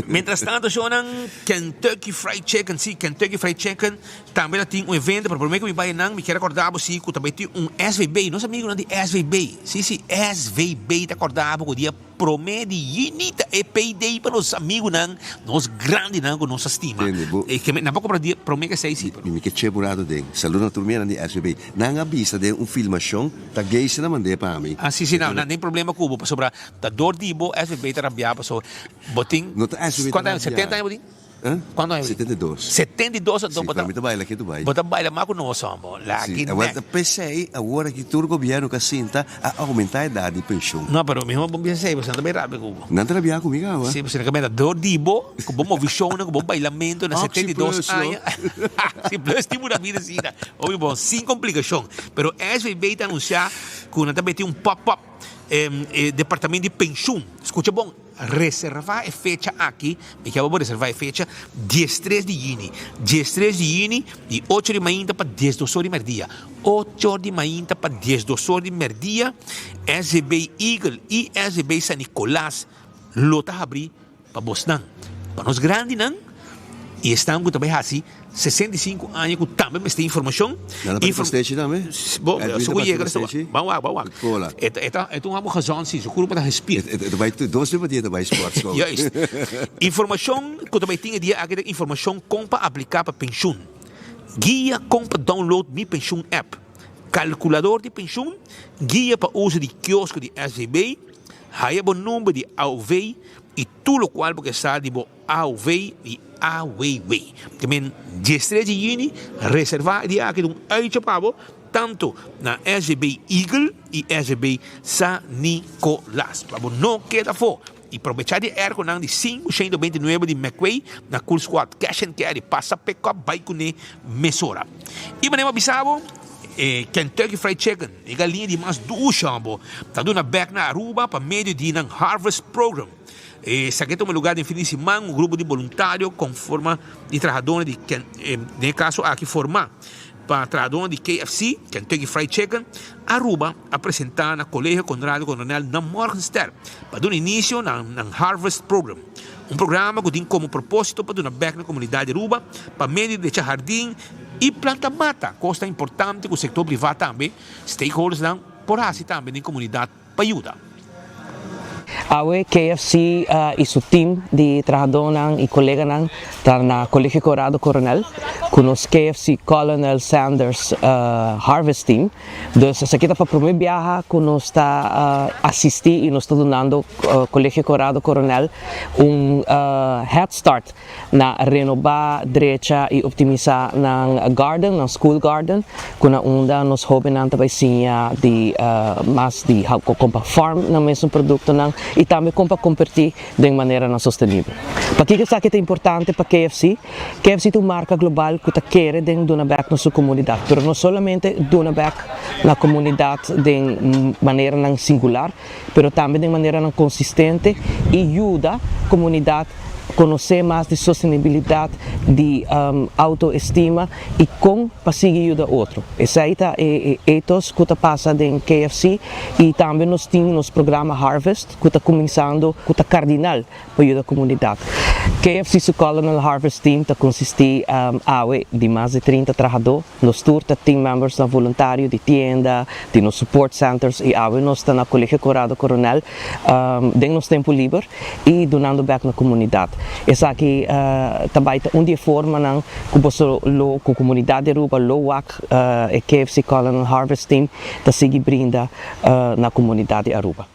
Mientras tanto shownan Kentucky Fried Chicken si Kentucky Fried Chicken tambe ta tin un evento pero prome ku mi bai nan mi kier akorda bo si ku ta bai tin un SVB nos amigunan di SVB si si SVB ta akorda bo ku dia Prome di yuni ta e payday pa nos amigunan, nos grandinan ku nos a stima. Tende bo. E ke nan por kumpra dia prome ke seis si. Mi ke che bo rato den. Saludo na tur mianan di SVB. Nan a bisa den un filmashon ta Geisha nan mand'é pa mi. Ah si si nan tin problema ku bo pasobra ta dor di bo SVB ta rabia pasobra bo tin. No ta SVB ta Kuantu aña? rabia. 70 aña bo tin? Eh? Kuantu aña bo tin? 72. 72 anto Si, bo ta. pero mi ta baila ke tu bai. Bo ta baila mas ku nos hombo. Si, Laki awor nek. ta p'esei awor aki tur gobierno ka sinta a aumenta edad di penshun. No, pero mihor bo bisa esei, pasobra nan ta bai rabia ku bo. Nan ta rabia ku mi kawa. Si, pasobra nan ka mira dor di bo, ku bo movishonnan, ku bo bailamentu na Oxi 72 plus lo. aña. Si plus tin bo na bida asina. Hopi bon, sin komplikashon. Pero SVB ta anunsiá ku nan ta meti un pop-up e departamento di penshun. Skucha bon. Reservá e fecha aki, mi kier pa bo reservá e fecha, diestres di yüni. Diestres di yüni, di ocho di mainta pa diesdos or di merdia. Ocho or di mainta pa diesdos or di merdia, SVB Eagle i SVB San Nicolas lo ta habrí pa bosnan, pa nos grandinan i esnan ku ta bai hasi 65 aña ku tambe mester informashon. Nan a parti pastechi tambe? Bo, Edwin su ta ku parti yega pastechi? Ban wak, ban wak. Kola. E ta, e ta, e ta un amo gezond si, su kurpa ta gespierd. E ta bai dos bes pa dia ta bai sportschool. Juist. Informashon ku ta bai tin e dia aki ta informashon kon pa apliká pa penshun. Guia kon pa download Mi Penshun app. Kalkulador di penshun, guia pa uso di kiosko di SVB, haya bo number di AOV i tur lokual bo ke sa di bo AOV y AWW. Te men 13 di juni, reserva e dia aki ta un uitje pa bo, tanto na SVB Eagle y SVB San Nicolas. Pa bo no keda afo y probecha di airconan di 529 di McQuay na Cool Squad Cash and Carry. Pasa pick up bay cune mesora. Y manera bo a bisa bo, e Kentucky Fried Chicken, e galiña di mas dushi bo, ta duna bek na Aruba pa medio di nan Harvest Program. Esaki a tuma lugar den fin di siman, un grupo di boluntario con forma di trahadornan di den e caso aki forma pa trahadornan di KFC, Kentucky Fried Chicken, Aruba a presenta na Colegio Conrado Coronel na Morgenster pa duna inicio na nan Harvest Program, un programa cu tin como proposito pa duna bek na comunidad di Aruba pa medio di decha hardin y planta mata, cos tan importante cu sector priva tambe, stakeholdersnan, por haci tambe den comunidad. pa yuda. Awe KFC y su team di trahadónan y coleganan ta na Colegio Corrado Coronel cu nos KFC Colonel Sanders Harvest Team. Dus esaki ta pa prome biaha cu nos ta asisti y nos ta dunando Colegio Corrado Coronel un head start na renobá, drecha i optimisá nan garden, nan school garden, ku na unda nos hóbennan ta bai siña di mas di kon pa farm nan mesun produktonan i tambe kon pa kompertí den maneranan sostenibel. Pakiko esaki ta importante pa KFC? KFC ta un marka global ku ta kere den duna bèk na su komunidat, pero no solamente duna bèk na komunidat den maneranan singular, pero tambe den maneranan konsistente i yuda komunidat konosé mas di sostenibilidat, di outoestima i kon pa sigui yuda otro. Esei ta e ethos ku ta pasa den KFC i tambe nos tin nos programa Harvest ku ta kuminsando ku ta kardinal pa yuda komunidat. KFC su Colonel Harvest Team ta konsistí awe di mas di 30 trahadó. Nos tur ta team membersnan voluntario di tienda, di nos support centers y awe nos ta na Colegio Corrado Coronel den nos tempo liber y dunando bek na comunidad. Esaki ta bay ta un di e formanan cu boso lo, cu comunidad di Aruba lo wak e KFC Colonel Harvest Team ta sigui brinda na comunidad di Aruba.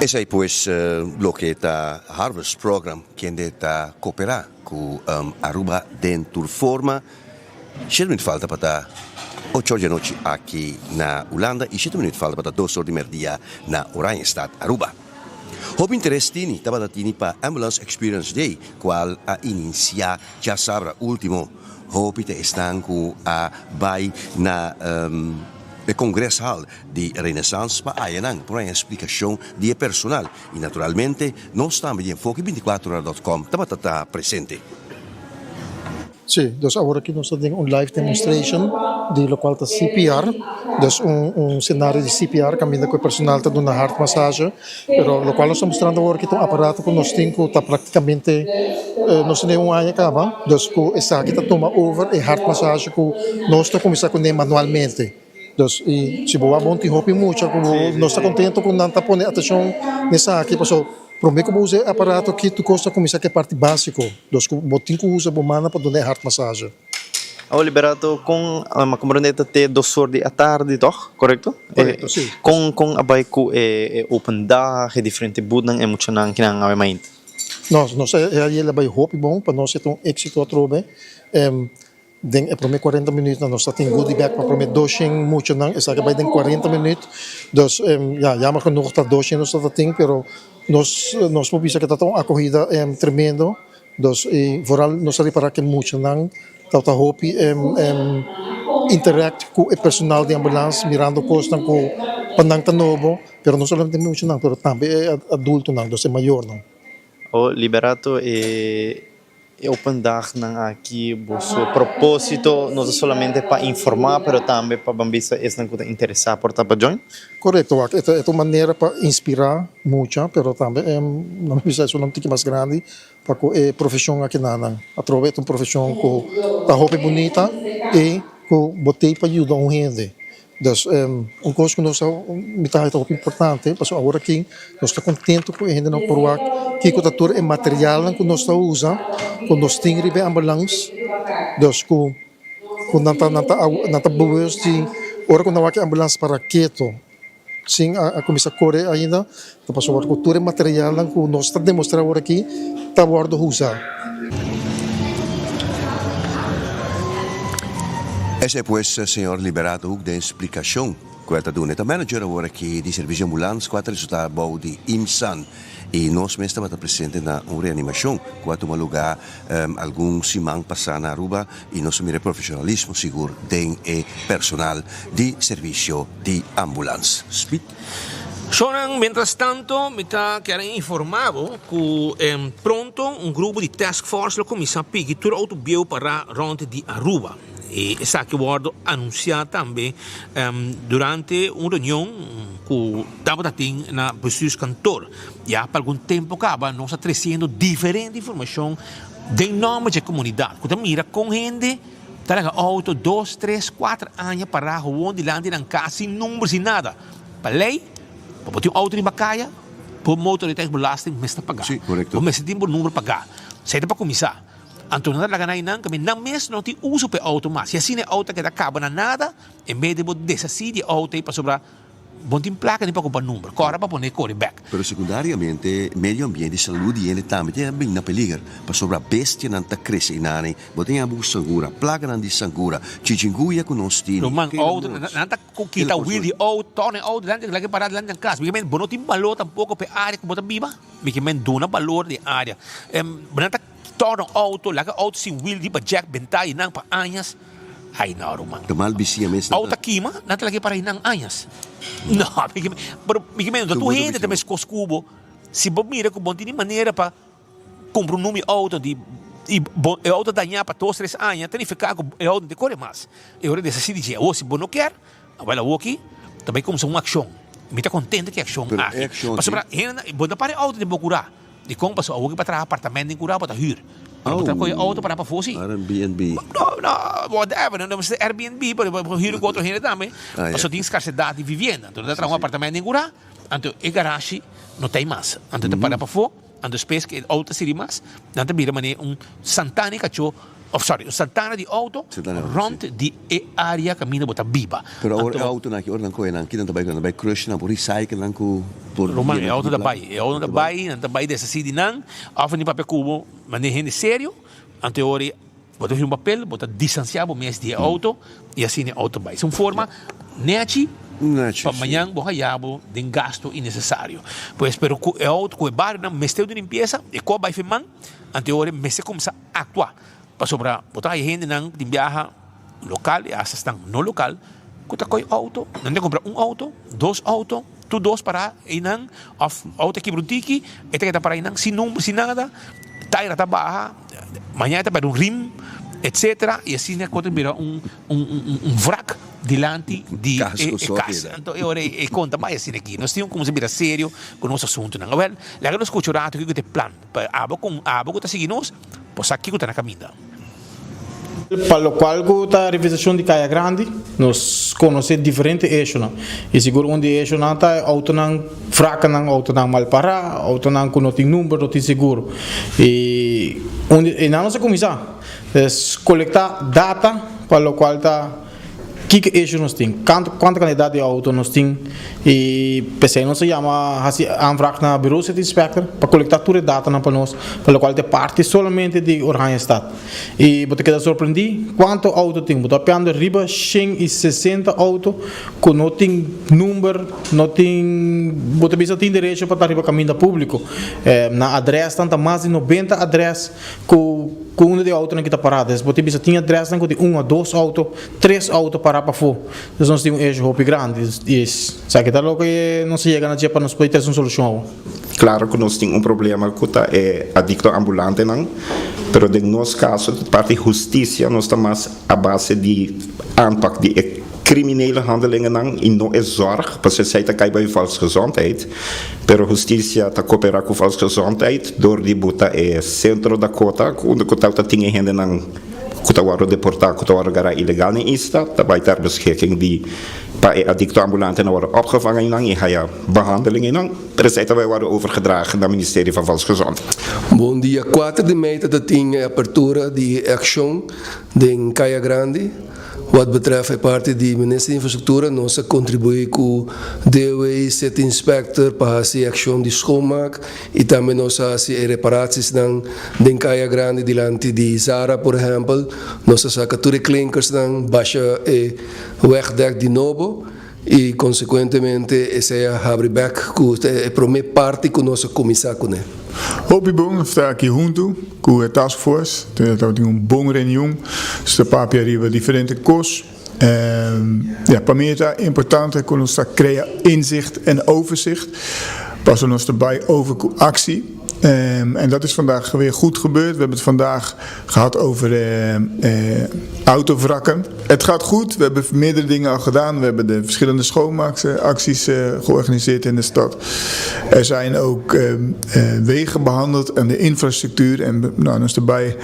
Esei pues loke ta Harvest Program kende ta koperá ku Aruba den tur forma. Shete minut falta pa ta Ocho or di anochi aki na Hulanda y shete minuut falta pa ta dos or di merdia na Oranjestad, Aruba. Hopi interes tini tabata tini pa Ambulance Experience Day cual a inicia djasabra ultimo. Hopi ta esnan cu a bay na e Congreshal di Renaissance pa ayanan por haña splicacion di e personal y naturalmente nos tambe di Enfoke 24 Ora dot com tabata ta presente. Sí, dus awor aki nos ta den un live demonstration di locual ta CPR, dus un un scenario di CPR caminda cu e personal ta duna hart massage, pero locual nos ta mustrando awor aki ta un aparato cu nos tin cu ta practicamente nos tene un aña caba, dus cu esaki ta tuma over e hart massage cu nos ta cuminsa cune manualmente. Dus y si bo wak bon tin hopi mucha cu nos ta contento cu nan ta pone atencion n'esaki pasobra Prome ku bo usa e aparato aki tur kos ta kuminsá ku e parti básiko, dus ku bo tin ku usa bo mannan pa duna e hartmassage. Awo Liberato, kon mi a komprendé ta te dos or di atardi tòg? Korekto? Korekto, si. Kon kon a bai ku e open dag, e diferente boothnan, e muchanan kinan awe mainta? Nos nos a yela bai hopi bon, pa nos e ta un éksito atrobe. Den e prome cuarenta minuutnan nos ta tin goodie bag pa prome doshen muchanan, esaki a bay den cuarenta minuut, dus ya jammer genoeg ta doshen nos ta tin, pero nos nos por bisa cu ta ta un acogida tremendo, dus y vooral nos a ripara cu e muchanan tabata hopi interact cu e personal di ambulance mirando cosnan cu pa nan ta nobo, pero no solamente e muchanan pero tambe e adultonan, dus e mayornan. O Liberato e E open dagnan aki boso propósito no ta solamente pa informá pero tambe pa ban bisa esnan ku ta interesá por ta pa join? Korekto wak, e ta e ta un manera pa inspirá mucha pero tambe nan bisa esunnan un tiki mas grandi pa ku e profeshon aki na nan. Atrobe e ta un profeshon ku ta hopi bunita i ku bo tei pa yuda un hende. Dus un kos ku nos a mi ta haña ta hopi importante pasobra awor aki nos ta kontentu ku e hendenan por wak kiko ta tur e materialnan ku nos ta usa ku nos tin riba e ambulans dus ku ku nan ta nan ta nan ta bewust di ora ku nan wak e ambulans para keto sin a kuminsá kore ainda ta pasobra ku tur e materialnan ku nos ta demostrá awor aki ta wòrdu usa. Esei pues señor Liberato Hoek den splikashon ku el ta duna. E ta manager awor aki di servisio ambulans ku a ta resultá bou di IMSAN i nos mes tabata presente na un reanimashon ku a tuma lugá algun siman pasá na Aruba i nos a mira e profeshonalismo sigur den e personal di servisio di ambulans. Speed. Shownan, mientras tanto mi ta kier informa bo cu pronto un grupo di task force lo cuminsa piki tur auto bieu para rond di Aruba. Y esaki wordo anuncia tambe durante un reunion cu tabata tin na bestuurskantoor. Ya pa algun tempo caba nos a treciendo diferente informacion den nomber dje comunidad cu ta mira con hende ta laga auto dos, tres, cuater aña para gewoon dilanti nan cas sin number sin nada. Pa ley, pa bo tin un auto riba caya, bo motorrijtuigbelasting mester paga. Sí, correcto. Bo mester tin bo number paga. Esey ta pa cuminsa. Anto nan ta laga nan einan, caminda nan mes no tin uso pa e auto mas. Y asina e auto ta keda caba na nada, en bes di bo deshaci di e auto ey pasobra bo no tin placa ni pa cumpra number. Cora pa pone core bek. Pero secundariamente, medio ambiente y salud di hende tambe ta bin na peliger, pasobra bestianan ta crece einan. Bo ta yabu sangura, plaganan di sangura, chichinguya cu nos tini. Ruman, auto, nan ta kita wiel di auto, torna e auto dilanti, laga e para dilanti nan cas. Mi ke men, bo no tin balor tampoco pa e area cu bo ta biba. Mi ke men duna balor di e area. Nan ta torna auto, laga auto sin wiel riba jack benta einan pa añas. Ay no, ruman. Ta mal bisia mes nan ta. Auto ta kima, nan ta laga e para einan añas. No, mi ke men, pero mi ke men, no ta tur hende ta meskos cu bo. Si bo mira cu bo no tin ni manera pa. Kumpra un numi outo di i bo e outo dañá pa dos tres aña ta nifiká ku e outo no ta kore mas. E ora deshasí di dje. Awor si bo no kier, awel awoki ta bai kumsa un akshon. Mi ta kontento ku e akshon Pero e aki. akshon Pasobra aki. hende bo no para e outo den bo kurá. Dikon? Pasobra awoki pa traha apartamento den kurá bo ta hür. Pero bo ta kohe e outo para pafó si. Airbnb. No, no, whatever. No mester Airbnb, pero bo por hür ku otro hende tambe. Ah, ya. Pasobra tin skarsedat di vivienda. Anto nan ta traha un apartamento den kurá, anto e garashi no ta ei mas. Anto ta para pafó. Anto despues ku e outo ta sirbi mas, nan ta bira manera un santana di kachó, òf sòri, un santana di outo rònt di e área kaminda bo ta biba. Pero awor e outonan aki, ora nan kohe nan, ki nan ta bai ku nan? Nan ta bai crush nan, por recycle nan ku por Ruman, e yena outo di ta plaka? bai, e outo ta bai, nan ta bai deshasí di nan, òf nan tin papia ku bo, manera hende serio, anto e ora ei. Bo ta firma un papel, bo ta distansiá bo mes di e outo i asina e outo bai. Es un forma nechi pa mañan bo haya bo den gasto innesesario. Pues, pero ku e outo, ku e barionan mester di limpiesa, e kos bai firman, anto e ora mester kuminsá aktua. Pasobra bo ta haya hendenan ku tin biaha lokal i asta esnan no lokal ku ta koi outo. Nan ta kumpra un outo, dos outo, tur dos pará einan òf outo a kibra un tiki, e ta keda pará einan sin number, sin nada. Taira ta baha, mañana e ta pèrdè un rim, etcetera, i asina e kos ta bira un un un wrak dilanti di e kas. Anto e ora e konta bai asina aki. Nos tin ku kuminsá bira serio ku nos asuntunan. Awèl, laga nos skucha un ratu kiko ta e plan. Pa abo ku abo ku ta sigui nos por sa kiko ta na kaminda. Pa lokual ku ta revisashon di Kaya Grandi, nos konosé diferente eshonan. I sigur un di e eshonan ta e outonan frakanan, outonan mal pará, outonan ku no tin number, no tin seguro. I un di einan nos a kuminsá kolektá data pa lokual ta. Kiko issue nos tin? Kantu kuantu kantidat di outo nos tin? I p'esei nos a yama hasi aanvraag na Bureau City Inspector pa kolektá tur e datanan pa nos, pa lokual ta e parti solamente di Oranjestad. I bo ta keda sorprendí kuantu outo tin. Bo ta apiando riba 160 outo ku no tin number, no tin, bo ta bisa tin derecho pa ta riba kaminda públiko. Na adrèsnan ta mas di 90 adrès ku ku unda di outonan ki ta pará. Des bo tin bisa tin adrèsnan ku tin un o dos outo, tres outo pará pafó. Dus nos tin un issue hopi grandi. I esaki ta loke nos a yega na dje pa nos por trese un solushon awor. Klaro ku nos tin un problema ku ta e adikto ambulantenan, pero den nos kaso di parti hustisia nos ta mas a base di aanpak di e kriminele handelingennan i no e zorg, pasobra esei ta kai bai volksgezondheid. Pero husticia ta coopera cu Volksgezondheid door di buta e Centro Dakota unda cu ta tin e hendenan cu ta wordo deporta cu ta wordo gara ilegal den isla ta bay ter beschikking di pa e adicto ambulantenan wordo opgevangen einan y haya behandeling einan pero esey ta bay wordo overgedragen na Ministerio van Volksgezondheid. Bon dia kuater di mei ta ta tin e apertura di e akshon den Kaya Grandi. Wat betreft e parti di Minister di Infrastructura nos a contribui cu DOW, City Inspector pa haci e accion di schoonmaak y tambe nos a haci e reparatiesnan den Caya Grandi dilanti di Zara por ehempel. Nos a saca tur e klinkersnan, basha e wegdek di nobo y consecuentemente esey a habri bek cu ta e prome parti cu nos a cuminsa cune. Hopi bon sta aki huntu ku e task force. Tabatin un bon reunion. Nos ta papia riba diferente kos. Ya, pa mi ta importante ku nos ta krea inzicht en overzicht. Pasobra nos ta bai over ku aksi. En dat is vandaag weer goed gebeurd. We hebben het vandaag gehad over autovrakken. Het gaat goed. We hebben meerdere dingen al gedaan. We hebben de verschillende schoonmaakacties georganiseerd in de stad. Er zijn ook wegen behandeld en de infrastructuur. En nou, dan is erbij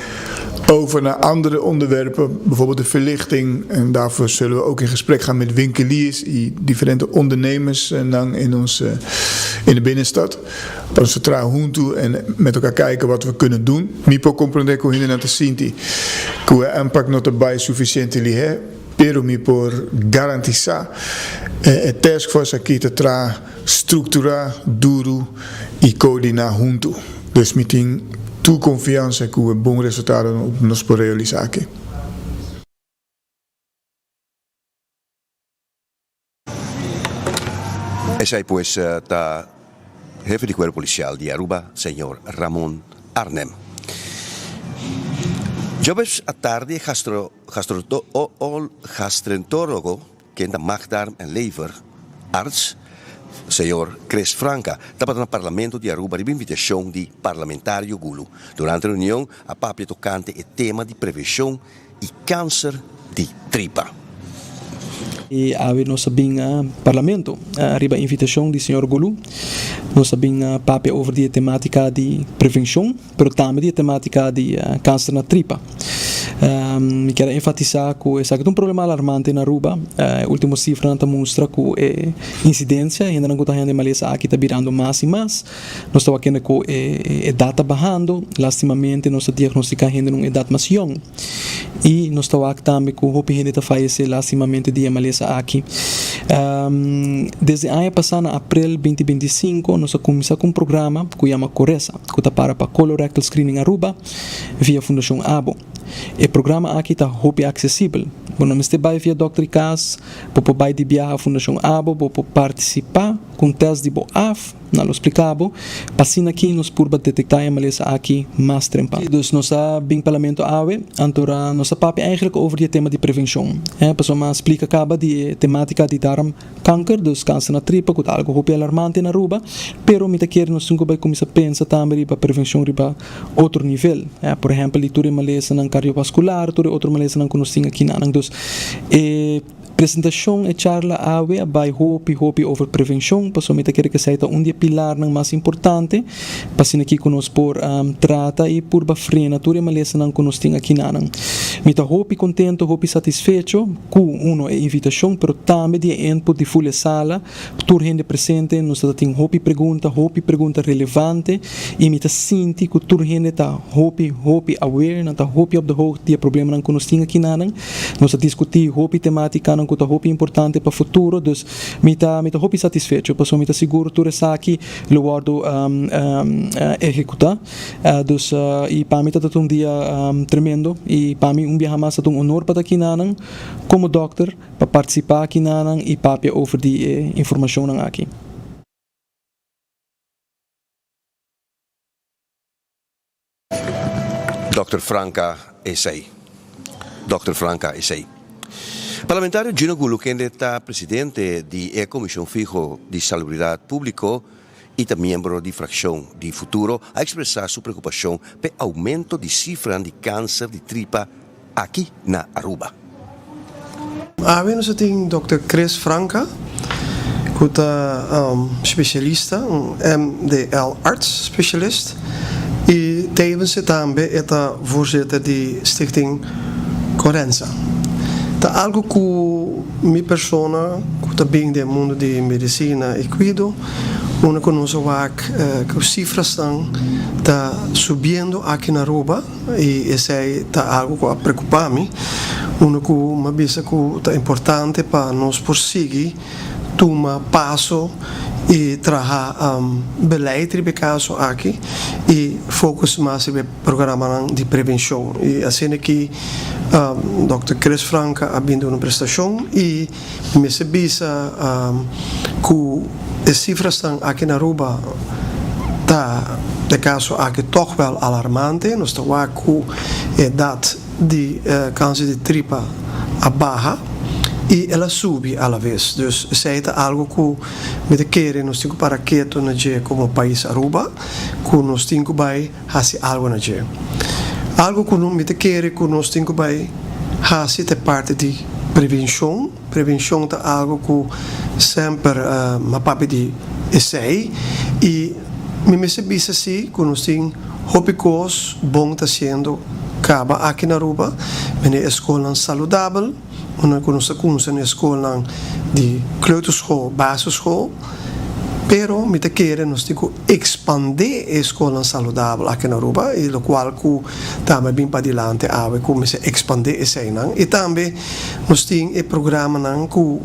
over naar andere onderwerpen, bijvoorbeeld de verlichting. En daarvoor zullen we ook in gesprek gaan met winkeliers, die diferente ondernemers in, ons, in de binnenstad. Pa nos ta traha huntu en met elkaar kijken wat we kunnen doen. Mi por comprende cu hendenan ta sinti cu e aanpak no ta bay suficiente lihe, pero mi por garantisa e taskforce aki ta traha structura, duro y coordina huntu. Dus mi tin tur confiansa cu e bon resultado nos por realisa aki. Esei pues ta hefe di Cuerpo Policial di Aruba, señor Ramon Arnhem. Djoves atardi e gastrentólogo ken ta maag-, darm en lever arts, señor Chris Franca, tabata na Parlamento di Aruba riba invitacion di Parlamentario Gulu. Durante reunion a papia tocante e tema di prevencion y cancer di tripa. Y awe nos a bin Parlamento riba invitacion di señor Gulu. Nos a bin papia over di e tematica di prevencion, pero tambe di e tematica di cancer na tripa. Mi kier a enfatisa cu esaki ta un problema alarmante na Aruba. E ultimo cifranan ta mustra cu e incidencia, e hendenan cu ta hañando e malesa aki ta birando mas y mas. Nos ta wak kende ku e edat ta bahando, lastimamente nos ta diagnostika hende na un edat mas yòn. I nos ta wak tambe ku hopi hende ta fayesé lastimamente di e malesa aki. Desde aña pasá na aprel binti 25 nos a kuminsá ku un programa ku yama Coresa, ku ta para pa Colorectal Screening Aruba via Fundashon Abo. E. programa aki ta hopi aksesibel. Bo no mester bai via dòkter di kas, bo por bai di biaha Fundashon Abo, bo por partisipá ku un tèst di bo af, nan lo splika bo, pa asina aki nos purba detektá e malesa aki mas trempan. Dus nos a bin Parlamento awe, antora nos a papia eigenlijk over di e tema di prevenshon, pasobra mi a splika kaba di e tematika di darmkanker, dus kanser na tripa ku ta algu hopi alarmante na Aruba, pero mi ta kere nos tin ku bai kuminsá pensa tambe riba prevenshon riba otro nivel, por ehempel di tur e malesanan cardiovascular, tur e otro malesanan ku nos tin aki nan. Dus e presentacion, e charla awe a bai hopi hopi over prevencion, pasobra mi ta kere ku esei ta un di e pilarnan mas importante pa asina aki ku nos por trata i purba frena tur e malesanan ku nos tin aki nan. Mi ta hopi contento, hopi satisfecho ku uno e invitacion, pero tambe di e input di ful e sala. Tur hende presente, nos ta tin hopi pregunta, hopi pregunta relevante y mi ta sinti cu tur hende ta hopi, hopi aware, nan ta hopi op de hoogte di e problemanan cu nos tin akinanan. Nos a discuti hopi tematicanan cu ta hopi importante pa futuro, dus mi ta mi ta hopi satisfecho pasobra mi ta sigur tur esaki lo wordo ehecuta. Dus y pa mi ta ta un dia tremendo y pa mi un biaha mas ta ta un honor pa ta akinanan como dokter. Pa partisipá aki nanan i papia over di e informashonnan aki. Dòkter Franca esei. Dòkter Franca esei. Parlamentario Gino Goeloe kende ta presidente di e Komishon Fiho di Salubridat Públiko i ta miembro di frakshon di Futuro a ekspresá su preokupashon p'e oumento di sifranan di kanser di tripa aki na Aruba. Awe nos a tin Dòkter Chris Franca ku ta spesialista, un MDL arts specialist i tevens e tambe e ta voorzitter di Stichting Corenza. Ta algu ku mi persona ku ta bin den mundu di medisina i kuido, unda ku nos a wak ku sifrasnan ta subiendo aki na Aruba. I esei ta algu ku a preokupá mi, unda ku mi a bisa ku ta importante pa nos por sigui tuma paso i traha beleid riba e kaso aki i focus mas riba e programanan di prevenshon. I asina ki Dòkter Chris Franca a bin duna un prestashon i Mi mester bisa ku e sifrasnan aki na Aruba ta e kaso aki tòg wèl alarmante. Nos ta wak ku edat di kanser di tripa a baha i el a subi alaves. Dus esei ta algu ku mi ta kere nos tin ku para ketu na dje komo pais Aruba ku nos tin ku bai hasi algu na dje. Algu ku mi ta kere ku nos tin ku bai hasi ta e parti di prevenshon. Prevenshon ta algu ku semper mi a papia di esei i mi mester bisa si ku nos tin hopi kos bon ta hasiendo kaba aki na Aruba, mene e skolnan saludabel, unda ku nos ta kumsa na e skolnan di kleuterschool, basisschool, pero mi ta kere nos tin ku ekspandé e skolnan saludabel aki na Aruba i lokual ku tambe a bin padilanti awe ku mester ekspandé eseinan i tambe nos tin e programanan ku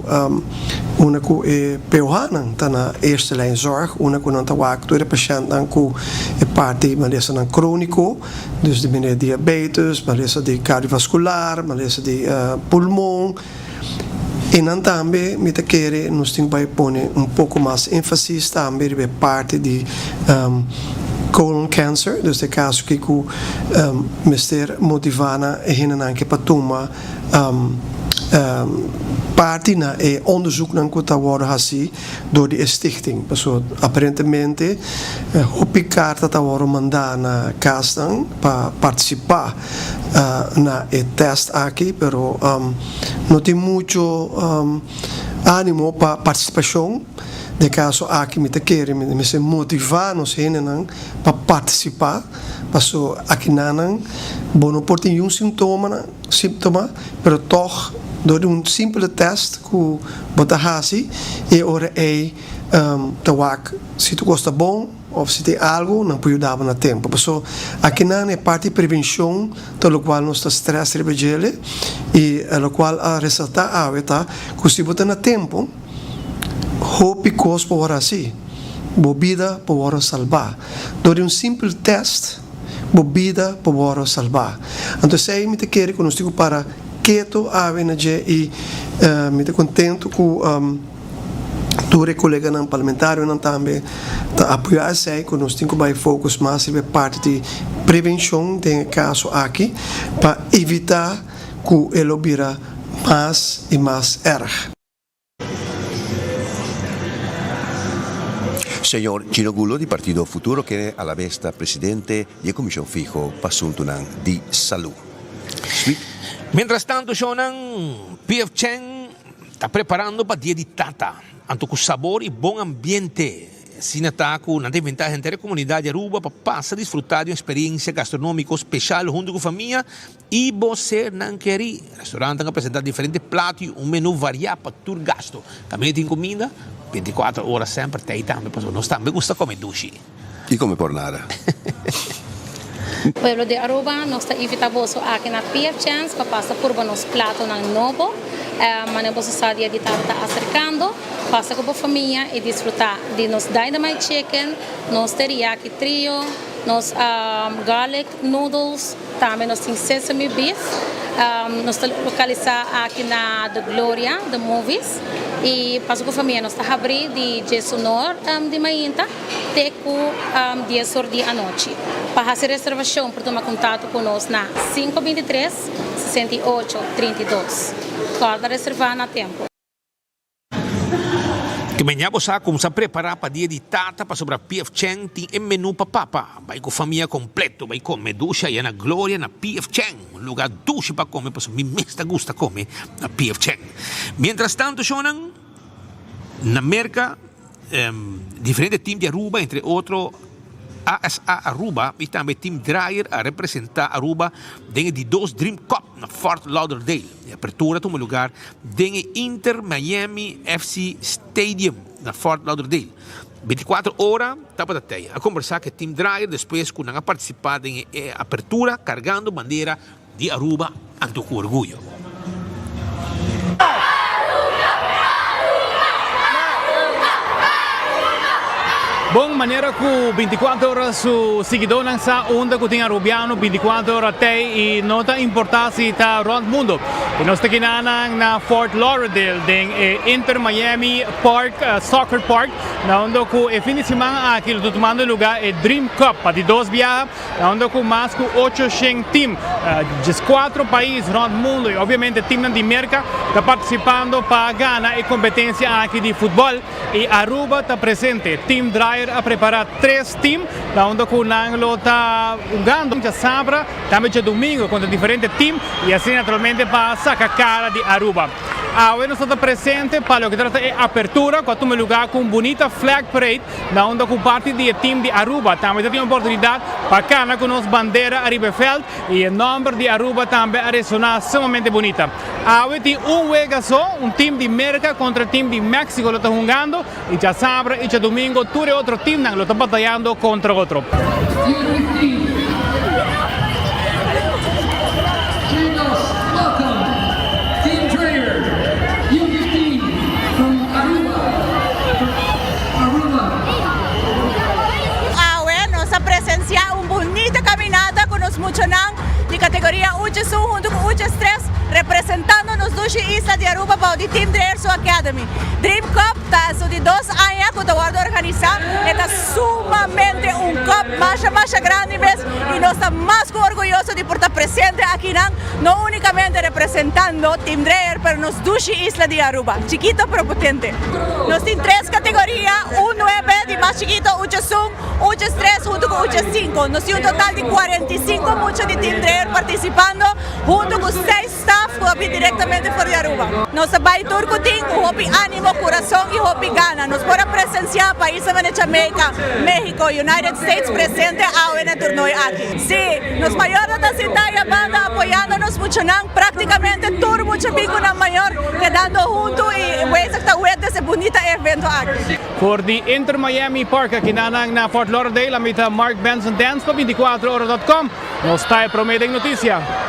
unda ku e POH-nan ta na eerste lijn zorg unda ku nan ta wak tur e pashèntnan ku e parti malesanan króniko. Dus di manera diabetes, malesa di cardiovascular, malesa di pulmon. E nan tambe mi ta kere nos tin ku bai pone un poko mas enfasis tambe riba e parti di colon cancer, dus e kaso ki ku mester motiva nan e hendenan ke pa tuma parti na e onderzoeknan ku ta wòrdu hasi. Dor di e stichting, pasobra aparentemente hopi karta ta wòrdu mandá na kasnan pa partisipá na e tèst aki, pero no tin mucho ánimo pa partisipashon. Den e kaso aki mi ta kere mi mester motivá nos hendenan pa partisipá, pasobra akinanan bo no por tin yun sintomanan. Símptoma, pero tòg dor di un simpele tèst ku bo ta hasi e ora ei ta wak si tur kos ta bon òf si tin algu nan por yuda bo na tempu. Paso akinan e parti prevenshon ta lokual nos ta strès riba djele i lokual a resaltá awe ta ku si bo ta na tempu hopi kos por wòrdu hasi, bo bida por wòrdu salbá dor di un simpel tèst. Bo bida por wòrdu salbá. Anto esei mi ta kere ku nos tin ku para ketu awe na dje i mi ta kontentu ku tur e koleganan parlamentarionan tambe ta apoyá esei ku nos tin ku bai focus mas riba e parti di prevenshon den e kaso aki pa evitá ku e lo bira mas i mas erg. Señor Chino Gulo di Partido Futuro kende alabes ta presidente di e Comision Fiho pa Asuntunan di Salú. Sweet. Mientras tanto shownan PF Chang ta preparando pa Dia di Tata, anto cu sabor y bon ambiente. Asina ta cu nan ta invita henter e comunidad di Aruba pa pasa disfruta di un experiencia gastronomico special hunto cu famia I bo sernan kerí. Restaurantnan a presentá diferente plato i un menú variá pa tur gasto. Kaminda tin kuminda, bintikuater ora semper t'ei tambe pasobra nos tambe gusta kome dushi. I kome por nada. Pueblo di Aruba, nos ta invita boso aki na PF Chang's pa pasa purba nos platonan nobo. Manera boso sa dia di tata ta aserkando, pasa ku bo famia i disfruta di nos Dynamite Chicken, nos Teriyaki Trio, nos Garlic Noodles, Tambe nos tin Sesame Beef. Nos ta localisa aki na The Gloria, The Movies. Y paso cu famia nos ta habri di diesunor di mainta te cu dies or di anochi. Pa haci reservacion por tuma contacto cu nos na sinku bintitres, 68, 32. Corda reserva na tempo. Ke men ya bo sa kumsa prepará pa dia di tata pasobra PF Chang tin e menú pa papa. Bai ku famia kompleto bai kome dushi aya na Gloria na PF Chang. Un lugá dushi pa kome pasobra mi mes ta gusta kome na PF Chang. Mientras tanto shownan na Merka diferente team di Aruba entre otro ASA Aruba y tambe Team Draaier a representa Aruba den e di dos Dream Cup na Fort Lauderdale. E apertura tuma lugar den e Inter Miami FC Stadium na Fort Lauderdale. 24 ora tabata tei. A conversa cu e Team Draaier despues cu nan a participa den e apertura cargando bandera di Aruba anto cu orguyo. Bon manera cu binticuatro ora su siguidornan sa unda cu tin Arubiano binticuatro ora tey y no ta importa si ta rond mundo. Y nos ta kinanan na Fort Lauderdale den e Inter Miami Park Soccer Park na unda cu e fin di siman aki lo ta tumando lugar e Dream Cup pa di dos biaha. Na unda ku mas ku 800 tim, 14 pais rònt mundu i obviamente timnan di Merka ta partisipando pa gana e kompetensia aki di futbòl i Aruba ta presente. Team Draaier a prepará tres tim na unda ku nan lo ta hugando djasabra tambe djadumingu kontra diferente tim i asina naturalmente pa saka kara di Aruba. Awe nos ta ta presente pa loke trata e apertura ku a tuma lugá ku un bunita flag parade Na unda cu parti di e team di Aruba tambe ta tin oportunidad pa cana cu nos bandera ariba e veld y e nomber di Aruba tambe a resona sumamente bunita. Awe tin un wega so, un team di Merca contra e team di Mexico lo ta hungando y djasabra y djadomingo tur e otro teamnan lo ta batayando contra otro. Awe nos a presencia un bunita caminata cu nos muchanan di categoria Uches un hunto cu Uches tres representando nos dushi isla di Aruba bao di Team Dreerso Academy. Dream Cup ta su di dos aña cu ta wordo organisa, e ta sumamente un cup masha masha grandi mes y nos ta mas cu orguyoso di por ta presente akinan no unicamente representando Team Dreer pero nos dushi isla di Aruba, chikito pero potente. Nos tin tres categoria, un nuebe di mas chikito, uches un, uches tres hunto cu uches cinco. Nos tin un total di 45 mucha di Team Dreer participando hunto cu seis staff cu a bin directamente for di Aruba. Nos ta bay tur cu tin cu hopi animo, curason y hopi gana. Nos por a presencia paisnan manera Jamaica, Mexico, United States presente awe na e tornoe aki. Si, nos mayornan ta sinta y a banda apoyando nos muchanan. Prácticamente tur mucha bin cu nan mayor kedando hunto y bezig ta witness e bunita evento aki. For di Inter Miami Park aki na nan na Fort Lauderdale, ami ta Mark Benson Dance pa 24 ora dot com. Nos ta e prome den noticia.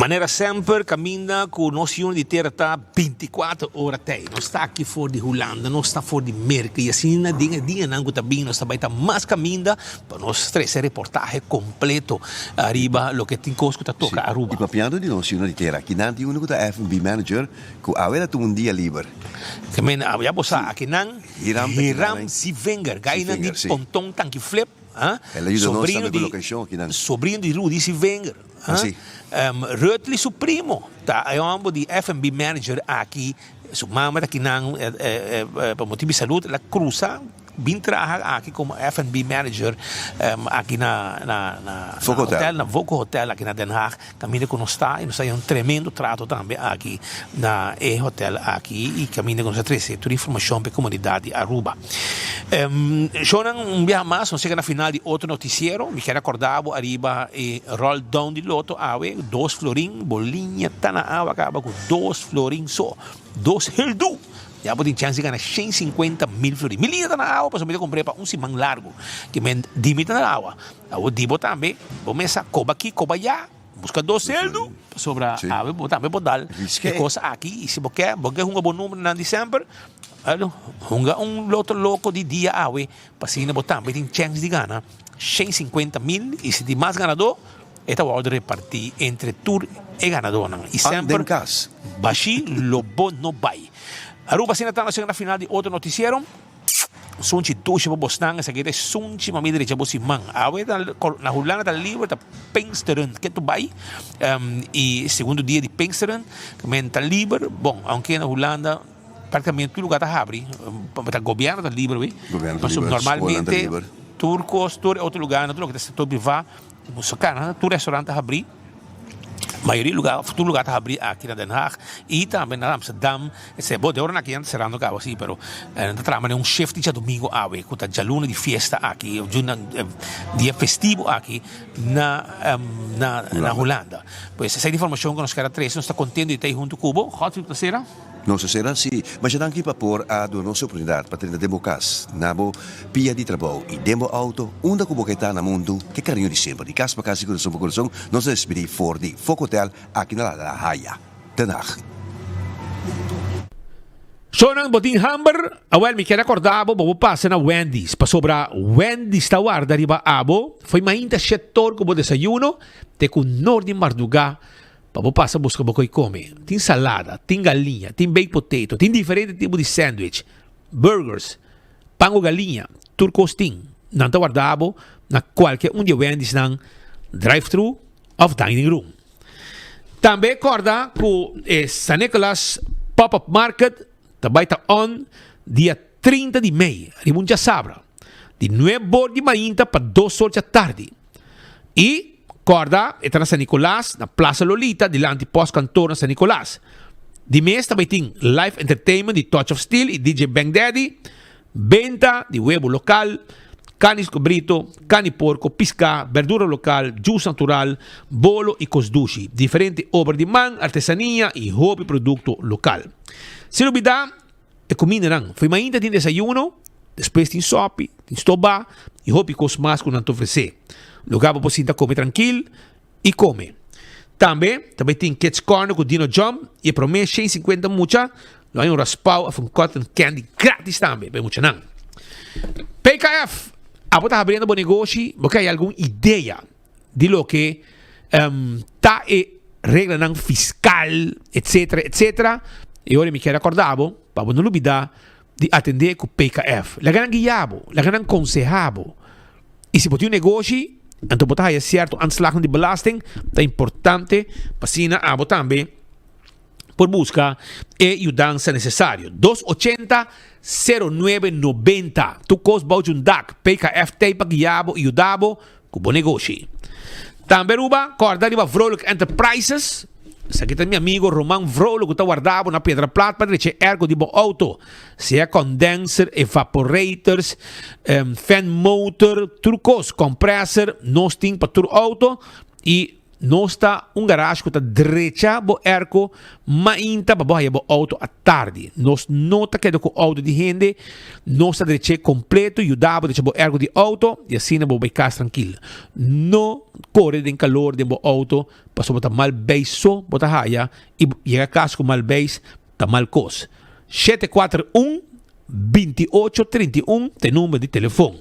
Manera semper caminda cu nos yuna di tera ta binticuater ora tey. Nos ta aki for di Hulanda, nos ta for di Merca y asina den e dianan cu ta bin nos ta bay ta mas caminda pa nos trece reportahe completo ariba loke tin cos cu ta toca Aruba. Y papiando di nos yuna di tera, akinan tin uno cu ta F&B manager cu awe ta tuma un dia liber. Ke men, ya bo sa, akinan Hiram Zivinger, gainan di Ponton Tanki Flip, El a yuda nos tambe cu locacion akinan. Sobrino di Rudy Zivinger. Así. Rutly su primo ta e homber di F&B manager aki, su mama ta kinan pa motibu di salud el a cruza bin traha aki como F&B manager aki na na hotel, na Voco Hotel aki na Den Haag caminda cu nos ta y nos ta haña un tremendo trato tambe aki na e hotel aki y caminda cu nos a trece tur informacion pa e comunidad di Aruba. Shownan un biaha mas nos yega na final di otro noticiero. Mi kier a corda bo ariba e roll down di loto awe, dos florin, bo liña ta na awa caba cu dos florin so, dos heldu! Ya bo tin chance di gana 150 mil florin. Mi liña ta na awa pasobra mi ta compr'e pa un siman largo. Ki men di mi ta na awa. Awor di bo tambe, bo mesa coba aki, coba ya. Buska dos seldu, pasobra awe bo tambe por dal e kos aki, i si bo ke, bo ke hunga bo numbernan di semper, hunga un loto loko di dia awe, pa asina bo tambe tin chèns di gana 150 mil, i si tin mas ganadó, e ta wòrdu repartí entre tur e ganadónan. I semper bashí lo bo no bai. Aruba asina ta nos yega na final di otro notisiero. Sunchi dushi pa bosnan, esaki ta e sunchi mami drecha bo siman. Awe ta na Hulanda ta liber ta Pinksteren ke tu bai y segundo dia di Pinksteren men ta liber, bon aunke na Hulanda praktikamente tur lugar ta habri, ta gobierno ta liber wi, pasobra normalmente tur kos tur e otro lugarnan tur loke ta sector priva tur restaurant ta habri. Mayoria lugar, tur lugar ta habri aki na Den Haag y tambe na Amsterdam. Esei bo, de ora nan aki nan ta cerrando caba si, pero nan ta traha manera un shift di djadomingo awe cu ta djaluna di fiesta aki, dia festivo aki na na Hulanda. Pues esei ta informacion cu nos kier a trece, nos ta contento di ta ahi hunto cu bo. Godfrey, bo ta cera? Nos a sera si. Masha danki pa por a duna nos e oportunidat pa trenta den bo kas, na bo pia di trabou i den bo outo, unda ku bo ke ta na mundu. Ke kariño di semper, di kas pa kas i kurason pa kurason, nos ta despedí for di Fok Hotel aki na La Haya, Den Haag. Shownan bo tin hamber? Awel mi kier acorda bo pa bo pasa na Wendy's pasobra Wendy's ta warda riba abo fo'i mainta shetor cu bo desayuno te cu nor di marduga Pa bo pasa buska bo koi kome. Tin salada, tin galiña, tin baked potato, tin diferente tipo di sandwich, burgers, pan ku galiña, tur kos tin. Nan ta warda bo na kualke un di e Wendy's-nan, drive-thru òf dining room. Tambe kòrda ku e San Nicolas Pop-Up Market ta bai ta on dia 30 di mei, riba un djasabra, di nuebe or di mainta pa dos or djatardi. I kòrda e ta na San Nicolas, na Plaza Lolita, dilanti Postkantoor na San Nicolas. Di mes ta bai tin live entertainment di Touch of Steel i DJ Bang Daddy, benta di webu lokal, kani brito, kani porko, piská, berdura lokal, juice natural, bolo i kos dushi, diferente obra di man, artesania i hopi produkto lokal. Sin lubidá e kumindanan. Fo'i mainta tin desayuno, despues tin sopi, tin stobá i hopi kos mas ku nan ta ofresé. Lugá bo por sinta kome trankil i kome. Tambe ta bai tin Kids Corner ku Dino Jump i e promé 150 mucha lo haña un raspao òf un cotton candy gratis tambe pa e muchanan. PKF, Abo ta habriendo bo negoshi, bo ke haya algun idea di loke ta e reglanan fiskal etcetera etcetera e ora mi kier a korda bo pa bo no lubida di atende ku PKF. Laga nan guia bo, laga nan konseha bo i si bo tin un negoshi anto bo ta haya sierto aanslagnan di belasting ta importante pa asina abo tambe por buska e yudansa nesesario. Dos ochenta, sero nuebe nobenta. Tur kos bou djun dak. PKF t'ei pa guia bo i yuda bo ku bo negoshi. Tambe Aruba, kòrda riba Vrolijk Enterprises. Esaki ta mi amigo Roman Vrolijk ku ta warda bo na Piedra Plat pa drecha e airco di bo outo. Sea condenser, evaporators, fan motor, tur kos, compressor, nos tin pa tur outo i. Nos ta un garage ku ta drecha bo airco mainta pa bo haya bo auto atardi. Nos no ta keda ku auto di hende, nos ta drech'é kompleto, yuda bo drecha bo airco di auto i asina bo bai kas trankil. No kore den kalor den bo auto pasobra bo ta mal beis so bo ta haya i yega kas ku mal beis ta mal kos. 741 28 31 ta e number di telefon.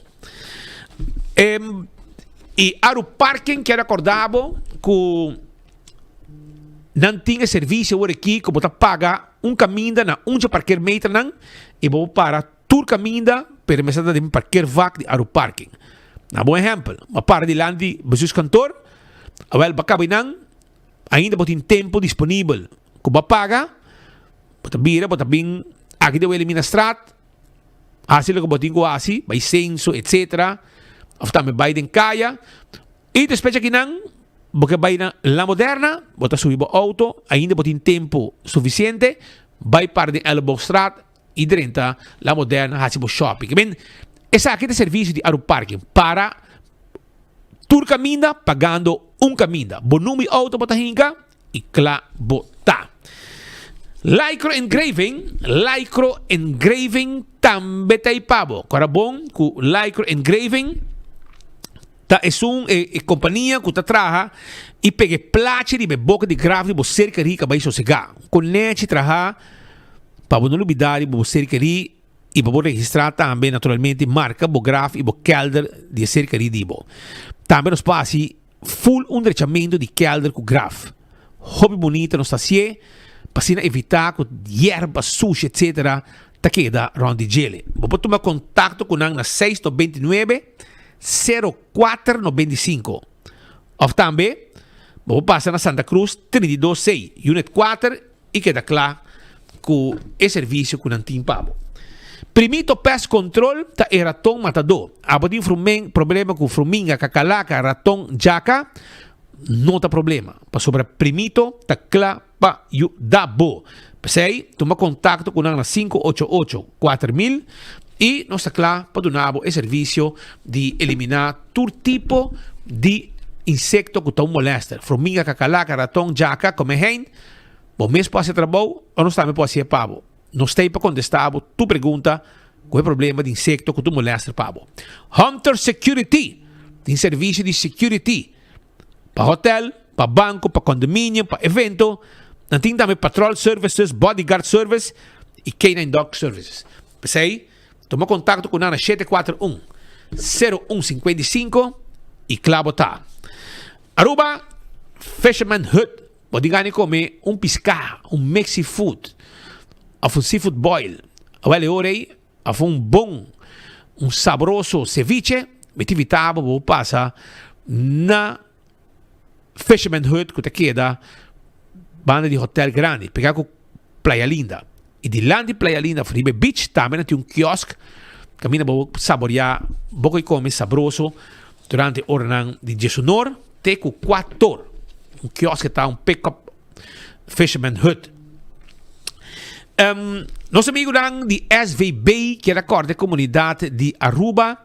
I Aru Parking kier acorda bo cu nan tin e servicio awor aki cu bo ta paga un caminda na un dje parkeermeternan y bo por para tur caminda pero mester ta den parkeervak di Aru Parking. Na bo ehempel, bo a para dilanti di bestuurskantoor, awel bo a caba einan, ainda bo tin tempo disponibel cu bo a paga, bo ta bira bo ta bin aki den Wilhelminastraat, Hasi loke bo tin ku hasi, bai senso etcetera, of tambe bai den kaya. I despues akinan bo ke bai na La Moderna, bo ta subi bo outo, ainda bo tin tempu sufisiente, bai para den Elleboogstraat i drenta La Moderna hasi bo shopping. Men, esaki ta e servisio di Aruparking, para tur kaminda pagando un kaminda. Bo number di outo bo ta hinka. I kla bo ta. Lycro Engraving, Lycro Engraving tambe ta ei pa bo. Kora bon ku Lycro Engraving ta esun e e kompania ku ta traha i pega e plachi riba e boka di graf di bo ser kerí ka bai sosegá. Ku nechi traha pa bo no lubidá riba bo ser kerí i pa bo registrá tambe naturalmente marka bo graf i bo kèlder di e ser kerí di bo. Tambe nos por hasi Full un drechamentu di kelder ku graf. Hopi bunita nos ta hasié pa asina evitá ku yerba, sushi etc. Ta keda rònt di djele. Bo por tuma kontakto ku nan na seis 99 04 95 òf tambe bo por pasa na Santa Cruz 32 C, Unit 4 i keda kla ku e servisio ku nan tin pa bo. Primito Pest Control ta e raton matadó. Abo tin frumen problema ku fruminga, kakalaka, raton, djaka? No ta problema, pasobra Primito ta kla pa yuda bo. P'esei, tuma kontakto ku nan na 588 4000 i nos ta kla pa duna bo e servisio di eliminá tur tipo di insekto ku ta un molèster, fruminga, kakalaka, raton, djaka, komehein. Bo mes por hasi e trabou o nos tambe por hasié pa bo. Nos ta ei pa kontestá bo tur pregunta ku e problema di insekto ku ta un molèster pa bo. Hunter Security tin servisio di security pa hotèl, pa banko, pa kondominio, pa evento. Nan tin tambe patrol services, bodyguard service i K-nine dog services. P'esei, tuma kontakto ku nan na 741 01 55 i kla bo ta. Aruba Fisherman Hut. Bo tin gana di come un pisca, un mix seafood of un seafood boil. Awel e ora ei of un bon, un sabroso ceviche, mi ta invita bo bo pasa na Fisherman Hut cu ta keda banda di Hotel Grandi, pega cu Playa Linda. Y dilanti Playa Linda of riba e beach tambe nan tin un kiosk caminda bo saborea bo koe come sabroso durante oranan di diesunor te cu cuator. Un kiosk ta un pick up Fisherman Hut. Um, nos amigunan di SVB kier a corda e comunidad di Aruba,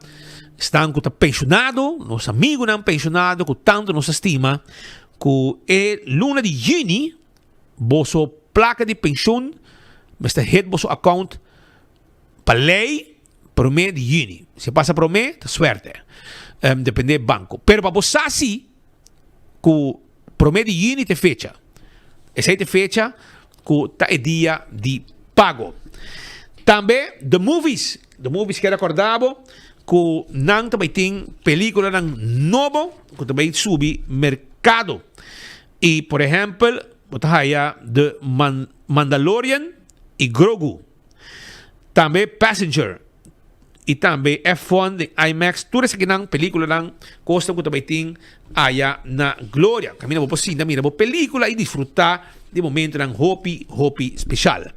esnan cu ta pensionado, nos amigunan pensionado cu tanto nos a stima, cu e luna di juni boso placa di pensioen mester hit boso account pa ley prome di juni. Si pasa prome, ta suerte. Um, depende banco. Pero pa bo sa si cu prome di juni ta e fecha. Esey ta e fecha cu ta e dia di pago. Tambe The Movies. The Movies kier acorda bo cu nan ta bay tin peliculanan nobo cu ta bay subi mercado. Y por ehempel bo ta haya The Mandalorian y Grogu. Tambe Passenger y tambe F1 den IMAX. Tur esakinan peliculanan cosnan cu ta bay tin aya na Gloria. Caminda bo por sinta mira bo pelicula y disfruta di momentonan hopi hopi special.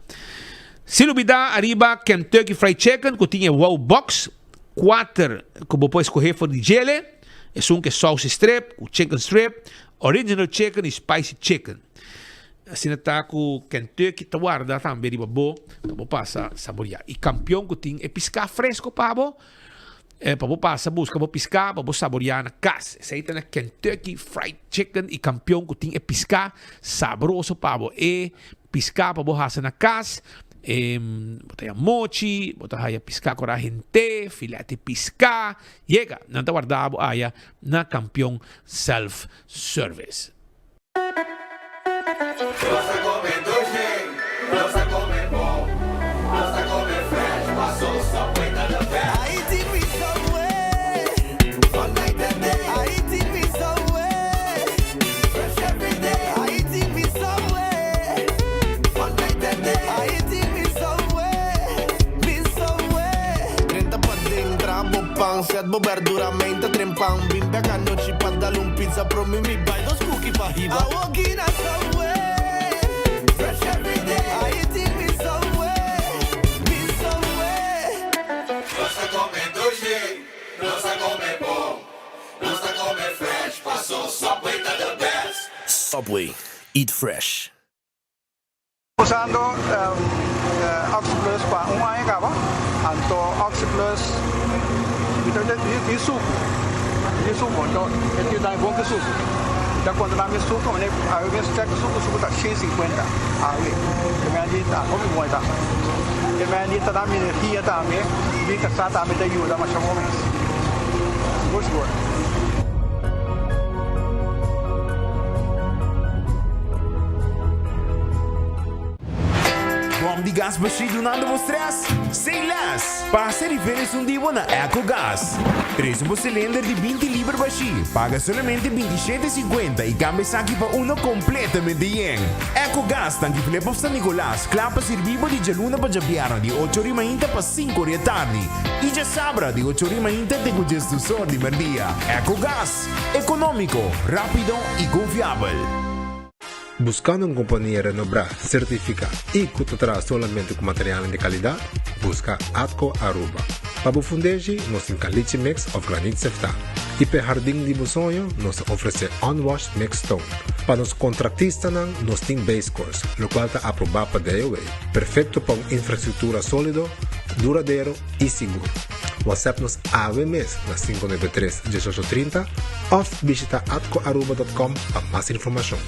Sin lubida ariba Kentucky Fried Chicken cu tin e Wow Box 4 cu bo por escoge for di djele. Esun cu e saucy strip, cu chicken strip, original chicken y spicy chicken. Asina ta ku Kentucky ta warda tambe riba bo pa bo pasa saboreá. I kampion ku tin e piská fresko pa bo. Pa bo pasa buska bo piská pa bo saboriá na kas. Esei ta na Kentucky Fried Chicken i kampion ku tin e piská sabroso pa bo. E piská pa bo hasa na kas, bo ta haya mochi, bo ta haya piská ku rahent'é, filèt di piská. Yega, nan ta warda bo aya na Kampion Self Service. Nos ta come dushi, nos ta come bon, nos ta come fresh, paso Subway ta the best. I eating with Subway, all night and day. I eating with Subway, fresh every day. I eating with Subway, all night and day. I eating with Subway, with Subway. Drenta paden, traha bo pan, set bo berdura, meinta trempan. Bin bek anochi pa dal un pizza, promi mi bai dos cookie pa hiba. I walking a Subway, fresh every day. I eating with Subway, with Subway. Nos ta come dushi, nos ta come bon, nos ta come fresh, paso Subway ta the best. Subway, eat fresh. Usando Oxi Plus pa un aña caba, anto Oxi Plus mi ta di sucu, di sucu, anto e tin dami bon ki sucu. Mi ta controla mi sucu, mi awe mes check sucu, sucu ta shen sinkuenta awe, e men di ta hopi bon e ta. E men di ta dami energia tambe, mi casa tambe ta yuda masha bon mes, sigur sigur. Bom di gas bashí dunando bo stress? Say less! Pasa e rivel esun di bo na Ecogas. Trese bo cilinder di 20 liber bashí, paga solamente 27,50 i cambia esaki pa uno completamente yen. Ecogas tanki Flip of San Nicolas, kla pa sirbi bo di djaluna pa djabièrnè di ocho ori mainta pa sinku ori e tardi i djasabra di ocho ori mainta te ku djesdusor di merdia. Ecogas, economico, rapido i confiabel. Buscando un compania renobrá, certificá y cu ta traha solamente cu materialnan di calidad? Busca Atco Aruba. Pa bo fundeshi, nos tin caliche mix of granit seftá. Y p'e hardin di bo soño, nos ta ofrece unwashed mixed stone. Pa nos contractistanan, nos tin base course, locual ta aprobá pa DOW. Perfecto pa un infrastructura solido, duradero y sigur. WhatsApp nos awe mes na 593 18 30 of bishita atcoaruba.com pa mas informacion.